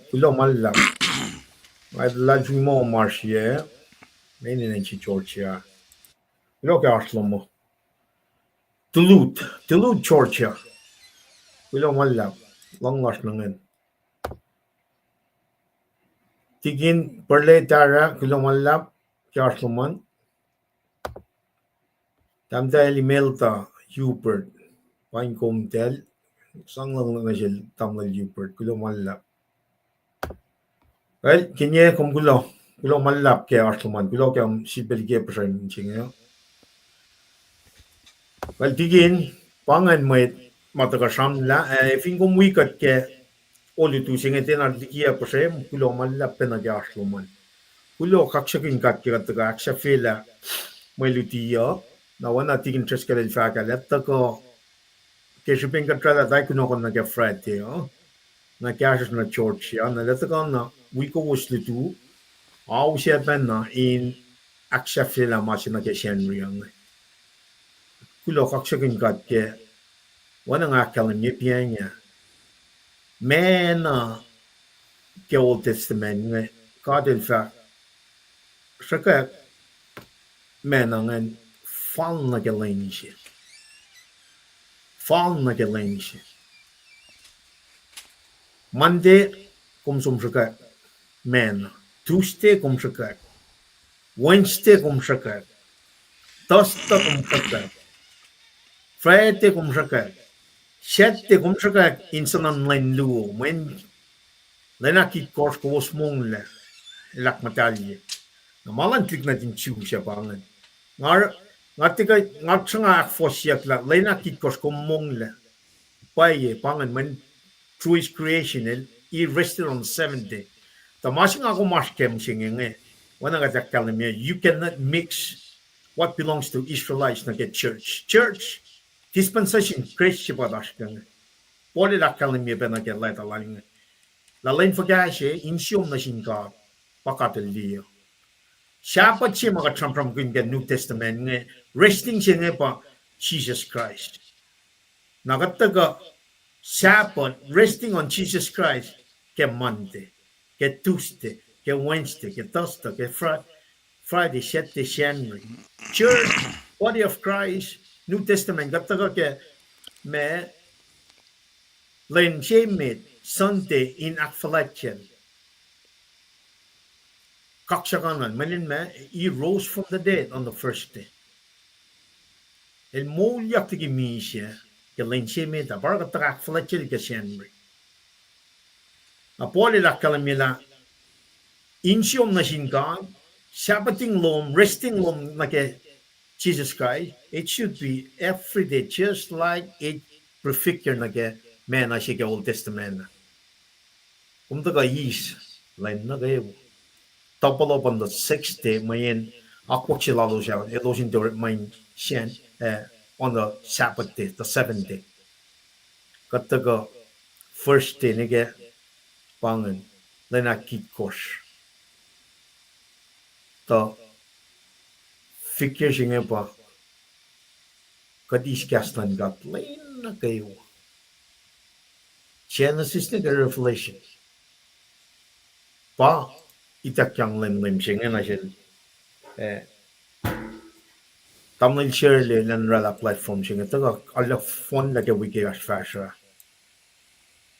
kuloh ma luhlahp. Nga luhlahlfongi muh oasr yac, mweyen nwe nuh sin Georgia. Kuloh ke oasr lom an. Duluth, Duluth, Georgia. Kuloh ma luhlahp, lohng lasr nuh ngacn. Tikin Perle Tara, kuloh ma luhlahp ke oasr lom an. Tahmtahel Imelda Hubert, pain komtacl, sang lohng nuh sel Tamuhlwel Hubert, kuloh ma luhlahp. Well, Kenye, kom kuloh, kuloh ma luhlahp ke oasr lom an, kuloh ke sifilpac liki puhsren se inge. Kal tikin, pa ingacn mwet ma tuhkuh sramlah, ac fin kom wi kuht ke olutu se inge tiacna liki ah puhsrem, kuloh ma luhlahp pacna ke oasr lom an. Kuloh kaksakihn God ke kuht tuhkuh ahksahfyelah mwe luti uh, na oacna tikin Driscoll el fahk ah, el tuhkuh ke srihpen kuht oraclah tari kunohkohn nuh ke Friday uh, na kahsruhsr nuh Georgia, na el tuhkuh na wi kowos lutu, ao se pacna in ahksahfyelah ma se nuh ke Sacnri uh inge. Kuloh kaksakihn God ke, oacna nga ahkkahlwemye piacng ah, ma na ke Old Testament inge, God el fahk, sruhkwack ma na ingacn fal nuh ke lwen se. Fal nuh ke lwen se. Monday, kom som sruhkwack ma na. Tuesday, kom sruhkwack. Wednesday, kom sruhkwack. Thursday, kom sruhkwack. Friday, kom sruhkwack. Saturday, kom sruhkwack in suhnuhn lwen luo, mweyen lwen ahkitkohsr kowos monglac, el ahkmuhtahlye. Na ma luhn tuhlihk nuhtin Jew se pa ingacn. Nga, nga tiac, nga sruhnga ahkfohsyuck lah lwen ahkitkohsr kom monglac. Pwacye, pa ingacn mweyen through his creation, el, he rested on the seventh day. Tuh ma se nga kom oasr kac mihsenge inge, oacna kuht ahkkahlwemye, you cannot mix what belongs to Israelites nuh ke church. Church, dispensation, grace se pa oasr kac inge. Paul el ahkkahlwemye pac nuh ke leta lal inge, lah lwen fuhkah se insiom nuh sin God, pa God el liye. Sabbath se ma kuht sramsramkihn ke New Testament inge, resting se inge pa Jisus Kraist. Na kuht tuhkuh Sabbath, resting on Jesus Christ, ke Monday, ke Tuesday, ke Wednesday, ke Thursday, ke Fri-, Friday, Saturday, Sacnri. Church, body of Christ, New Testament, kuht tuhkuh ke ma lwen se met, Sunday in ahkfuhlwactyacl. Kaksakuhnuhl, mweyen ma, he rose from the dead on the first day. El moulyak liki misac ke lwen se met ah, pa oruh kuht tuhkuh ahkfuhlwactyacl ke Sacnri. Na Paul el ahkkahlwemye lah insiom nuh sin God, Sabbathing lom, resting lom nuh ke Jesus Christ, it should be every day, just like it prefigure nuh ke ma na se ke Old Testament. Kom tuhkuh eis lwen nuh kwewa. Double up on the sixth day, mweyen akwuck se lalos ah, elos in tiac orekma in sacn, eh, on the Sabbath day, the seventh day. Kuht tuhkuh first day nuh ke, pa ingacn, lwen ahkitkohsr. Tuh figure se inge pa kuht eis kahs luhn God lwen nuh kwewa, Genesis nuh ke Revelation. Pa ituckyang lwen lwen se inge nuh sel, eh, tamuhlwel Shirley elan oraclah platform se inge, tuhkuh arlac fohnlah ke wik ekahsr fahsruh.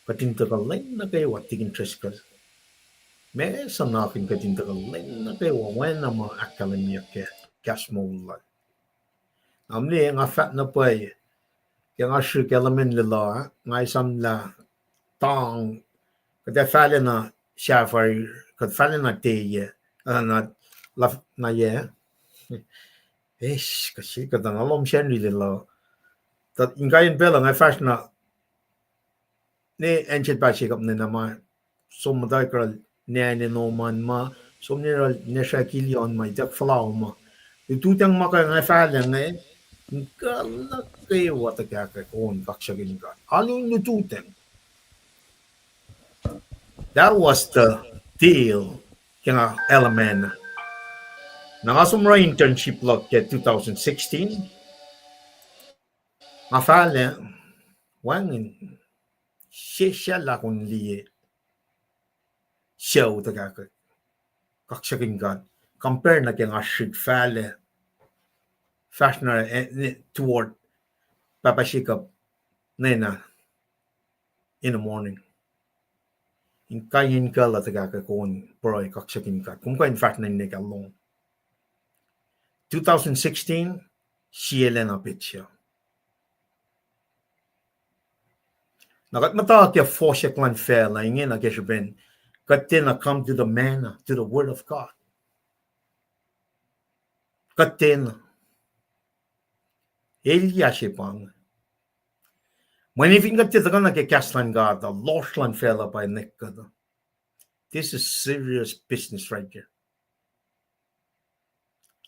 Kuht in tuhkuh lwen nuh kwewa, tikin Driscoll. Ma suhnakihn kuht in tuhkuh lwen nuh kwewa, oacna ma ahkkahlwemyeyuck ke kahs moul lal. Na mle nga fahk na pwacye, ke nga srihk Elemen Lelu, nga esamlah tang, kuht ac fahlacna sapphire, kuht fahlacna teye, uh, na, na yac. Eis, kuh se kuht na lohm Sacnri Lelu. Tuh inkaiyacn pacl uh nga fahsr na, ne acn sel pahsikap nwe na ma, som muhtwacwacack oruhl ne acn Norman ma, som ne oruhl ne srah Kilion ma, ituck Folau ma. Lututacng ma kuh nga fahlac inge, in kuh nuh kwewa tuhkahkwack on kaksakihn God. Alu in lututacng. That was the deal ke nga Elemen. Na nga som oruh internship luhk ke two thousand sixteen. Nga fahlac, wacngihn, sesr lah kom liye sucu tuhkahkwack, kaksakihn God, compare nuh ke nga srihk fahlac, fahsr na, eh, ne, toward pahpah Jacob nena in the morning. Inkaiyacn kuh lah tuhkahkwack on pruhe kaksakihn God. Kom kuh in fahsr na inge ke lohng. Two thousand sixteen, sie lwen na petsac. Na kuht muhta ke fohsack luhn facluh inge na ke srihpen kuht tiacna come to the manna, to the word of God. Kuht tiacna. Elyah se pa inge. Mweyen fin kuht tiac tuhkuh nuh ke kahs luhn God uh, lohsr luhn facluh pa enenuh kuhtuh. This is serious business right here.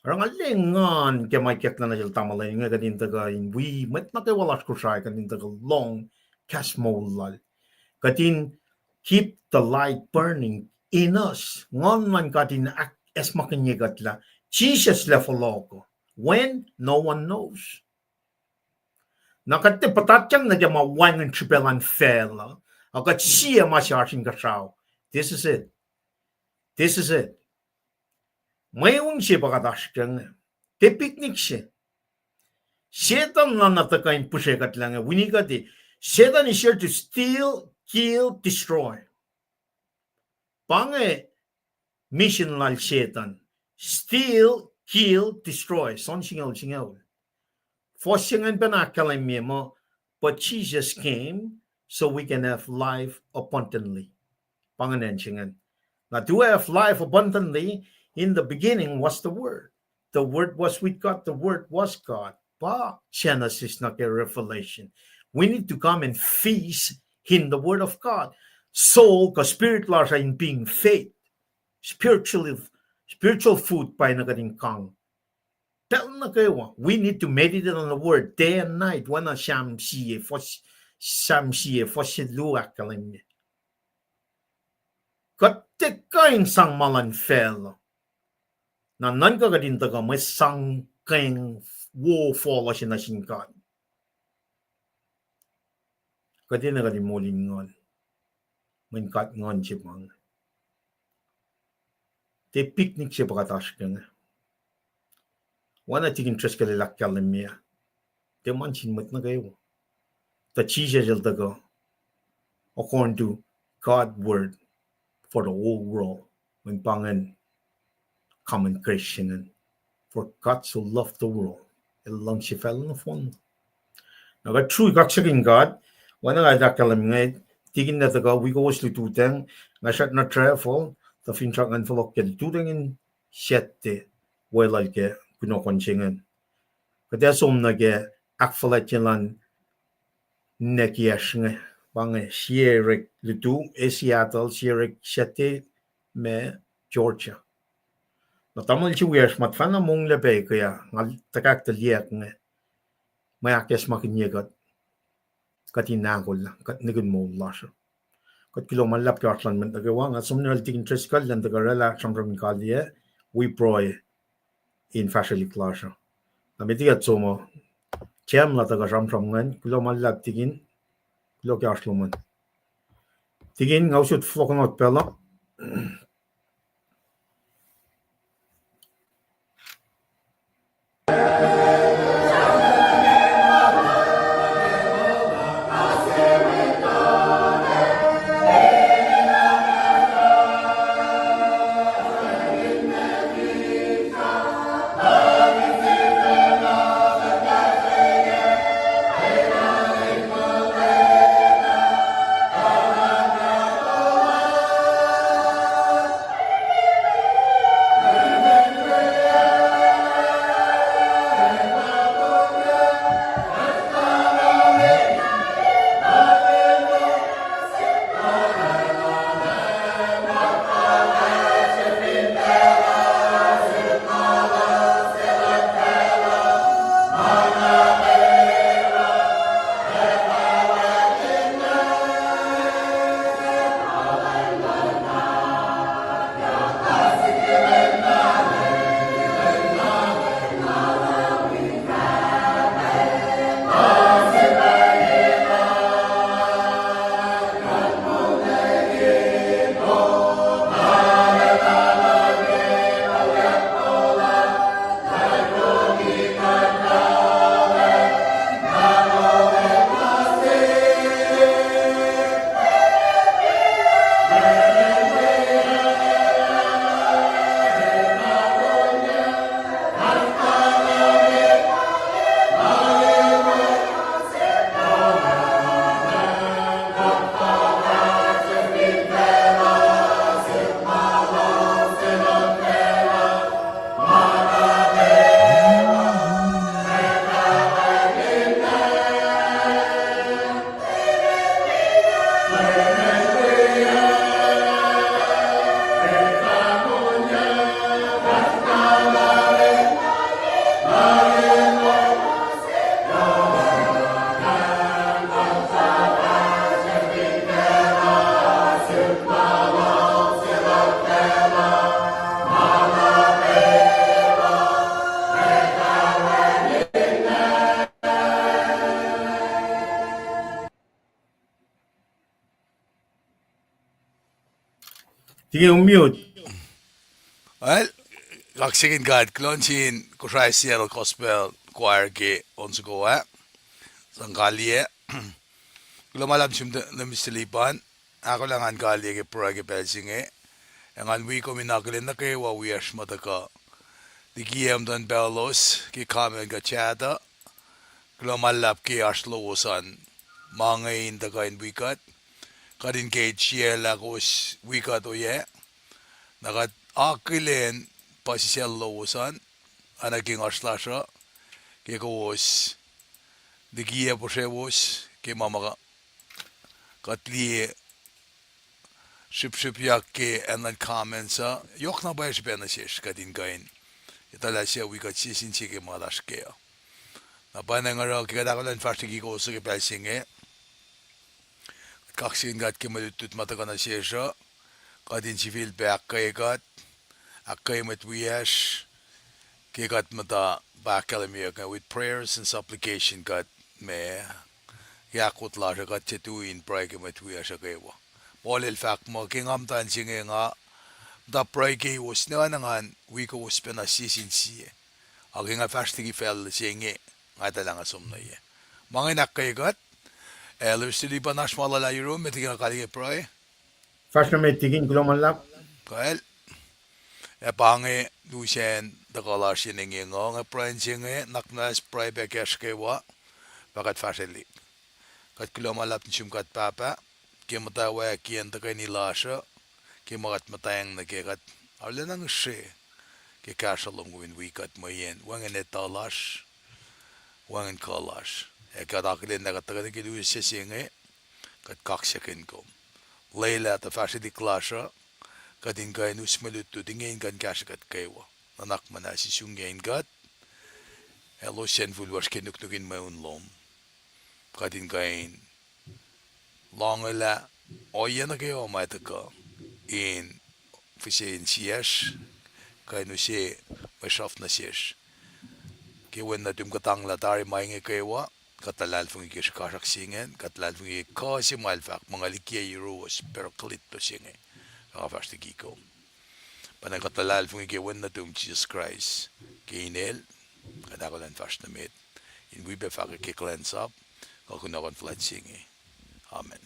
Oruh nga lwengan ke ma ikacklah nuh sel tamuhlwel inge, kuht in tuhkuh in wi mwet nuh kwewa lasr Kosrae, kuht in tuhkuh lohng kahs moul lal. Kuht in keep the light burning in us. Nguhn luhn God in ahk-, acsmakihnye kuht lah Jisus el ac fohlohkoh. When? No one knows. Na kuht tiac puhtatyang nuh ke ma wacngihn srihpac luhn facluh, a kuht sie ma se oasr inkuhsrao. This is it. This is it. Mweun se pa kuht oasr ke inge. Tiac picnic se. Setuhn na na tuhkuh in pihsre kuht lah inge, wi kuht e. Satan is here to steal, kill, destroy. Pa inge mission lal Setan. Steal, kill, destroy. John singucul, singucul. Fuhs se ingacn pacna ahkkahlwemye muh, but Jesus came so we can have life abundantly. Pa ingacn se ingacn. Now, to have life abundantly, in the beginning was the Word. The Word was with God. The Word was God. Pa Genesis nuh ke Revelation. We need to come and feast in the Word of God. Soul kuh spirit lasr uh in being fed. Spiritually, spiritual food pa na kuht in kang. Pacl nuh kwewa, we need to meditate on the word day and night. Oacna Sam sie, fuhs-, Sam sie, fuhs se luo ahkkahlwemye. Kuht tiac kuh in sang ma luhn facluh. Na nuhnkuh kuht in tuhkuh mwe sang keng wo fohlohk se nuh sin God. Kuht enenuh kuht in moul in nguhn. Mweyen God nguhn se pa inge. Tiac picnic se pa kuht oasr ke inge. Oacna Tikin Driscoll el ahkkahlwemye, tiac ma sin mwet nuh kwewa. Tuh Jisus el tuhkuh, according to God word for the whole world. Mweyen pa ingacn common grace ingacn. For God so loved the world. El luhngse facluh nohfohn. Na kuht srui kaksakihn God, oacna nga ahkkahlwemye inge, Tikin el tuhkuh wi kowos lututacng, nga srackna travel, tuh finsrak ngan fohlohk ke lututacng in Saturday, weluhl ke kunohkohn se ingacn. Kuht ac som nuh ke ahkfuhlwactye luhn ninac kiyacsr inge, pa inge sie orek lutu, e Seattle, sie orek Saturday, ma Georgia. Na tamuhlwel se wiyacsr ma tuhfahna monglac pac ke ah, nga tuhkahk tuh liyacack inge. Mwe ahkacsmakihnye kuht, kuht in ahkolah, kuht nihkihn moul lasr uh. Kuht kuloh ma luhlahp ke oasr luhn mwet nuh kwewa, nga som nuh sel Tikin Driscoll elan tuhkuh oraclah sramsram in kaliyac, wi pruhe in fahsrwelihk lasr uh. Na met liki kuht som uh, Cam lah tuhkuh sramsram ingacn, kuloh ma luhlahp Tikin, kuloh ke oasr lom an. Tikin, nga usot fohlohkohnot pacl uh. Ke mute. Well, kaksakihn God, kuloh nuh sin Kosrae Seattle Gospel Choir ke on soko ah. Sang kaliyac. Kuloh ma luhlahp nuh sum, Mister Lipan. Ahkolah ngan kaliyac ke pruhe ke pacl se inge. Ac ngan wi kom in akihlen nuh kwewa wiyacsr ma tuhkuh likiyac muhtuhn paclos ke comment kuh chat uh. Kuloh ma luhlahp ke oasr lowos an ma inge in tuhkuh in wi kuht. Kuht in ke siyaclah kowos wi kuht oyac. Na kuht akihlen puhsisacl lowos an, oacna ke oasr lasr uh, ke kowos likiyac puhsrewos ke ma ma kuht liye srihpsrihpyak ke acn luhn comments uh, yohk na pwacye srihpac nuh sesr kuht in kuh in etuh lah suc wi kuht sie sin sie ke ma lasr kac uh. Na pwacnwacng oruh ke kuht ahkolah in fahsr liki kowos ke pacl se inge, kuht kaksakihn God ke mwe lutlut ma tuhkuh nuh sesr uh, kuht in sifilpac ahkkweye kuht, ahkkweye mwet wiyacsr, ke kuht muhta pa ahkkahlwemyeyuck inge with prayers and supplication kuht ma ke ahkot lasr uh kuht tiac tui in pruhe ke mwet wiyacsr uh kwewa. Paul el fahk muh ke nga muhta in se inge nga muhta pruhe keiwos, ne oacna ngan wi kowos pacna sie sin sie. Ac ke nga fahsr liki facl se inge, nga etuh lah nga som nuh ye. Ma inge in ahkkweye kuht. Ac Mister Lipan, oasr ma luhlahp yurum met ke nga kaliyac pruhe? Fahsr nuh met tikin, kuloh ma luhlahp. Kal. Ac pa inge lusen tuhkuh lasr yen inge, nga pruhe in se inge, nuhnak muhnahs pruhe pac kacsr kwewa, pa kuht fahsrwelihk. Kuht kuloh ma luhlahp nuh sum God Pahpah, ke muhtwacwacack yen tuhkweni lasr uh, ke ma kuht muhtwacng nuh kac, kuht arulacna ngihsre ke kahsruh lom kom in wi kuht mweyen wacngihn etuh lasr, wacngihn kuh lasr. Ac kuht akihlen lah kuht tuhkweni ke lusac se inge, kuht kaksakihn kom. Lwelah tuh fahsrwelihk lasr uh, kuht in kuh in us mwe lutlut inge in kuh in kahsrwe kuht kwewa. Nuhnak muhnahs isungyac in kuht, ac elos suc infulwucsr ke nuknuk in mweun lom. Kuht in kuh in loangelah ohiyac nuh kwewa ma tuhkuh in fihse insiyacsr, kuh in use mwe sruhf nuh sesr. Ke wen nuhtum kuhtanglah tari ma inge kwewa, kuht luhlahlfongi ke srihkasrak se ingacn, kuht luhlahlfongi ke kuh se ma el fahk muh nga likiyac yuruwos Parakletos se inge, nga fahsr liki kom. Pacna kuht luhlahlfongi ke wen nuhtum Jisus Kraist, ke inel, kuht ahkolah in fahsr nuh met, in wi pac fahkwack ke kuhlwacnsap, kuh kunohkohn fuhlwact se inge. Amen.